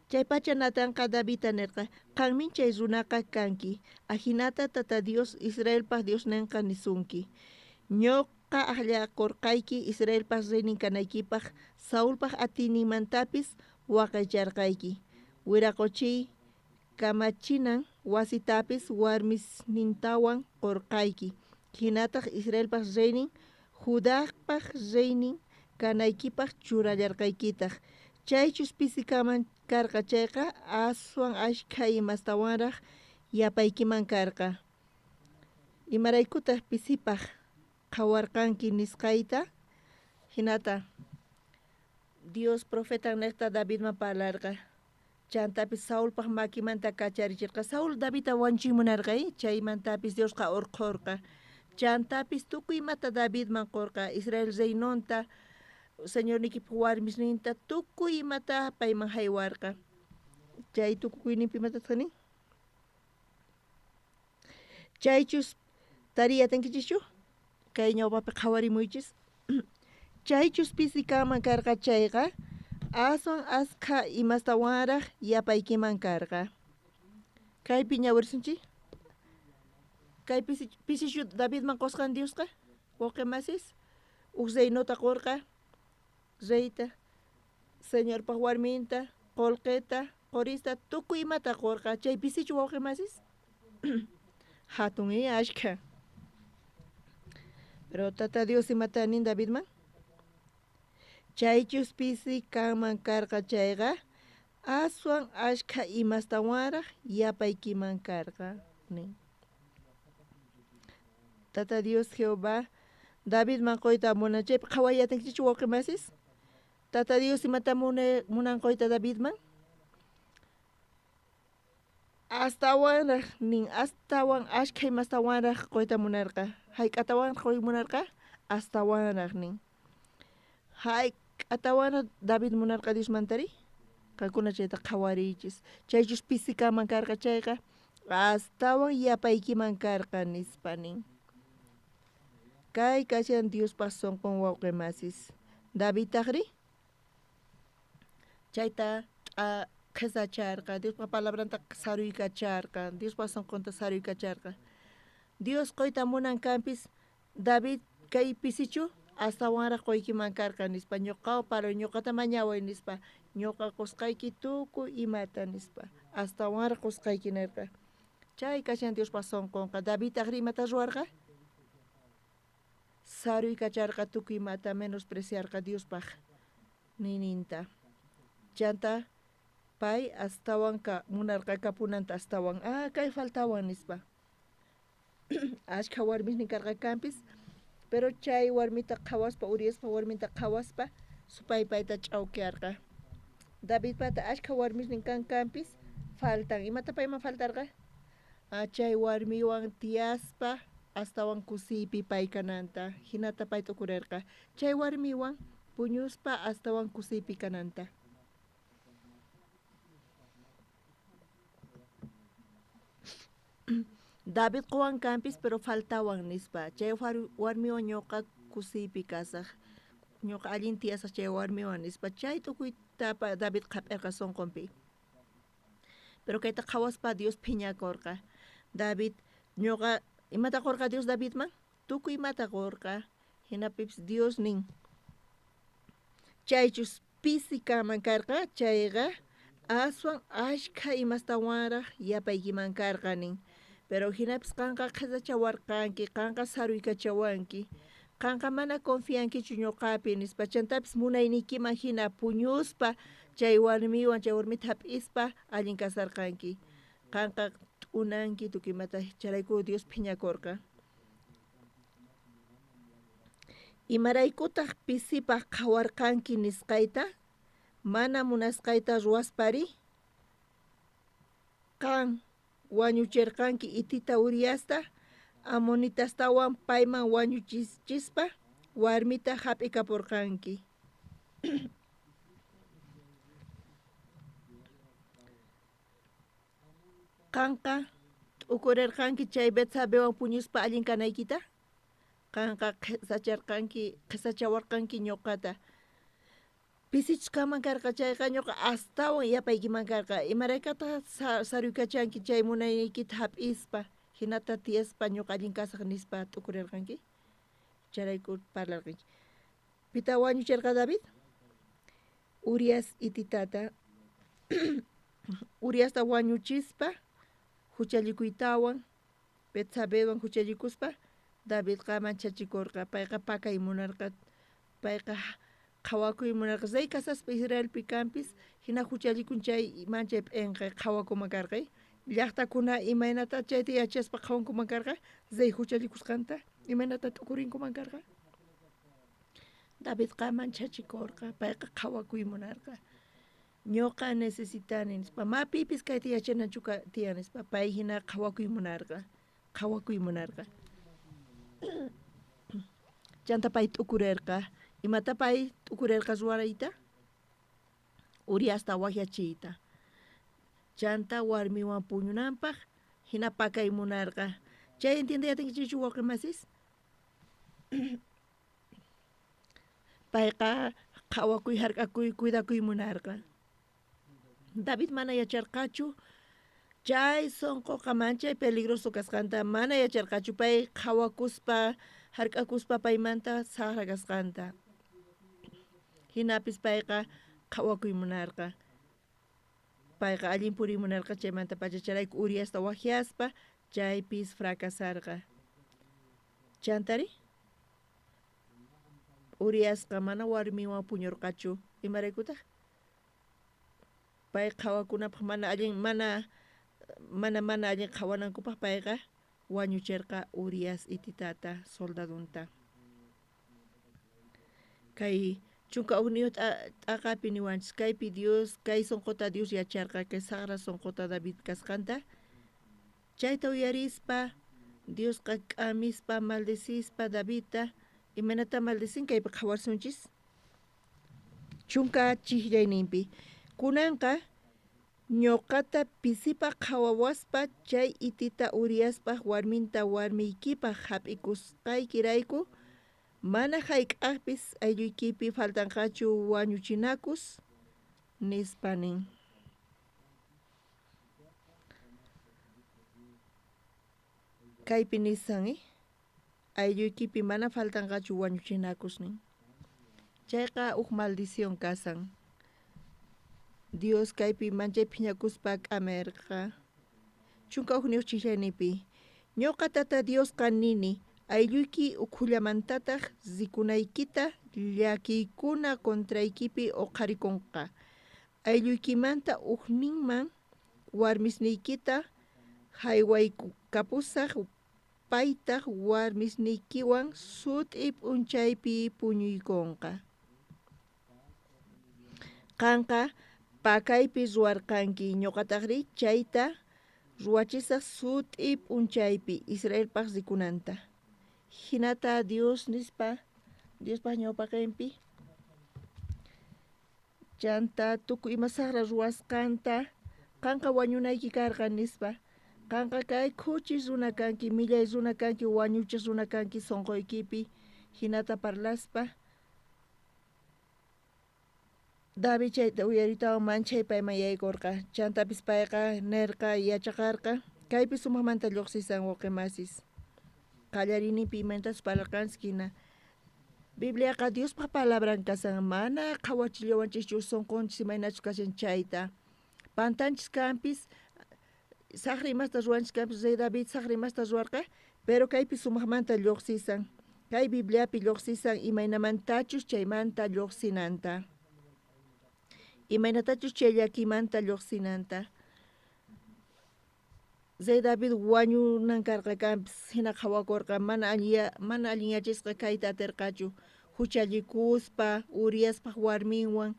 Chay pacha Natanqa Davidta nirqa, qanmin chay runaqa kanki. Ajinata Tata Dios Israelpaq Diosninqa nisunki. Ñuqa akllakurqayki Israelpaq reynin kanaykipaq, Saulpaq atiyninmantapis waqaycharqayki. Wiraqochiy kamachinan wasitapis warmisnintawan qurqayki. Hinataq Israelpaq reynin, Judapaq reynin kanaykipaq churallarqaykitaq. Chaychus pisikaman karqa chayqa aswan ashkha imastawanraq yapaykiman karqa. Imaraykutaq pisipaq qhawarqanki nisqayta? Hinata Dios profeta niqta Davidman parlarqa. Chantapis Saulpaq makimanta kacharichirqa. Saul Davidta wañuchiy munarqa, chaymantapis Diosqa urqhurqa. Chantapis tukuy imata Davidman qurqa, Israel reinonta, Señornikipaq warmisninta, tukuy imata payman haywarqa. Chay tukukuyninpi imatataq nin? Chaychus tariy atinkichischu? Kay ñawpapi qhawarimuychis. Chaychus pisi kanman karqa chayqa, aswan askha imastawanraq yapaykiman karqa. Kaypi ñawirsunchik. Kay pisichu Davidman qusqan Diosqa, wawqi masis, uj reinota qurqa, reyta, Señorpaq warminta, qullqita, qurista, tukuy imata qurqa. Chay pisichu wawqi masis? Hatun ashkha. Pero Tata Dios imata nin Davidman? Chaychus pisi kanman karqa chayqa, aswan ashkha imastawanraq yapaykiman karqa nin. Tata Dios Jehová Davidman quyta munan chaypi qhaway atinkichikchu wawqi masis? Tata Dios imata munan quyta Davidman? Astawanraq nin, astawan ashkha imastawanraq quyta munarqa. Hayk'atawanraq quy munarqa? Astawanraq nin. Hayk'atawanraq David munarqa Diosmantari? Qankuna chayta qhawariychis. Chaychus pisi kanman karqa chayqa, astawan yapaykiman karqa nispa nin. Kay kashan Diospaq sunqun wawqi masis. Davidtaqri chayta qhisacharqa, Diospaq palabranta saruykacharqa, Diospaq sunqunta saruykacharqa. Dios quyta munan kanpis, David kay pisichu astawanraq quykiman karqa nispa, ñuqa paro ñuqata mañaway nispa, ñuqa qusqayki tukuy imata nispa, astawanraq qusqayki nirqa. Chay kashan Diospaq sunqunqa. Davidtaqri imata ruwarqa? Saruykacharqa tukuy imata, menospreciarqa Diospaq niyninta. Chanta pay astawan munarqa kapunanta astawan, kay faltawan nispa. Ashkha warmisnin karqa kanpis, pero chay warmita qhawaspa, Uriaspa warminta qhawaspa, supay payta ch'awkiyarqa. Davidpata ashkha warmisnin kan kanpis, faltan. Imata payman faltarqa? Chay warmiwan tiyaspa astawan kusiypi pay kananta, hinata pay t'ukurerqa. Chay warmiwan puñuspa astawan kusiypi kananta. David qowan kanpis, pero faltawan nispa. Chay warmiwan ñuqa kusiypi kasaj, ñuqa allin tiyasaj chay warmiwan nispa. Chay tukuyta David qhap'erqa sunqunpi. Pero kayta qhawaspa Dios phiñakurqa. David ñuqa imata qurqa Dios Davidman? Tukuy imata qurqa. Hinapipis Dios nin, chaychus pisi kanman karqa chayqa aswan ashkha imastawanraq yapaykiman karqa nin. Pero hinapis qanqa qhisachawarqanki, qanqa saruykachawanki, qanqa mana confiankichu ñuqapi nispa. Chantapis munayniykiman hina puñuspa chay warmiwan, chay warmita hap'ispa allin kasarqanki. Qanqa t'unanki tukuy imata, chayrayku Dios phiñakurqa. Imaraykutaq pisipaq qhawarqanki nisqayta? Mana munasqayta ruwaspari? Qan wañucherqanki hitita Uriasta, amonitastawan payman wañuchispa warmita jap'ikaporqanki. Qanqa t'ukurerqanki chay Betsabewan puñuspa allin kanaykita? Qanqa qhesacharqanki, qhesachawarqanki ñoqata. Pisichus kanman karqa chayqa ñoqa astawan yapaykiman karqa. Imaraykataq saruykachanki chay munayniykita jap'ispa, jinata tiyaspa ñoqa allin kasaj nispa t'ukurerqanki? Chayrayku parlarqanki. Pita wañucherqa David? Urias hititata. Uriasta wañuchispa, juchallikuytawan, Betsabewan juchallikuspa, Davidqa manchachikorqa. Payqa pakay munarqa, payqa qhawakuy munarqa. Rey kasaspa Israelpi kanpis, jina juchallikun chay manchay p'enqay qhawakuman karqa. Llajtakuna imaynata chayta yachaspa qhawankuman karqa, rey juchallikusqanta imaynata t'ukurinkuman karqa. Davidqa manchachikorqa, payqa qhawakuy munarqa. Ñoqa necesitani nispa, ma pipis kayta yachanachu tiyan nispa, pay jina qhawakuy munarqa, qhawakuy munarqa. Chanta pay t'ukurerqa, imata pay t'ukurerqa ruwarayta? Uriasta wajyachiyta. Chanta warmiwan puñunanpaj jina pakay munarqa. Chay entiendey atinkichikchu wawqi masis? Payqa qhawakuy, jark'akuy, cuidakuy munarqa. David mana yacharqachu chay sonqoqa manchay peligroso kasqanta, mana yacharqachu pay qhawakuspa, jark'akuspa paymanta sajra kasqanta. Jinapis payqa qhawakuy munarqa. Payqa allin puriy munarqa, chaymanta pachacharayku Uriasta wajyaspa, chaypis fracasarqa. Chantari? Uriasqa mana warmiwan puñurqachu. Imaraykutaj? Pay qhawakunapaj mana allin, mana mana mana allin qhawanankupaj payqa wañucherqa Urias hititata soldadonta. Kay 11 t'aqapi niwanchis, kaypi Dios, kay sonqota Dios yacharqa, kay sajra sonqota David kasqanta. Chayta uyarispa, Diosqa k'amispa, maldecispa Davidta, imaynata maldecin kaypi qhawarsunchis? 10 chijllayninpi. Kunanqa ñoqata pisipaj qhawawaspa chay hitita Uriaspaj warminta warmiykipaj jap'ikusqaykirayku, mana jayk'ajpis aylluykipi faltanqachu wañuchinakus, nispa nin. Kaypi nisan, aylluykipi mana faltanqachu wañuchinakus nin. Chayqa uj maldición kasan. Dios kaypi manchay phiñakuspa k'amerqa. 11 chijllaynipi. Ñoqa Tata Diosqa nini, aylluyki ukhullamantataj rikunaykita llakiykuna contraykipi oqharikonqa. Aylluykimanta ujninman warmisniykita jaywaykapusaj, paytaj warmisniykiwan sut'i p'unchaypi puñuykonqa. Qanqa pakaypi ruwarqanki, ñoqatajrí chayta ruwachisaj sut'i p'unchaypi Israelpaj rikunanta. Jinata Dios nispa, Diospaj ñawpaqenpi, chanta tukuy ima sajra ruwasqanta, qanqa wañunayki karqa nispa. Qanqa kay khuchis runa kanki, millay runa kanki, wañuchej runa kanki sonqoykipi, jinata parlaspa. David chayta uyaritawan manchay payman yaykorqa. Chantapis payqa nerqa, yachaqarqa, kaypi sumajmanta llojsisan wawqi masis. Qallariyninpi imaynatachus parlarqanchis jina. Bibliaqa Diospaj palabran kasan, mana qhawachillawanchikchu sonqonchis imaynachus kashan chayta. Pantanchis kanpis, sajra imasta ruwanchis kanpis, rey David sajra imasta ruwarqa, pero kaypi sumajmanta llojsisan. Kay Bibliapi llojsisan imaynamantachus chaymanta llojsinanta. Imaynatachus chay llakimanta llojsinanta. Rey David wañunan karqa kanpis, jina qhawakorqa, mana allinyachisqa kayta aterqachu, juchallikuspa, Uriaspaj warminwan.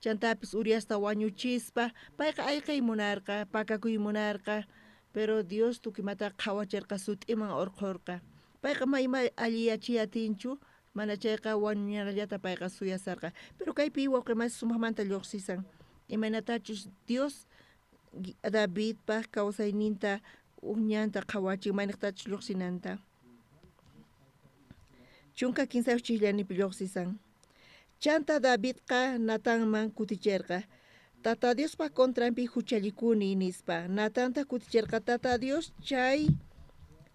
Chantapis Uriasta wañuchispa, payqa ayqey munarqa, pakakuy munarqa, pero Dios tukuy imata qhawacherqa sut'iman urqhurqa. Payqa mayma alliyachiy atinchu, mana chayqa wañunallata payqa suyasarqa. Pero kaypi wawqi masi sumaqmanta lluqsisan. Imaynatachus Dios Davidpaj kawsayninta uj ñanta qhawachin mayniqtachus lluqsinanta. 13 chijllanipi lluqsisan. Chanta Davidqa Natanman kuticherqa. Tata Diospa contranpi huchallikuni nispa. Natanta kuticherqa Tata Dios chay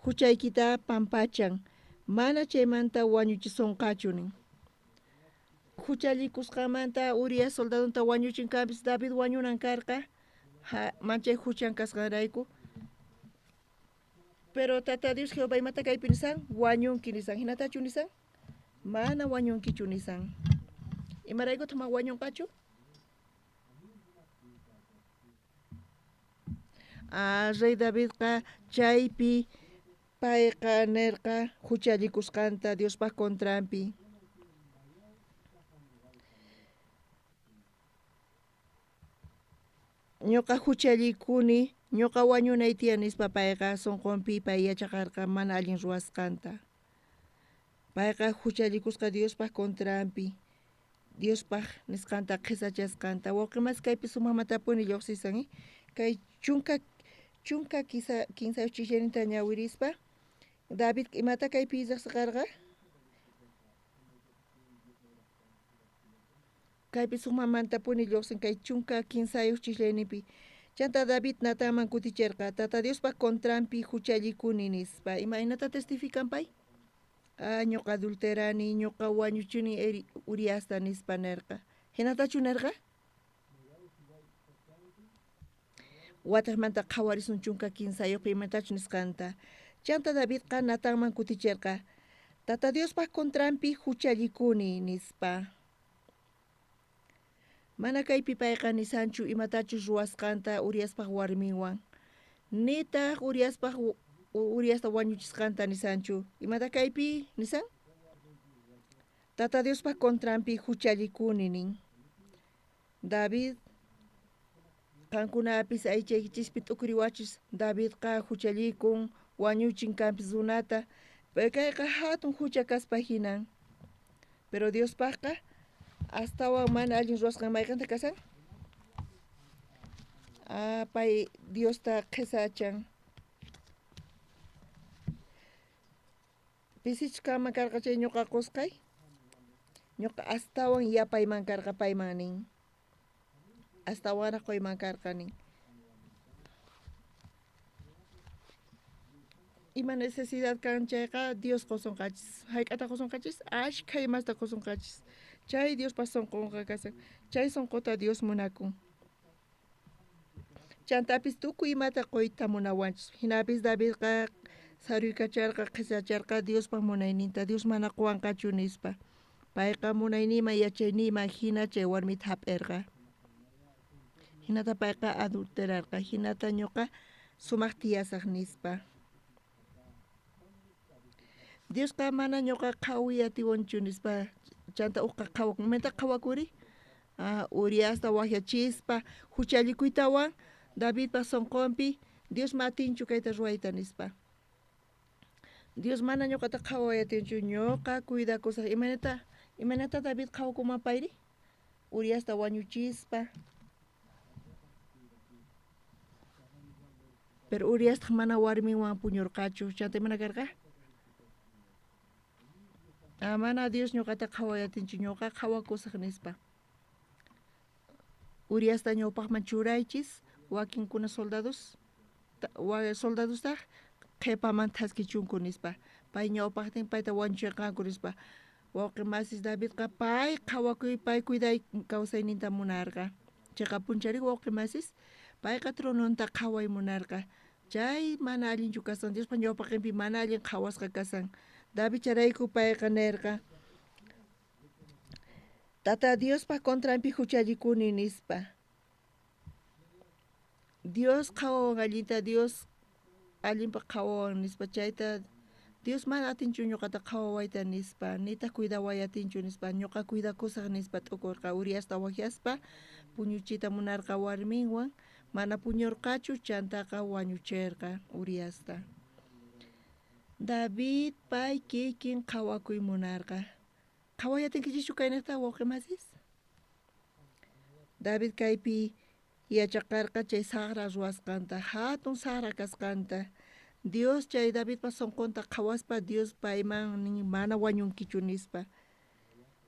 huchaykita pampachan. Mana chaymanta wañuchisonqachu nin. Huchallikusqanmanta Urias soldadonta wañuchin kanpis David wañunan karqa. Manchay huchan kasqanrayku. Pero Tata Dios Jehová imata kaypi nisan? Wañunki nisan. Hinatachu nisan? Mana wañunkichu nisan. Imaraykutaq ma wañunqachu? Rey Davidqa chaypi payqa nerqa huchallikusqanta Diospaj contranpi. Ñuqa huchallikuni, ñuqa wañunay tiyan nispa payqa sunqunpi pay yachaqarqa mana allin ruwasqanta. Payqa huchallikusqa Diospaj contranpi, Diospaj nisqanta qhisachasqanta. Wawqi masi kaypi sumaqmatapuni lluqsisan, Kay 13 chijllaninta ñawirispa, David imata kaypi riqsiqarqa? Kaypi sumaqmantapuni lluqsin kay 13 chijllayninpi. Chanta David Natanman kuticherqa, Tata Diospa contranpi huchallikuni nispa. Imaynata testifican pay? Ñuqa adulterani, ñuqa wañuchini Uriasta nispa nerqa. Hinatachu nerqa? Wataqmanta qhawarisun 13 imatachus nisqanta. Chanta Davidqa Natanman kuticherqa, Tata Diospa contranpi huchallikuni nispa. Mana kaypi payqa nisanchu imatachus ruwasqanta Uriaspaj warminwan. Nitaq Uriaspaj Uriasta wañuchisqanta nisanchu. Imata kaypi nisan? Tata Diospa contranpi huchallikuni nin. David qankunapis aychaykichispi t'ukuriwachis Davidqa huchallikun wañuchin kanpis runata. Kayqa hatun hucha kaspa hinan. Pero Diospajqa astawan mana allin ruwasqan mayqanta kasan? Pay Diosta qhisachan. Pisichu kanman karqa chay ñuqa qusqay? Ñuqa astawan yapayman karqa payman nin. Astawanraq quyman karqa nin. Ima necesidad kan chayqa Dios qusunqachis. Hayk'ata qusunqachis? Ashkha imasta qusunqachis. Chay Diospa sunqunqa kasan. Chay sunquta Dios munakun. Chantapis tukuy imata quyta munawanchis. Hinapis Davidqa saruykacharqa, qhisacharqa Diospa munayninta. Dios mana quwanqachu nispa. Payqa munayniyman yachayniyman hina chay warmita hap'irqa. Hinata payqa adulterarqa. Hinata ñuqa sumaq tiyasaq nispa. Diosqa mana ñuqa qhawiy atiwanchu nispa. Chanta uqqa qhawakun. Imata qhawakuri? Uriasta waqyachispa huchallikuytawan Davidpa sunqunpi Dios ma atinchu kayta ruwayta nispa. Dios mana ñuqata qhaway atinchu, ñuqa cuidakusaq. Imaynata David qhawakunman payri? Uriasta wañuchispa. Pero Uriastaq mana warminwan puñurqachu. Chanta imana karqa? Mana Dios ñuqata qhaway atinchu, ñuqa qhawakusaq nispa. Uriasta ñawpaqman churaychis, wakinkuna soldados, soldadostaq qhipaman thaskichunku nispa. Pay ñawpaqtin payta wañuchirqanku nispa. Wawqi masis Davidqa pay qhawakuy, pay cuiday kawsayninta munarqa. Chiqapunchari wawqi masis, payqa trononta qhaway munarqa. Chay mana allinchu kasan, Diospa ñawpaqinpi mana allin qhawasqa kasan. David charayku payqa nerqa, Tata Diospa contranpi huchallikuni nispa. Dios qhawawan allinta, Dios allinpaq qhawawan nispa. Chayta Dios mana atinchu ñuqata qhawawayta nispa, nitaq cuidaway atinchu nispa, ñuqa cuidakusaq nispa t'ukurqa. Uriasta wajyaspa puñuchiyta munarqa warminwan, mana puñurqachu, chantaqa wañucherqa Uriasta. David pay kikin qhawakuy munarqa. Qhaway atinkichischu kaynejta wawqi masis? David kaypi yachaqarqa chay saqra ruwasqanta, hatun saqra kasqanta. Dios chay Davidpa sunqunta qhawaspa Dios payman nin mana wañunkichu nispa.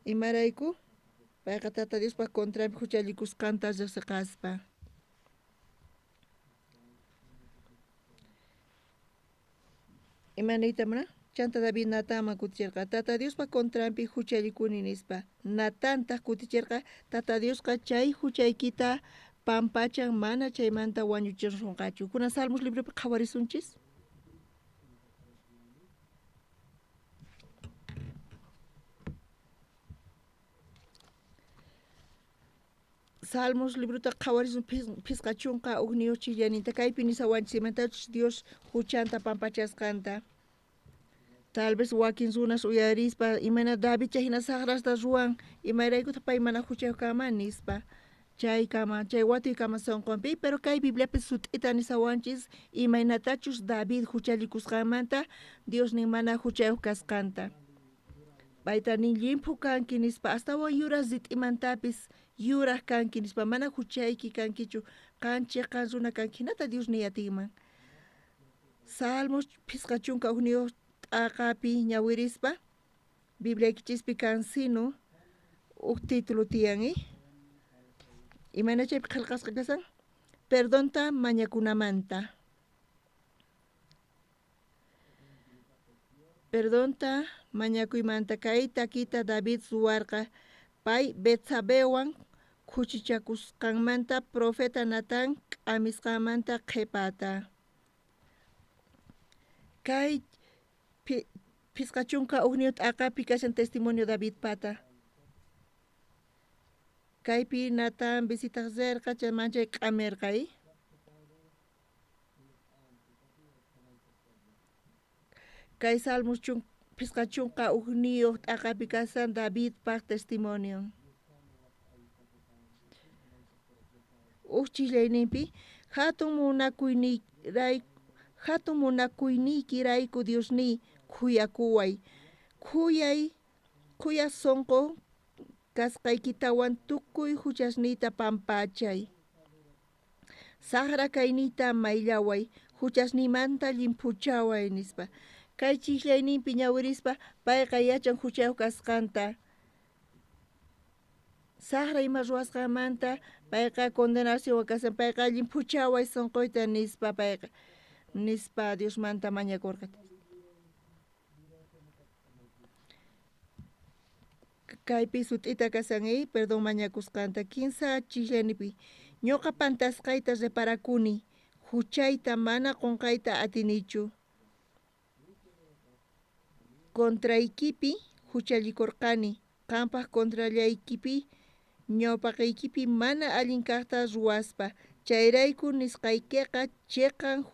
Imarayku? Payqa Tata Diospa contranpi huchallikusqanta riqsiqaspa. Ima niyta munan? Chanta David Natanman kuticherqa, Tata Diospa contranpi huchallikuni nispa. Natantaq kuticherqa, Tata Diosqa chay huchaykita pampachan, mana chaymanta wañuchisunqachu. Kunan Salmos libropi qhawarisunchis. Salmos librota qhawarisun 51 chillaninta. Kaypi nisawanchis imantachus Dios huchanta pampachasqanta. Tal vez wakin runas uyarispa imayna David chay hina saqrasta ruwan, imaraykutaq pay mana huchayuq kanman nispa. Chaykama, chay watuykama sunqunpi, pero kay Bibliapi sut'ita nisawanchis imaynatachus David huchallikusqanmanta Dios nin mana huchayuq kasqanta. Payta nin llimphu kanki nispa, astawan yuraq rit'imantapis yuraq kanki nispa, mana huchayki kankichu, qan chiqan runa kanki, hinata Dios niy atinman. Salmos 51 t'aqapi ñawirispa, Bibliaykichispi kansinu uj título tiyan, Imayna chaypi qillqasqa kasan? Perdonta mañakunamanta. Perdonta mañakuymanta kay takita David ruwarqa, pay Betsabewan khuchichakusqanmanta profeta Natán k'amisqanmanta qhipata. Kay 51 t'aqapi kashan testimonio Davidpata. Kaypi Natán visitaq rirqa, chay manchay k'amirqa. Kay Salmos 51 t'aqapi kasan Davidpaq testimonio. Uj chillayninpi hatun munakuyniykirayku Diosniy khuyakuway, khuya sunqu kasqaykitawan tukuy huchasniyta pampachay. Saqra kayniyta mayllaway, huchasniymanta llimphuchaway nispa. Kay chillayninpi ñawirispa payqa yachan huchayuq kasqanta. Saqra ima ruwasqanmanta payqa condenacionwan kasan, payqa llimphuchaway sunquyta nispa payqa nispa Diosmanta mañakurqa. Kaypi sut'ita kasan, perdón mañakusqanta. 15 chillaynipi ñuqa pantasqayta reparakuni, huchayta mana qunqayta atinichu. Contraykipi huchallikurqani, qampaq contrallaykipi ñawpaqaykipi mana allin kaqta ruwaspa, chayrayku nisqaykiqa chiqan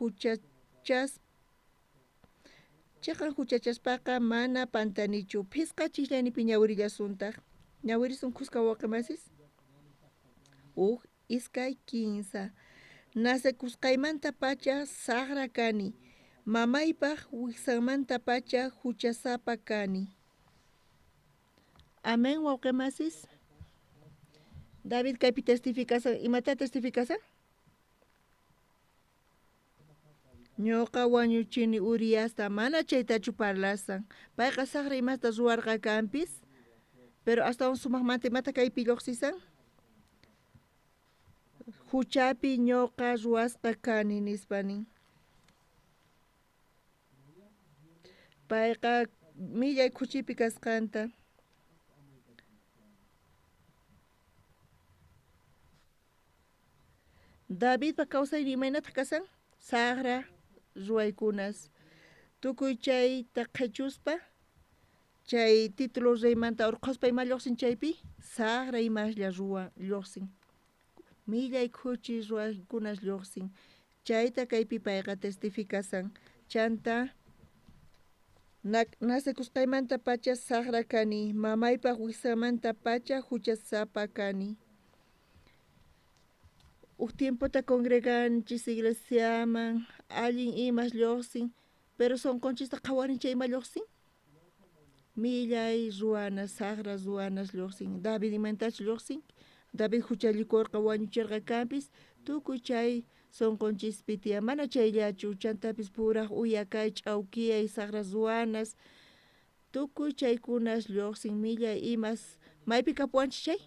huchachaspaqa mana pantanichu. 5 chillaynipi ñawirillasuntaq. Ñawirisun kuska wawqimasis. 1, 2, 3. Nacekusqaymantapacha saqra kani, mamaypaq wiksanmantapacha huchasapa kani. Amén, wawqimasis. David kaypi testificasan, imata testificasan? Ñuqa wañuchini Uriasta, mana chaytachu parlasan. Payqa saqra imasta ruwarqa kanpis, pero astawan sumaqmanta imata kaypi lluqsisan? Huchapi ñuqa ruwasqa kani nispa nin. Payqa millay khuchipi kasqanta. Davidpa kawsaynin imaynataq kasan? Saqra ruwaykunas. Tukuy chayta qhichuspa, chay título reymanta urqhuspa ima lluqsin chaypi? Saqra imaslla ruwan lluqsin. Millay khuchi ruwaykunas lluqsin. Chayta kaypi payqa testificasan. Chanta Nacekusqaymantapacha saqra kani, mamaypaj wijsanmantapacha juchasapa kani. Uj tiempota congreganchis iglesiaman, allin imas lluqsin, pero sunqunchista qhawarin chay ima lluqsin? Millay ruwanas, saqra ruwanas lluqsin. David imantachu lluqsin? David juchallikurqa wañucherqa kanpis, tukuy chay sunqunchispi tiyan, mana chayllachu, chantapis puraj uya kay, ch'awkiyay, saqra ruwanas, tukuy chaykunas lluqsin, millay imas. Maypi kapuwanchis chay?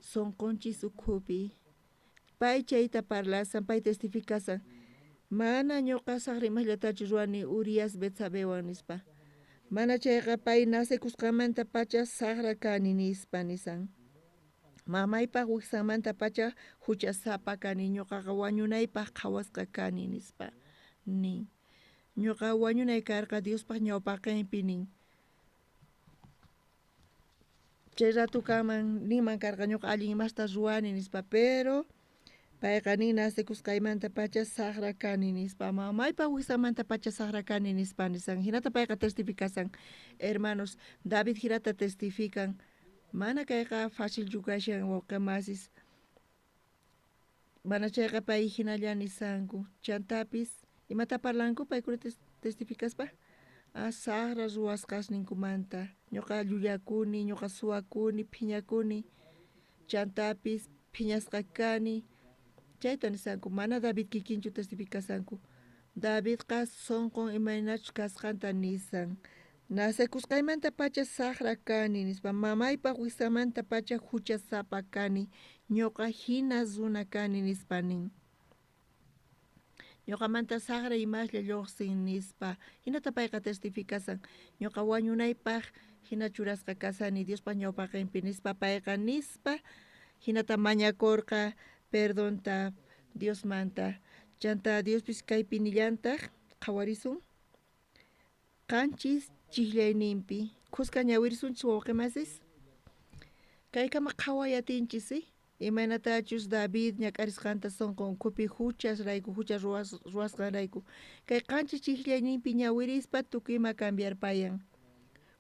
Sunqunchis ukhupi. Pay chayta parlasan, pay testificasan, mana ñuqa saqra imasllatachu ruwani Urias Betsabewan nispa. Mana chayqa pay nacekusqanmantapacha saqra kani nispa nisan. Mamaypaj wijsanmantapacha juchasapa kani, ñuqaqa wañunaypaj qhawasqa kani nispa nin. Ñuqa wañunay karqa Diospaj ñawpaqinpi nin. Chay ratukaman ninman karqa ñuqa allin imasta ruwani nispa, pero payqa nin nacekusqaymantapacha saqra kani nispa, mamaypaj wijsanmantapacha saqra kani nispa nisan. Jinata payqa testificasan. Hermanos, David jinata testifican. Mana kayqa facilchu kashan wawqimasis. Mana chayqa pay jinalla nisanku. Chantapis, imata parlanku paykuna testificaspa? Ah, saqra ruwasqasninkumanta. Ñuqa llullakuni, ñuqa suwakuni, phiñakuni. Chantapis phiñasqa kani. Chayta nisanku. Mana David kikinchu testificasanku. Davidqa sunqun imaynachus kasqanta nisan. Nacekusqaymantapacha saqra kani nispa, mamaypaj wijsanmantapacha juchasapa kani, ñuqa hina runa kani nispa nin. Ñuqamanta saqra imaslla lluqsin nispa, hinata payqa testificasan, ñuqa wañunaypaj hina churasqa kasani Diospaj ñawpaqinpi nispa payqa nispa, hinata mañakurqa perdonta Diosmanta. Chanta Diospis kaypi nillantaj, qhawarisun. Qanchis chijllayninpi, khuska ñawirisunchis wawqimasis. Kaykama qhaway atinchis, imaynatachus David ñak'arisqanta sunqun ukhupi juchasrayku, jucha ruwasqanrayku. Kay qanchis chijllayninpi ñawirispa tukuy ima cambiarpayan.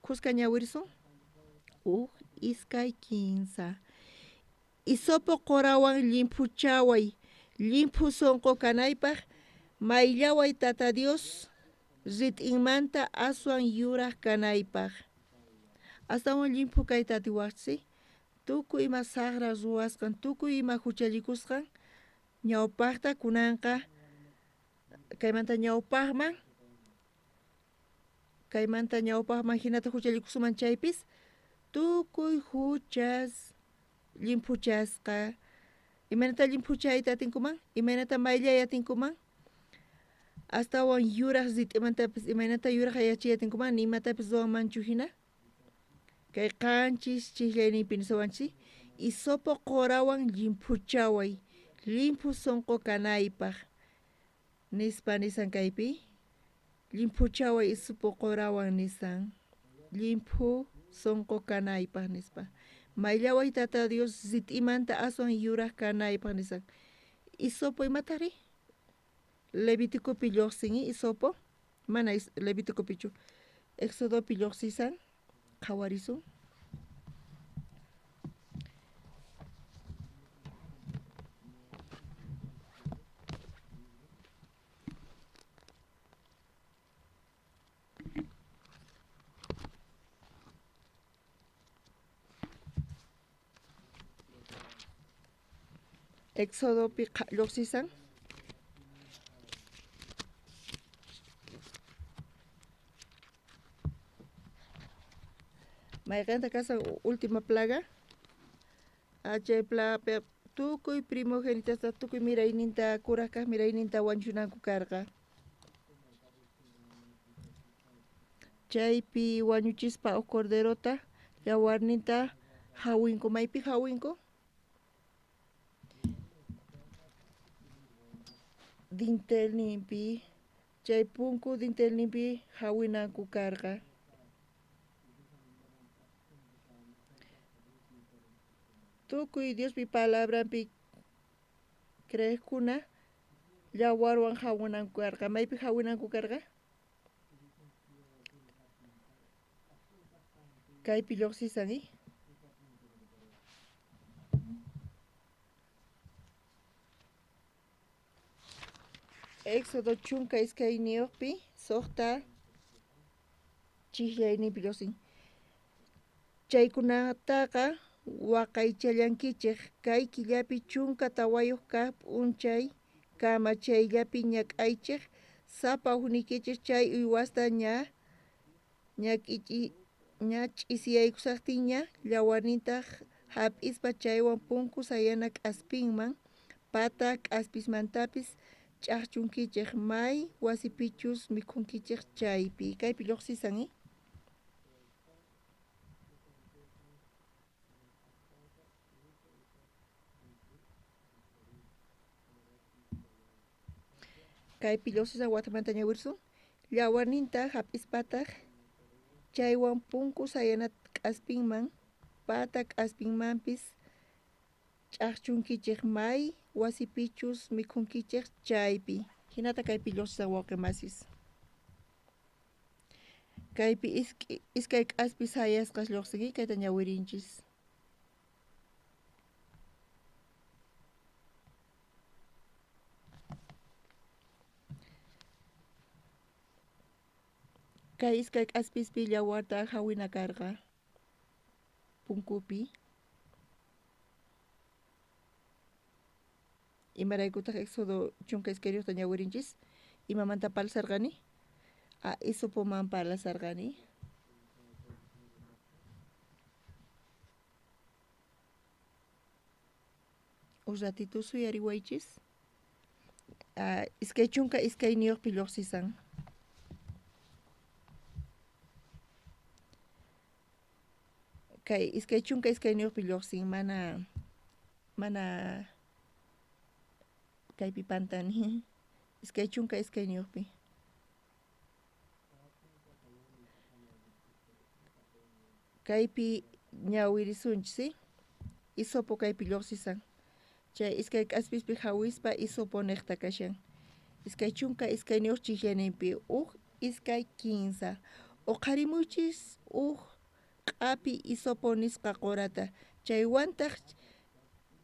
Khuska ñawirisun. 1, 2, 3. Hisopo qorawan llimphuchaway, llimphu sunqu kanaypaj, mayllaway Tata Dios rit'inmanta aswan yuraj kanaypaj. Astawan llimphu kayta atiwajsi, tukuy ima saqra ruwasqan, tukuy ima juchallikusqan, ñawpajta kunanqa kaymanta ñawpajman, kaymanta ñawpajman hinata juchallikusuman chaypis, tukuy juchas llimphuchasqa. Imaynata llimphuchayta atinkuman? Imaynata mayllay atinkuman? Astawan yuraj rit'imantapis imaynata yuraj yachiy atinkuman? Ni imatapis ruwanmanchu hina? Kay qanchis chijllayninpi nisawanchis, hisopo qorawan llimphuchaway, llimphu sunqu kanaypaj nispa nisan kaypi. Llimphuchaway hisopo qorawan nisan, llimphu sunqu kanaypaj nispa. Mayllaway Tata Dios rit'imanta aswan yuraj kanaypaj nisan. Hisopo imatari? Leviticopi lluqsin hisopo, mana Leviticopichu, Exodopi lluqsisan, qhawarisun. Exodopi lluqsisan. Mayqinta kasan última plaga? Chay plaga tukuy primogénitosta, tukuy mirayninta, kuraj kaj mirayninta wañuchinanku karqa. Chaypi wañuchispa uj corderota, yawarninta jawinku. Maypi jawinku? Dintelninpi, chay punku dintelninpi jawinanku karqa. Tukuy Diospi palabranpi creejkuna yawarwan jawinanku karqa. Maypi jawinanku karqa? Kaypi lluqsisan, Éxodo 12pi 6 chijllayninpi lluqsin. Chaykunataqa waqaychallankichej kay killapi 14 kaj p'unchay kama chayllapi ñak'aychej sapa ujniykichej chay uywasta ña ch'isiyaykushajtinña llawarninta hap'ispa chaywan punku sayana k'aspinman pata k'aspismantapis ch'ajchunkichej may wasipichus mikhunkichej chaypi. Kaypi lluqsisan, Kaypi lluqsisan watamanta ñawirsun llawarninta hap'ispataq chaywan punku sayana k'aspinman pata k'aspinmanpis ch'ajchunkichej may wasipichus mikhunkichej chaypi. Hinata kaypi lluqsisan wawqi masis. Kaypi iskay k'aspi sayasqas lluqsin, kayta ñawirinchis. Kay iskay k'aspispi llawarta hawina karqa punkupi. Imaraykutaq Éxodo 12ta ñawirinchis? Imamanta parlasarqani? Hisopoman parlasarqani. Un ratito suyariwaychis. 22pi lluqsisan. Kay 22pi lluqsin mana kaypi pantani. 22pi. Kaypi ñawirisunchis, hisopo kaypi lluqsisan. Chay iskay k'aspispi hawispa hisopo niqta kashan. 22 chijllaninpi 1, 2, 3. Uqharimuychis uj q'api hisopo nisqa qurata chaywantaq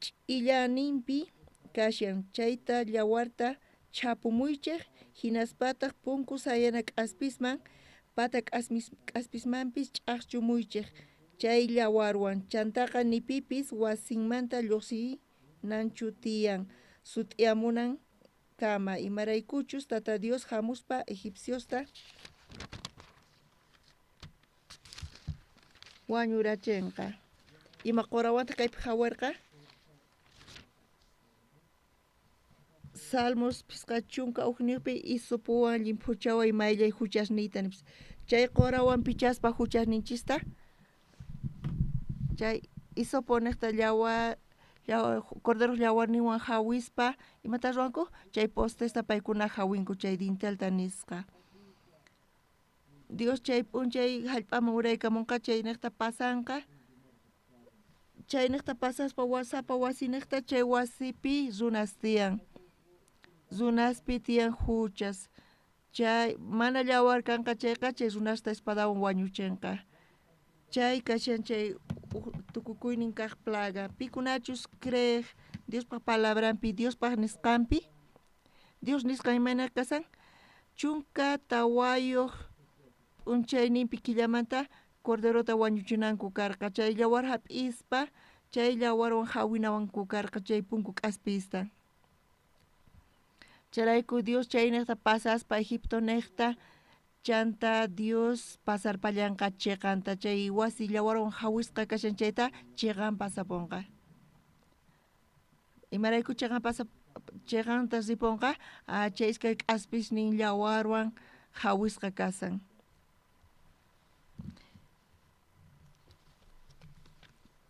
ch'illaninpi kashan chayta llawarta chhapumuychej hinaspataq punku sayana k'aspisman pata k'aspismanpis ch'ajchumuychej chay llawarwan chantaqa ni pipis wasinmanta lluqsinanchu tiyan sut'iyamunan kama imaraykuchus Tata Dios hamuspa egipciosta wañurachinqa. Ima qurawantaq kaypi hawarqa? Salmos 51pi hisopowan llimphuchaway mayllay huchasniyta nipis. Chay qurawan pichaspa huchasninchista chay hisopo niqta corderoq llawarninwan hawispa imata ruwanku? Chay postesta paykuna hawinku chay dintelta nisqa. Dios chay p'unchay hallp'aman uraykamunqa chay niqta pasanqa. Chay niqta pasaspa wasapa wasiniqta chay wasipi runas tiyan. Runaspi tiyan huchas. Chay mana llawar kanqa chayqa chay runasta espadawan wañuchinqa. Chay kashan chay tukukuynin kaq plaga. Pikunachus creej Diospaq palabranpi, Diospaq nisqanpi. Dios nisqan imayna kasan? 14 p'unchayninpi killamanta corderota wañuchinanku karqa. Chay llawar hap'ispa chay llawarwan hawinawanku karqa chay punku k'aspista. Chayrayku Dios chayniqta pasaspa Egipto niqta chanta Dios pasarpallanqa chiqanta chay wasi llawarwan hawisqa kashan chayta chiqan pasapunqa. Imarayku chiqan chiqanta ripunqa? Chay iskay k'aspisnin llawarwan hawisqa kasan.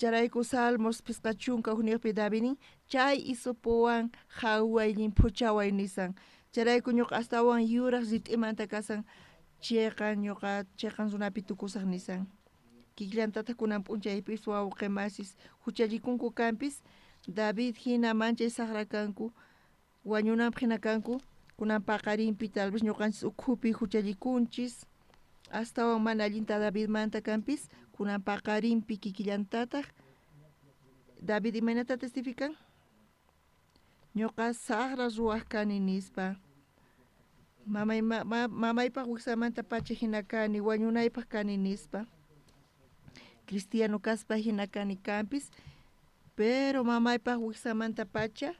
Chayrayku Salmos 51pi David nin chay hisopowan haway llimphuchaway nisan. Chayrayku ñuqa astawan yuraq rit'imanta kasan chiqan ñuqa chiqan runapi tukusaq nisan. Kikillantataq kunan p'unchaypis wawqi masis huchallikunku kanpis David hina manchay saqra kanku wañunanpaq hina kanku kunan paqarinpi tal vez ñuqanchis ukhupi huchallikunchis. Astawan mana allinta Davidmanta kanpis, kunan paqarinpi kikillantataj. David imaynata testifican? Ñuqa saqra ruwaq kani nispa. Mamay mamaypaq wiksamanta pacha hina kani, wañunaypaq kani nispa. Cristiano kaspa hina kani kanpis, pero mamaypaq wiksamanta pacha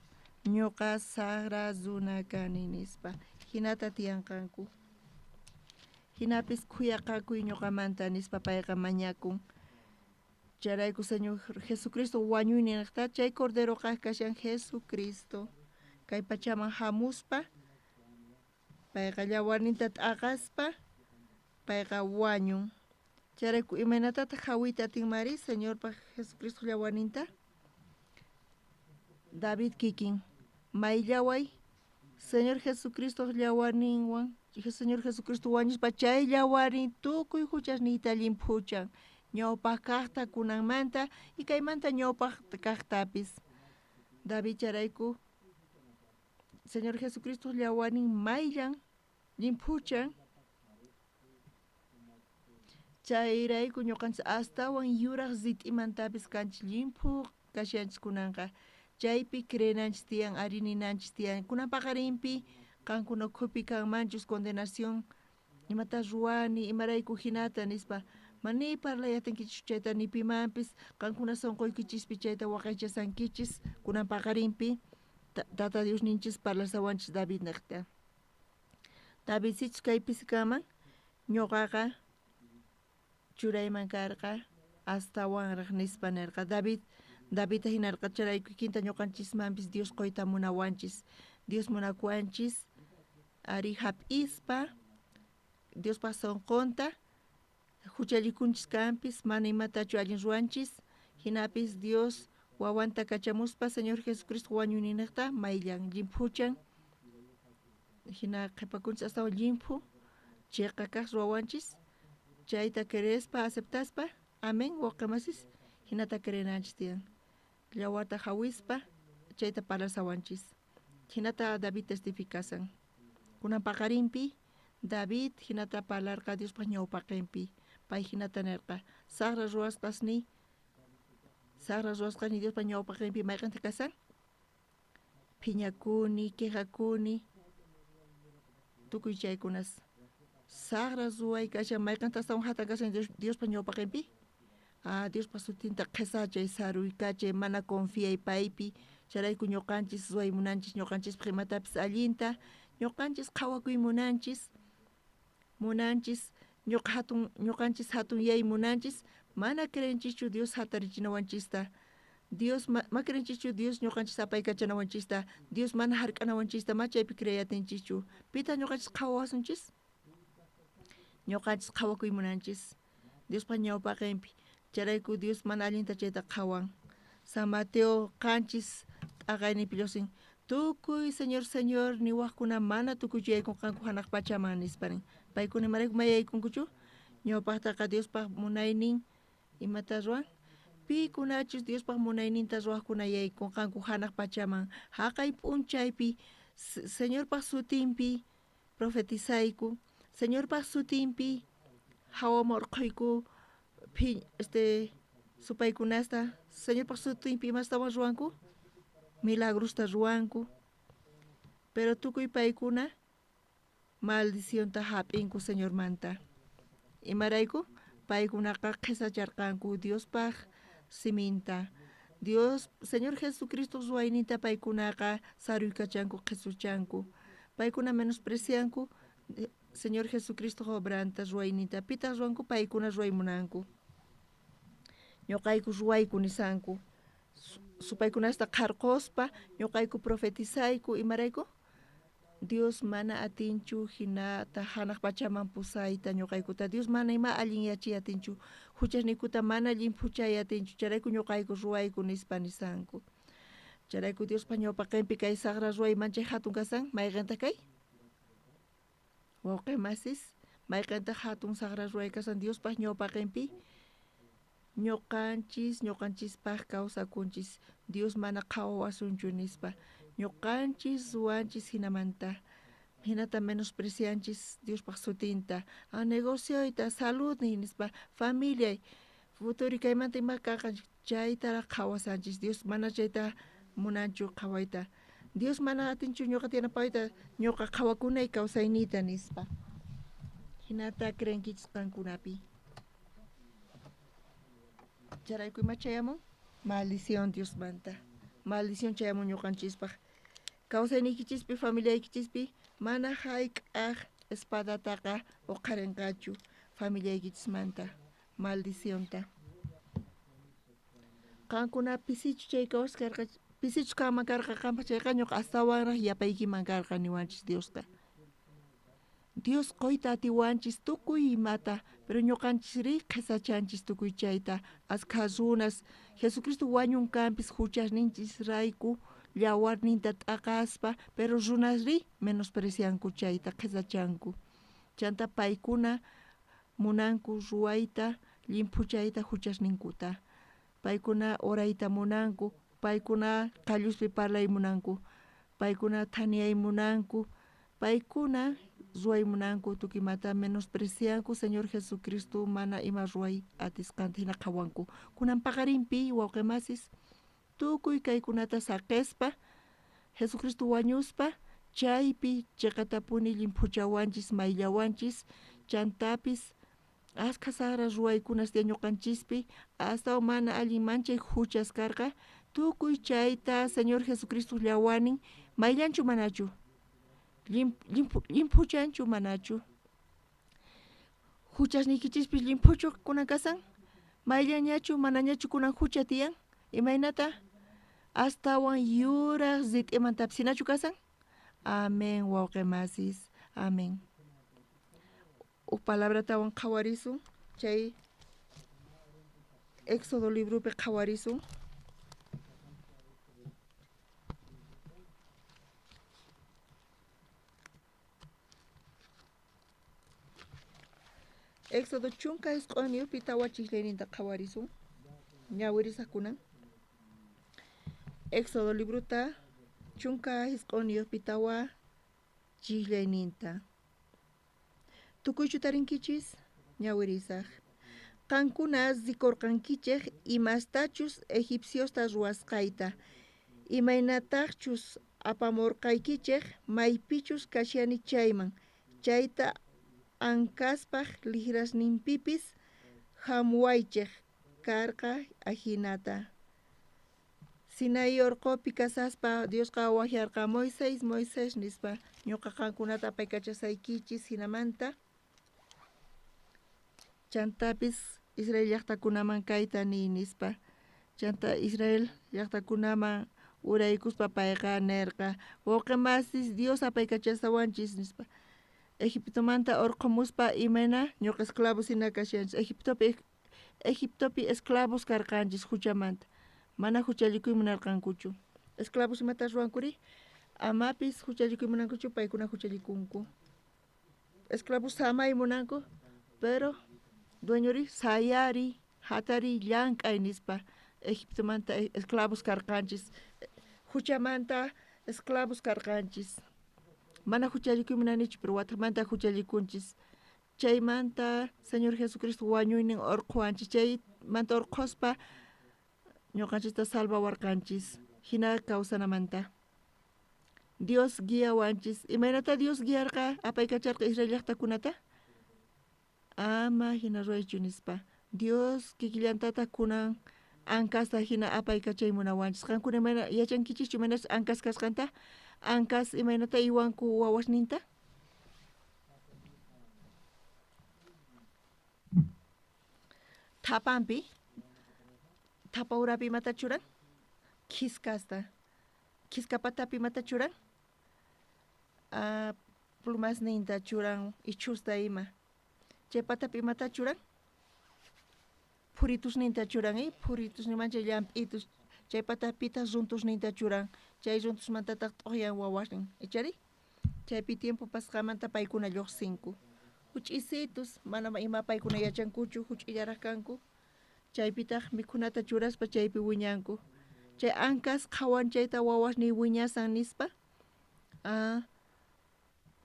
ñuqa saqra runa kani nispa. Hinata tiyanqanku. Hinapis khuyaqakuy ñuqamanta nispa payqa mañakun. Chayrayku Señor Jesucristo wañuyninqta chay corderoqa kashan Jesucristo. Kay pachaman hamuspa payqa llawarninta t'aqaspa payqa wañun. Chayrayku imaynatataq hawiyta atinmari Señorpaq Jesucristo llawarninta? David kikin mayllaway Señor Jesucristo llawarninwan, Señor Jesucristo wañuspa chay llawarin tukuy huchasniyta llimphuchan. Ñawpaq kaqta kunanmanta y kaymanta ñawpaq kaqtapis. David chayrayku Señor Jesucristo llawarin mayllan llimphuchan. Chayrayku ñuqanchis astawan yuraq rit'imantapis kanchis llimphu kashanchis kunanqa. Chaypi creenanchis tiyan, ari ninanchis tiyan. Kunan paqarinpi qankuna ukhupi kanmanchus condenación imata ruwani, imarayku hinata nispa. Mani parlay atinkichis chayta ni pimanpis, qankuna sunquykichispi chayta waqaychasankichis kunan paqarinpi Tata Diosninchis parlasawanchis David niqta. David sichus kaypis kanman, ñuqaqa churayman karqa astawanraq nispa nirqa. David Davidta hinarqa chayrayku kikinta ñuqanchismanpis Dios quyta munawanchis. Dios munakuwanchis ari hap'ispa Diospaq sunqunta huchallikunchis kanpis, mana imatachu allin ruwanchis, hinapis Dios wawanta kachamuspa Señor Jesucristo wañuyninniqta mayllan llimphuchan, hina qhipakunchis astawan llimphu chiqa kaq ruwawanchis, chayta creespa aceptaspa, amén, wawqimasis, hinata creenanchis tiyan. Llawarta hawispa chayta parlasawanchis. Hinata David testificasan. Kunan paqarinpi David hinata parlarqa Diospaq ñawpaqinpi. Pay hinata nirqa, saqra ruwasqasniy, saqra ruwasqasniy Diospaq ñawpaqinpi mayqinta kasan? Phiñakuni, quejakuni, tukuy chaykunas. Saqra ruway kashan mayqinta astawan hatun kashan Diospaq ñawpaqinpi? Ah, Diospa sutinta qhesachay, saruykachay, mana confiay paypi. Chayrayku ñuqanchis ruway munanchis, ñuqanchispaq imatapis allinta, ñuqanchis qhawakuy munanchis, munanchis, ñuqa hatun, ñuqanchis hatunyay munanchis, mana creenchischu Dios hatarichinawanchista. Dios ma creenchischu Dios ñuqanchis apaykachanawanchista, Dios mana hark'anawanchista, ma chaypi creeyatinchischu. Pitaq ñuqanchis qhawawasunchis? Ñuqanchis qhawakuy munanchis Diospa ñawpaqinpi. Chayrayku Dios mana allinta chayta qhawan. San Mateo 7 t'aqayninpi lluqsin, tukuy Señor, Señor niwaqkuna mana tukuychu yaykunqanku hanaq pachaman nispa nin. Paykuna imarayku ma yaykunkuchu? Ñawpaqtaqa Diospaq munaynin imata ruwan? Pikunachus Diospaq munayninta ruwaqkuna yaykunqanku hanaq pachaman. Haqay p'unchaypi Señorpaq sutinpi profetizayku, Señorpaq sutinpi hawaman urqhuyku supaykunasta, Señorpaq sutinpi imastawan ruwanku? Milagrosta ruwanku. Pero tukuy paykuna maldicionta hap'inku Señormanta. Imarayku? Paykunaqa qhesacharqanku Diospaq siminta. Dios, Señor Jesucristo ruwayninta paykunaqa saruykachanku, qhesuchanku. Paykuna menosprecianku Señor Jesucristo obranta ruwayninta. Pitaq ruwanku? Paykuna ruway munanku. Ñuqayku ruwayku nisanku. Supaykunasta qharquspa ñuqayku profetizayku. Imarayku? Dios mana atinchu hinata hanaq pachaman pusayta ñuqaykuta. Dios mana ima allin yachiy atinchu. Huchasniykuta mana llimphuchay atinchu. Chayrayku ñuqayku ruwayku nispa nisanku. Chayrayku Diospa ñawpaqinpi kay saqra ruway manchay hatun kasan, mayqintaq kay? Wawqi masis, mayqintaq hatun saqra ruway kasan Diospaq ñawpaqinpi? Ñuqanchis, ñuqanchispaq kawsakunchis, Dios mana qhawawasunchu nispa. Ñuqanchis ruwanchis hinamanta. Hinata menosprecianchis Diospaj sutinta. A negocioyta, saludniy nispa, familiay, futuro kaymanta ima kanqa chaytaraq qhawasanchis. Dios mana chayta munanchu qhawayta. Dios mana atinchu ñuqata yanapayta, ñuqa qhawakunay kawsayniyta nispa. Hinata creenkichis qankunapi. Chayrayku ima chayamun? Maldición Diosmanta. Maldición chayamun ñuqanchispaj. Kawsayniykichispi, familiaykichispi mana hayk'aq espadataqa uqharinqachu familiaykichismanta maldicionta. Qankuna pisichu chay kawsay karqa, pisichu kanman karqa qanpaj chayqa ñuqa astawanraq yapaykiman karqa niwanchis Diosqa. Dios qoyta atiwanchis tukuy imata, pero ñuqanchisri qhesachanchis tukuy chayta. Askha runas Jesucristo wañun kanpis huchasninchisrayku llawarninta t'aqaspa, pero runasri menosprecianku chayta, qhesachanku. Chanta paykuna munanku ruwayta, llimphuchayta huchasninkuta. Paykuna orayta munanku, paykuna qalluspi parlay munanku, paykuna thaniyay munanku, paykuna ruway munanku tukuy imata menosprecianku Señor Jesucristo mana ima ruway atisqanta hina qhawanku. Kunan paqarinpi wawqi masis tukuy kaykunata saqispa Jesucristo wañuspa chaypi chiqatapuni llimphuchawanchis mayllawanchis chantapis askha saqra ruwaykunas tiyan ñuqanchispi astawan mana allin manchay huchas karqa tukuy chayta Señor Jesucristo llawanin mayllanchu manachu llimphuchanchu manachu huchasniykichispis llimphuchu kunan kasan mayllañachu manañachu kunan hucha tiyan imaynata astawan yuraq rit'imantapis hinachu kasan. Amén wawqi masis, amén. Uj palabratawan qhawarisun chay Éxodo libropi qhawarisun. Éxodo 19 tawa chijleyninta qhawarisun. Ñawirisaqkunan. Éxodo librota 19 tawa chijleyninta. Tukuychu tarinkichis? Ñawirisaq. Qankuna rikurqankichej imastachus egipciosta ruwasqayta, imaynataqchus apamurqaykichej maypichus kashani chayman, chayta ankaspaj lijrasninpipis hamuwaychej karqa ajinata. Sinaí orqopi kasaspa Diosqa wajyarqa Moisés, Moisés nispa ñuqa qankunata apaykachasaykichis hinamanta. Chantapis Israel llaqtakunaman kayta niy nispa. Chanta Israel llaqtakunaman uraykuspa payqa nerqa wawqi masis Dios apaykachasawanchis nispa. Egiptomanta urqhumuspa imayna ñuqa esclavos hina kashanchis. Egiptopi esclavos karqanchis huchamanta. Mana huchallikuy munarqankuchu. Esclavos imata ruwankuri? Amapis huchallikuy munankuchu, paykuna huchallikunku. Esclavos samay munanku, pero dueñori sayari, hatari, llank'ay nispa. Egiptomanta esclavos karqanchis. Huchamanta esclavos karqanchis. Mana huchallikuy munanichu, pero watamanta huchallikunchis. Chaymanta Señor Jesucristo wañuynin urqhuwanchis. Chaymanta urqhuspa ñuqanchista salvawarqanchis. Hina kawsanamanta. Dios guiawanchis. Imaynata Dios guiarqa apaykacharqa Israel llaqtakunata? Ama hina ruwaychu nispa. Dios kikillantataq kunan ankasta hina apaykachay munawanchis. Qankuna imayna yachankichischu imaynachus ankas kasqanta? Ankas imaynata iwanku wawasninta? Thapanpi thapa urapi imata churan? Khiskasta. Khiska patapi imata churan? Plumasninta churan, ichhusta ima. Chay patapi imata churan? Phuritusninta churan, phuritusninman chay llamp'itus, chay patapitaq runtusninta churan, chay runtusmantataq t'uqyan wawasnin, ichari? Chaypi tiempo pasqamanta paykuna lluqsinku. Huch'isitus, mana ima paykuna yachankuchu, huch'illaraq kanku. Chaypitaq mikhunata churaspa chaypi wiñanku. Chay ankas qhawan chayta wawasniy wiñasan nispa.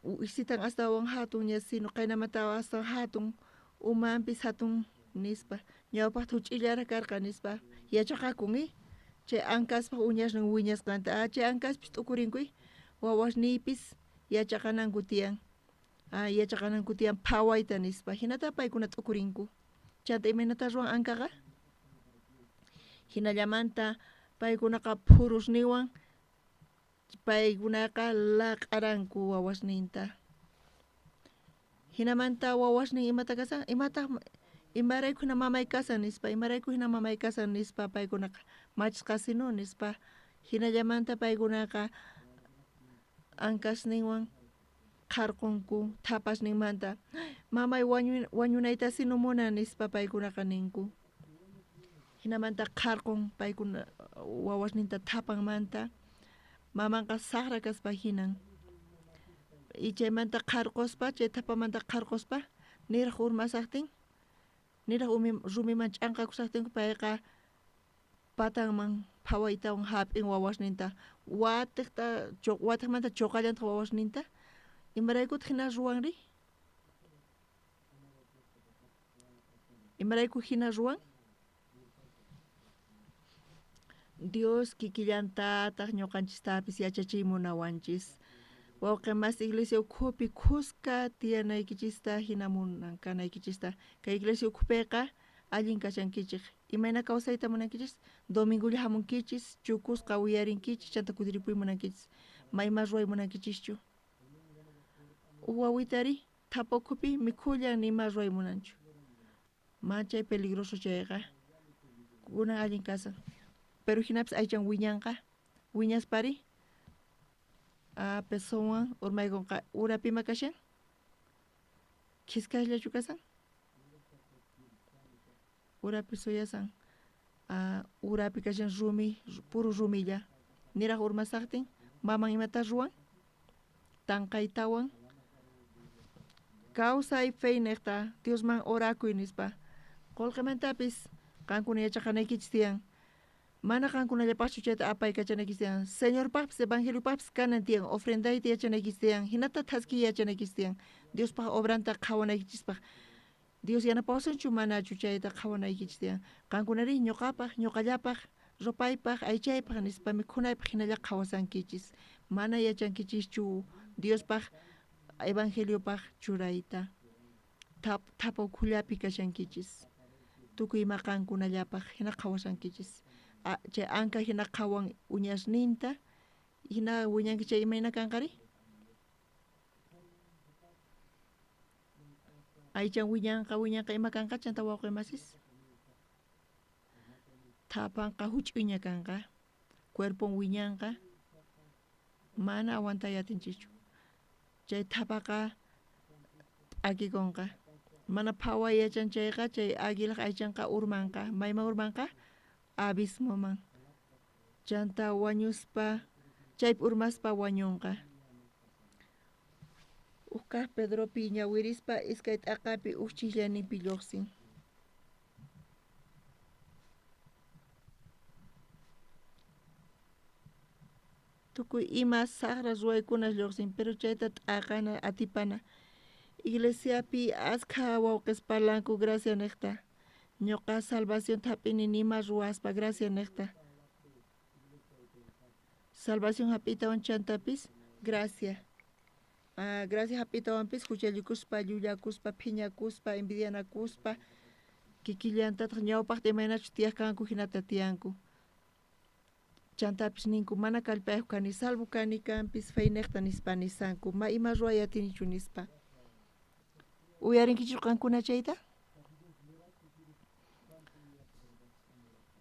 Ujsitan astawan hatun ña sino qaynamanta astawan hatun umanpis hatun nispa ñawpaqta huch'illaraq karqa nispa yachaqakun chay ankaspaq uñasnin wiñasqanta chay ankaspis t'ukurinku wawasniypis yachaqananku tiyan yachaqananku tiyan phawayta nispa hinata paykuna t'ukurinku chanta imaynata ruwan ankaqa hinallamanta paykunaqa phurusniwan paykunaqa laq'aranku wawasninta hinamanta wawasnin imata kasan imataq imarayku hina mamay kasan nispa imarayku hina mamay kasan nispa paykunaqa machisqasinu nispa hinallamanta paykunaqa ankasninwan qharqunku thapasninmanta mamay wañunaytasinu munan nispa paykunaqa ninku hinamanta qharqun paykuna wawasninta thapanmanta mamanqa saqra kaspa hinan y chaymanta qharquspa chay thapamanta qharquspa niraq urmasaqtin niraq rumiman ch'anqakusaqtinku payqa patanman phawaytawan hap'in wawasninta watiqta watiqmanta chuqallantaq wawasninta imaraykutaq hina ruwanri imarayku hina ruwan Dios kikillantataq ñuqanchistapis yachachiy munawanchis wawqi mas iglesia ukhupi khuska tiyanaykichista hina munan kanaykichista kay iglesia ukhupiqa allin kashankichik imayna kawsayta munankichis domingolla hamunkichis chukusqa uyarinkichis chanta kutiripuy munankichis mayma ruway munankichischu uj wawitari thapa ukhupi mikhullan nima ruway munanchu manchay peligroso chayqa kunan allin kasan pero hinapis aychan wiñanqa wiñaspari pesowan urmaykunqa urapima kashan khiskasllachu kasan urapi suyasan urapi kashan rumi puro rumilla niraq urmasaqtin maman imata ruwan tanqaytawan kawsay feyniqta Diosman orakuy nispa qullqimantapis qankuna yachaqanaykichis tiyan mana qankunallapaqchu chayta apaykachanaykichis tiyan Señorpaqpis evangeliopaqpis kanan tiyan ofrendayta yachanaykichis tiyan hinata thaskiy yachanaykichis tiyan Diospaq obranta qhawanaykichispaq Dios yanapawasunchu manachu chayta qhawanaykichis tiyan qankunari ñuqapaq ñuqallapaq ropaypaq aychaypaq nispa mikhunaypaq hinalla qhawasankichis mana yachankichischu Diospaq evangeliopaq churayta thapa ukhullapi kashankichis tukuy ima qankunallapaq hina qhawasankichis chay anka hina qhawan uñasninta hina wiñanki chay imayna kanqari aychan wiñanqa wiñanqa ima kanqa chanta wawqi masis thapanqa huch'uyña kanqa cuerpon wiñanqa mana aguantay atinchischu chay thapaqa p'akikunqa mana phaway yachan chayqa chay aguilaq aychanqa urmanqa mayman urmanqa abismoman chanta wañuspa chaypi urmaspa wañunqa uj kaq Pedropi ñawirispa iskay t'aqapi uj chijllayninpi lluqsin tukuy ima saqra ruwaykuna lluqsin pero chayta t'aqana atipana iglesiapi askha wawqis parlanku gracia niqta ñuqa salvación hap'ini nima ruwaspa gracia niqta salvación hap'iytawan chantapis gracia gracia hap'iytawanpis huchallikuspa llullakuspa phiñakuspa envidianakuspa kikillantataq ñawpaqta imaynachus tiyaq kanku hinata tiyanku chantapis ninku mana kallpayuq kani salvo kani kanpis feyniqta nispa nisanku ma ima ruway atinichu nispa uyarinkichu qankuna chayta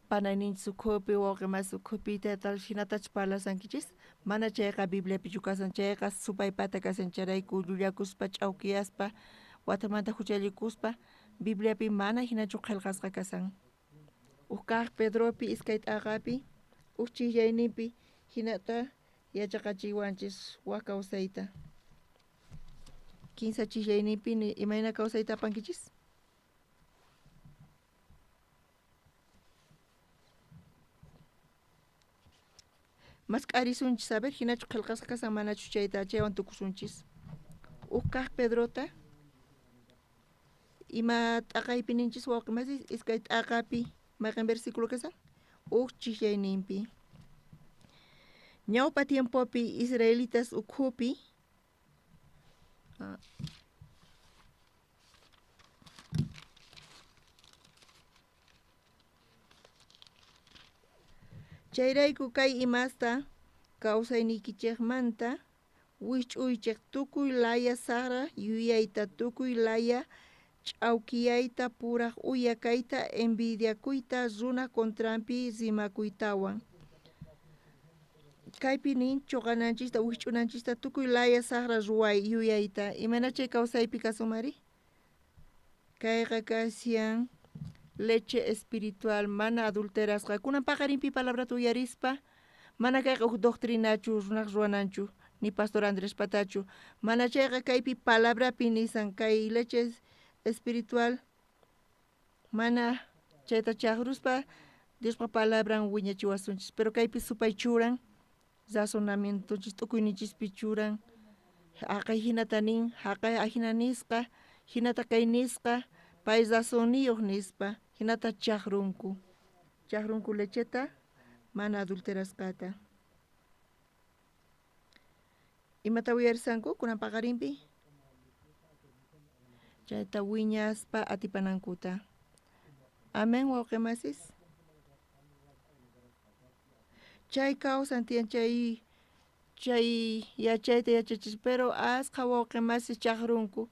panayninchis ukhupi wawqi masi ukhupi tal hinatachu parlasankichis mana chayqa bibliapichu kasan chayqa supaypata kasan chayrayku llullakuspa ch'awkiyaspa watamanta huchallikuspa bibliapi mana hinachu qillqasqa kasan uj kaq Pedropi iskay t'aqapi uj chijllayninpi hinata yachaqachiwanchis wak kawsayta kinsa chijllayninpi imayna kawsayta apankichis mask'arisunchis a ver hinachu qillqasqa kasan manachu chayta chaywan tukusunchis Uj kaj Pedrota ima t'aqaypi ninchis wawqi masis iskay t'aqapi mayqen versículo kasan uj chijllayninpi. Ñawpa tiempopi israelitas ukhupi chayrayku kay imasta kawsayniykichejmanta wijch'uychej tukuy laya sajra yuyayta, tukuy laya ch'awkiyayta, puraj uya kayta, envidiakuyta, runaj contranpi rimakuytawan. Kaypi nin choqananchista wijch'unanchista tukuy laya sajra ruway yuyayta. Imayna chay kawsaypi kasumari? Kayqa kashan leche espiritual mana adulterasqa. Kunan paqarinpi palabrata uyarispa mana kayqa uj doctrinachu runaj ruwananchu ni pastor Andrés patachu, mana chayqa kaypi palabrapi nisan kay leche espiritual mana chayta chajruspa Diospa palabran wiñachiwasunchis, pero kaypi supay churan razonamientonchis t'ukuyninchispi churan haqay hinata nin, haqay ajina nisqa, hinata kay nisqa, pay razonniyuq nispa, hinata chajrunku, chajrunku lecheta mana adulterasqata. Imata uyarisanku kunan paqarinpi? Chayta wiñaspa atipanankuta. Amén, wawqi masis. Chay kawsan tiyan chay chay yachayta yachachis, pero asqa wawqi masis chajrunku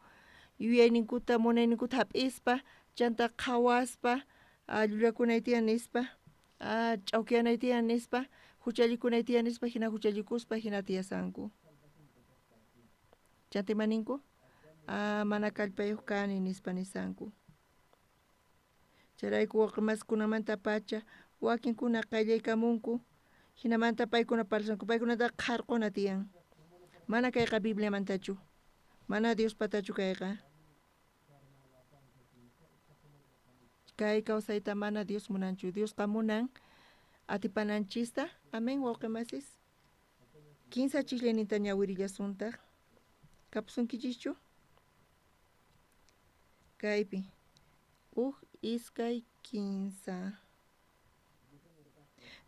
yuyayninkuta munayninkuta hap'ispa chanta qhawaspa llullakunay tiyan nispa, ch'awkiyanay tiyan nispa, huchallikunay tiyan nispa, hina huchallikuspa hina tiyasanku. Chanta ima ninku? Mana kallpayuq kani nispa nisanku. Chayrayku wawqi maskunamanta pacha wakinkuna qayllaykamunku, hinamanta paykuna parlanku, paykunataqa qharquna tiyan. Mana kayqa Bibliamantachu, mana Diospatachu kayqa. Kay kawsayta mana Dios munanchu. Diosqa munan atipananchista. Amén, wawqi masis. Kinsa chijllayninta ñawirillasuntaq. Kapusunkichischu? Kaypi. Uj, iskay, kinsa.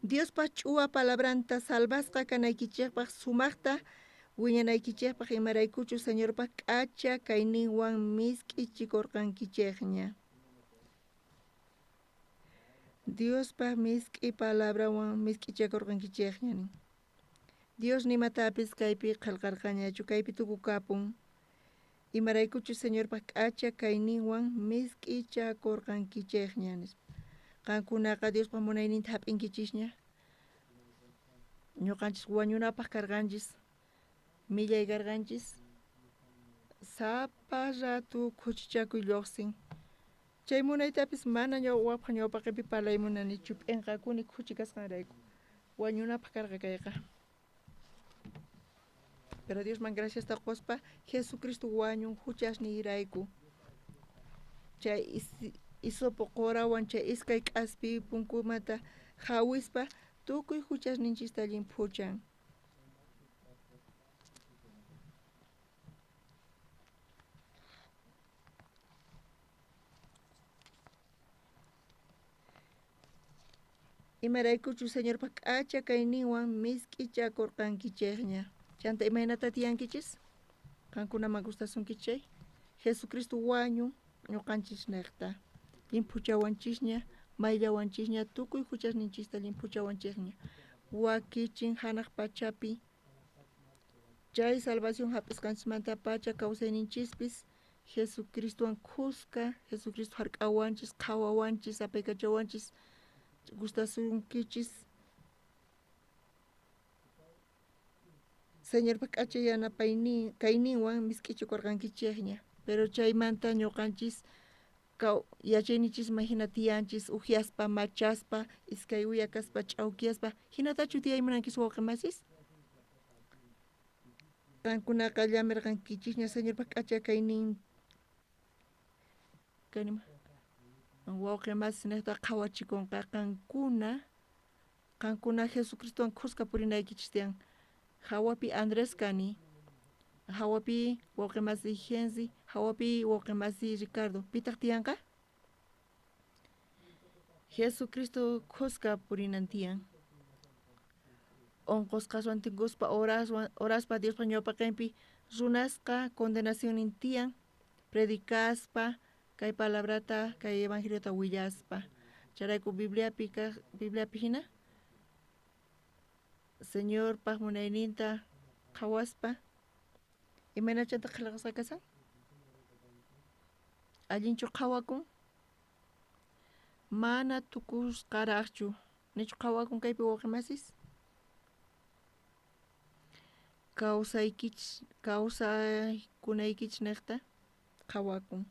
Diospa ch'uwa palabranta salvasqa kanaykichejpaj sumaqta wiñanaykichejpaj imaraykuchu Señorpa k'acha kayninwan misk'ichikorqankichejña. Diospa misk'i palabrawan misk'ichakorqankichejña nin. Dios nimatapis kaypi qhelqarqañachu, kaypi tukukapun. Imaraykuchu Señorpa k'acha kayninwan misk'ichakorqankichejña nispa. Qankunaqa Diospa munayninta hap'inkichisña. Ñuqanchis wañunapaj karqanchis, millay karqanchis. Sapa ratu khuchichakuy lluqsin. Chay munaytapis mana wawpaj ñawpaqinpi parlay munanichu, p'inqakuni khuchi kasqanrayku. Wañunapaj karqa kayqa. Pero Diosman graciasta quspa Jesucristo wañun huchasniyrayku. Chay hisopo qorawan chay iskay k'aspi punkumanta hawispa tukuy huchasninchista llimphuchan. Imaraykuchu Señorpa k'acha kayninwan misk'ichakurqankichejña. Chanta imaynata tiyankichis? Qankunaman gustasunkichis chay? Jesucristo wañun ñuqanchis niqta. Llimphuchawanchisña, mayllawanchisña, tukuy huchasninchista llimphuchawanchikña. Wakichin hanaq pachapi chay salvación hap'isqanchismanta pacha kawsayninchispis Jesucristowan khuska, Jesucristo hark'awanchis, qhawawanchis, apaykachawanchis, gustasunkichis. Señorpa k'acha yanapaynin kayninwan misk'ichikurqankichikña, pero chaymanta ñuqanchis yachayninchisman hina tiyanchis, uhyaspa, machaspa, iskay uya kaspa, ch'awkiyaspa, hinatachu tiyay munankis wawqi masis? Qankunaqa llamirqankichisña Señorpa k'acha kaynin wawqi masis niqta qhawachikunqa qankuna, qankuna Jesucristowan khuska purinaykichis tiyan. Hawapi Andrés kani. Hawapi wawqi masi Henry, hawapi wawqi masi Ricardo. Pitaq tiyanqa? Jesucristo khuska purinan tiyan. Onqosqaswan tinkuspa oraspa Diospa ñawpaqinpi runasqa condenacionnin tiyan, predicaspa kay palabrata, kay evangeliota willaspa. Chayrayku Bibliapi kaq, Bibliapi hina Señorpaq munayninta qhawaspa imaynachanta qhilqasqa kasan? Allinchu qhawakun? Mana tukusqaraqchu. Nichu qhawakun kaypi wawqi masis? Kawsaykichis, kawsaykunaykichis niqta qhawakun.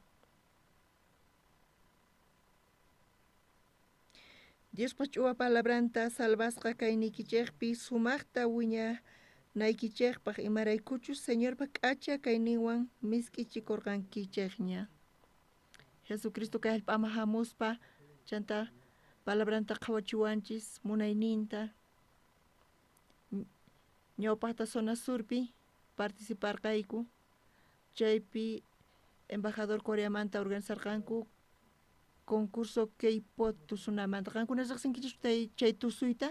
Diospa ch'uwa palabranta salvasqa kayniykichejpi sumaqta wiñanaykichejpaq imaraykuchus Señorpa k'acha kayninwan misk'ichikurqankichejña. Jesucristo kay hallp'aman hamuspa chanta palabranta qhawachiwanchis munayninta. Ñawpaqta zona surpi participarqayku, chaypi embajador Coreamanta organizarqanku concurso K-pop tusunamanta. Qankuna riqsinkichischu chay tusuyta?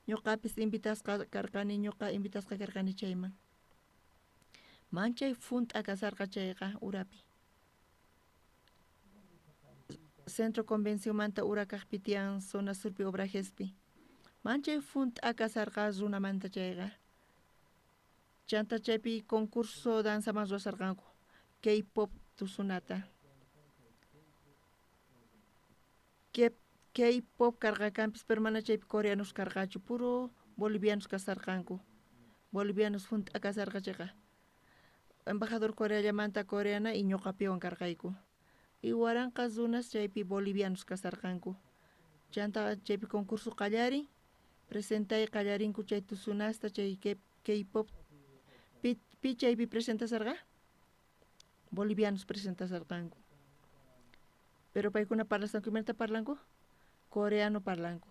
Ñuqapis invitasqa karqani, ñuqa invitasqa karqani chayman. Manchay funt'a kasarqa chayqa urapi. Centro Convencionmanta ura kaqpi tiyan zona surpi obrajespi. Manchay funt'a kasarqa runamanta chayqa. Chanta chaypi concurso danzaman ruwasarqanku K-pop tusunata. K-pop karqakanpis, pero mana chaypi coreanos karqachu, puro bolivianos kasarqanku. Bolivianos junt'a kasarqa chayqa. Embajador Coreallamanta coreana y ñuqapiwan karqayku. Y waranqa runas chaypi bolivianos kasarqanku. Chanta chaypi concurso qallarin, presentay qallarinku chay tusunasta, chay K-pop. Pi chaypi presentasarqa? Bolivianos presentasarqanku. Pero paykuna parlasqanku, imaynata parlanku? Coreano parlanku.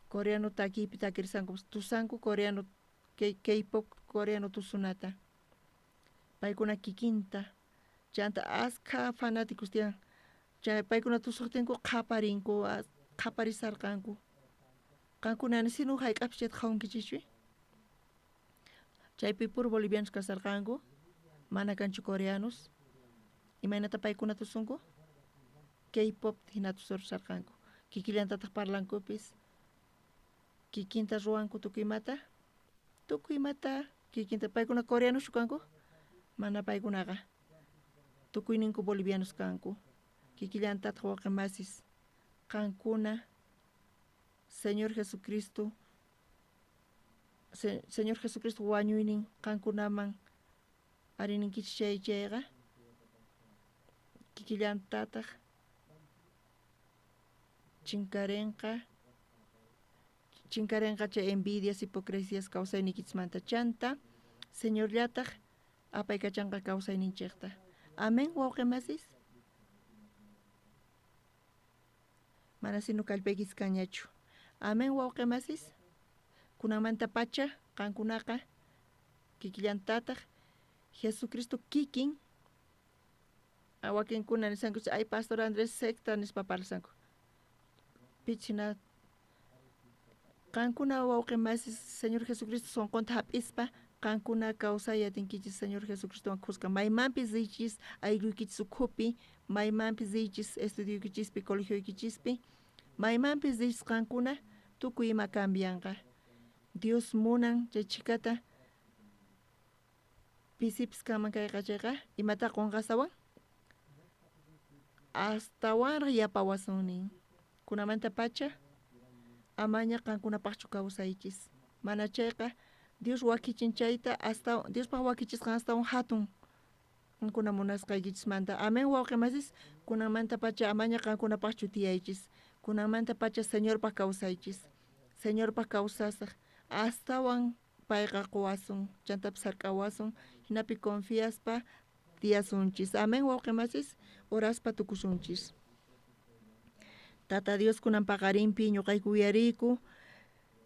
Coreano takiypi takirsanku, tusanku coreano, K-pop coreano tusunata. Paykuna kikinta. Chanta askha fanáticos tiyan. Chay paykuna tusuqtinku qhaparinku, qhaparisarqanku. Qankuna sinu hayk'apis chayta qhawankichischu? Chaypi puro bolivianos kasarqanku, mana kanchu coreanos. Imaynata paykuna tusunku? K-pop hina tusurusarqanku. Kikillantataq parlankupis. Kikinta ruwanku tukuy imata. Tukuy imata kikinta. Paykuna coreanoschu kanku? Mana paykunaqa. Tukuyninku bolivianos kanku. Kikillantataq wawqi masis. Qankuna Señor Jesucristo, Señor Jesucristo wañuynin qankunaman arininkichis chay chayqa kikillantataq chinkarenqa, chinkarenqa chay envidias, hipocresías kawsayniykichismanta. Chanta Señorllataq apaykachanqa kawsayninchikta. Amén, wawqi masis. Mana sinu kallpaykis kanñachu. Amén, wawqi masis. Kunanmanta pacha qankunaqa kikillantataq Jesucristo kikin. Wakinkuna nisanku, ay Pastor Andrés secta nispa parlasanku. Pichina qankuna wawqi masis Señor Jesucristo sonqonta hap'ispa qankuna kawsay atinkichis Señor Jesucristowan khuska. Maymanpis riychis aylluykichis ukhupi, maymanpis riychis estudioykichispi, colegioykichispi, maymanpis riychis qankuna tukuy ima cambianqa. Dios munan chay chhikata pisipis kanman kayqa chayqa imata qunqasawan astawanraq yapawasun nin. Kunamanta pacha amaña qankunapaqchu kawsaychis. Mana chayqa Dios wakichin chayta hasta Diospaq wakichisqan astawan hatun qankuna munasqaykichismanta. Amén, wawqi masis. Kunamanta pacha amaña qankunapaqchu tiyaychis. Kunamanta pacha Señorpaq kawsaychis. Señorpaq kawsasaq astawan payqa quwasun, chantapis hark'awasun, hinapi confiaspa tiyasunchis. Amén, wawqi masis. Oraspa tukusunchis. Tata Dios kunan paqarinpi ñuqayku uyariyku.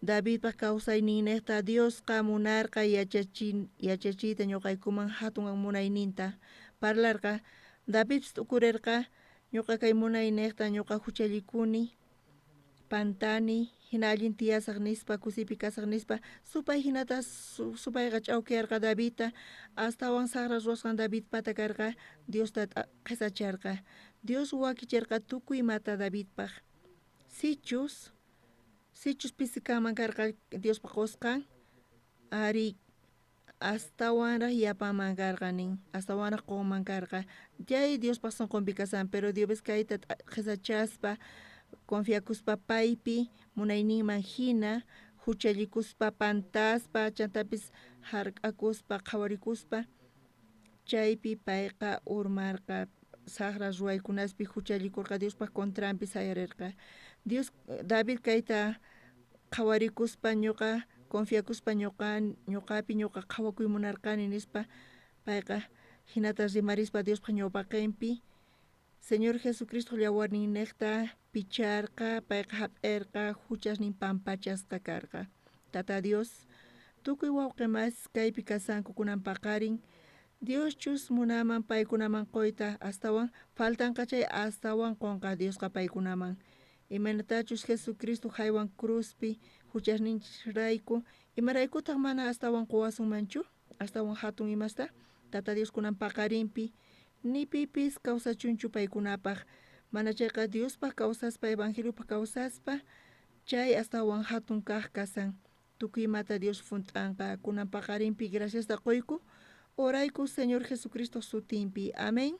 Davidpa kawsayninnejta Diosqa munarqa yachachiyta ñuqaykuman hatun munayninta parlarqa. Davidpis t'ukurerqa ñuqa kay munaynejta ñuqa juchallikuni pantani hina allin tiyasaj nispa kusipi kasaj nispa supay hinata supayqa ch'awkiyarqa Davidta astawan sajra ruwasqan Davidpata karqa Diosta qhesacharqa. Dios wakicherqa tukuy imata Davidpaj. Sichus pisi kanman karqa Diospa qusqan ari astawanraj yapanman karqa nin astawanraj qunman karqa chay Diospaj sunqunpi kasan pero Dios kayta qhesachaspa confiakuspa paypi munayninman hina juchallikuspa pantaspa chantapis hark'akuspa qhawarikuspa chaypi payqa urmarqa sajra ruwaykunaspi juchallikurqa Diospaj contranpi sayarerqa. Dios David kayta qhawarikuspa ñuqa confiakuspa ñuqapi ñuqa qhawakuy munarqani nispa payqa hinata rimarispa Diospaj ñawpaqinpi Señor Jesucristo llawarninnejta picharqa payqa hap'erqa juchasnin pampachasqa karqa. Tata Dios tukuy wawqi masis kaypi kasanku kunan paqarin Dioschus munaman paykunaman quyta astawan faltanqa chay astawan qunqa Diosqa paykunaman. Imaynatachus Jesucristo haywan cruzpi juchasninchikrayku imaraykutaq mana astawan quwasunmanchu astawan hatun imasta Tata Dios kunan paqarinpi ni pipis kawsachunchu paykunapaj mana chayqa Diospaj kawsaspa evangeliopaj kawsaspa chay astawan hatun kaj kasan tukuy imata Dios junt'anqa kunan paqarinpi graciasta quyku orayku Señor Jesucristo sutinpi. Amén.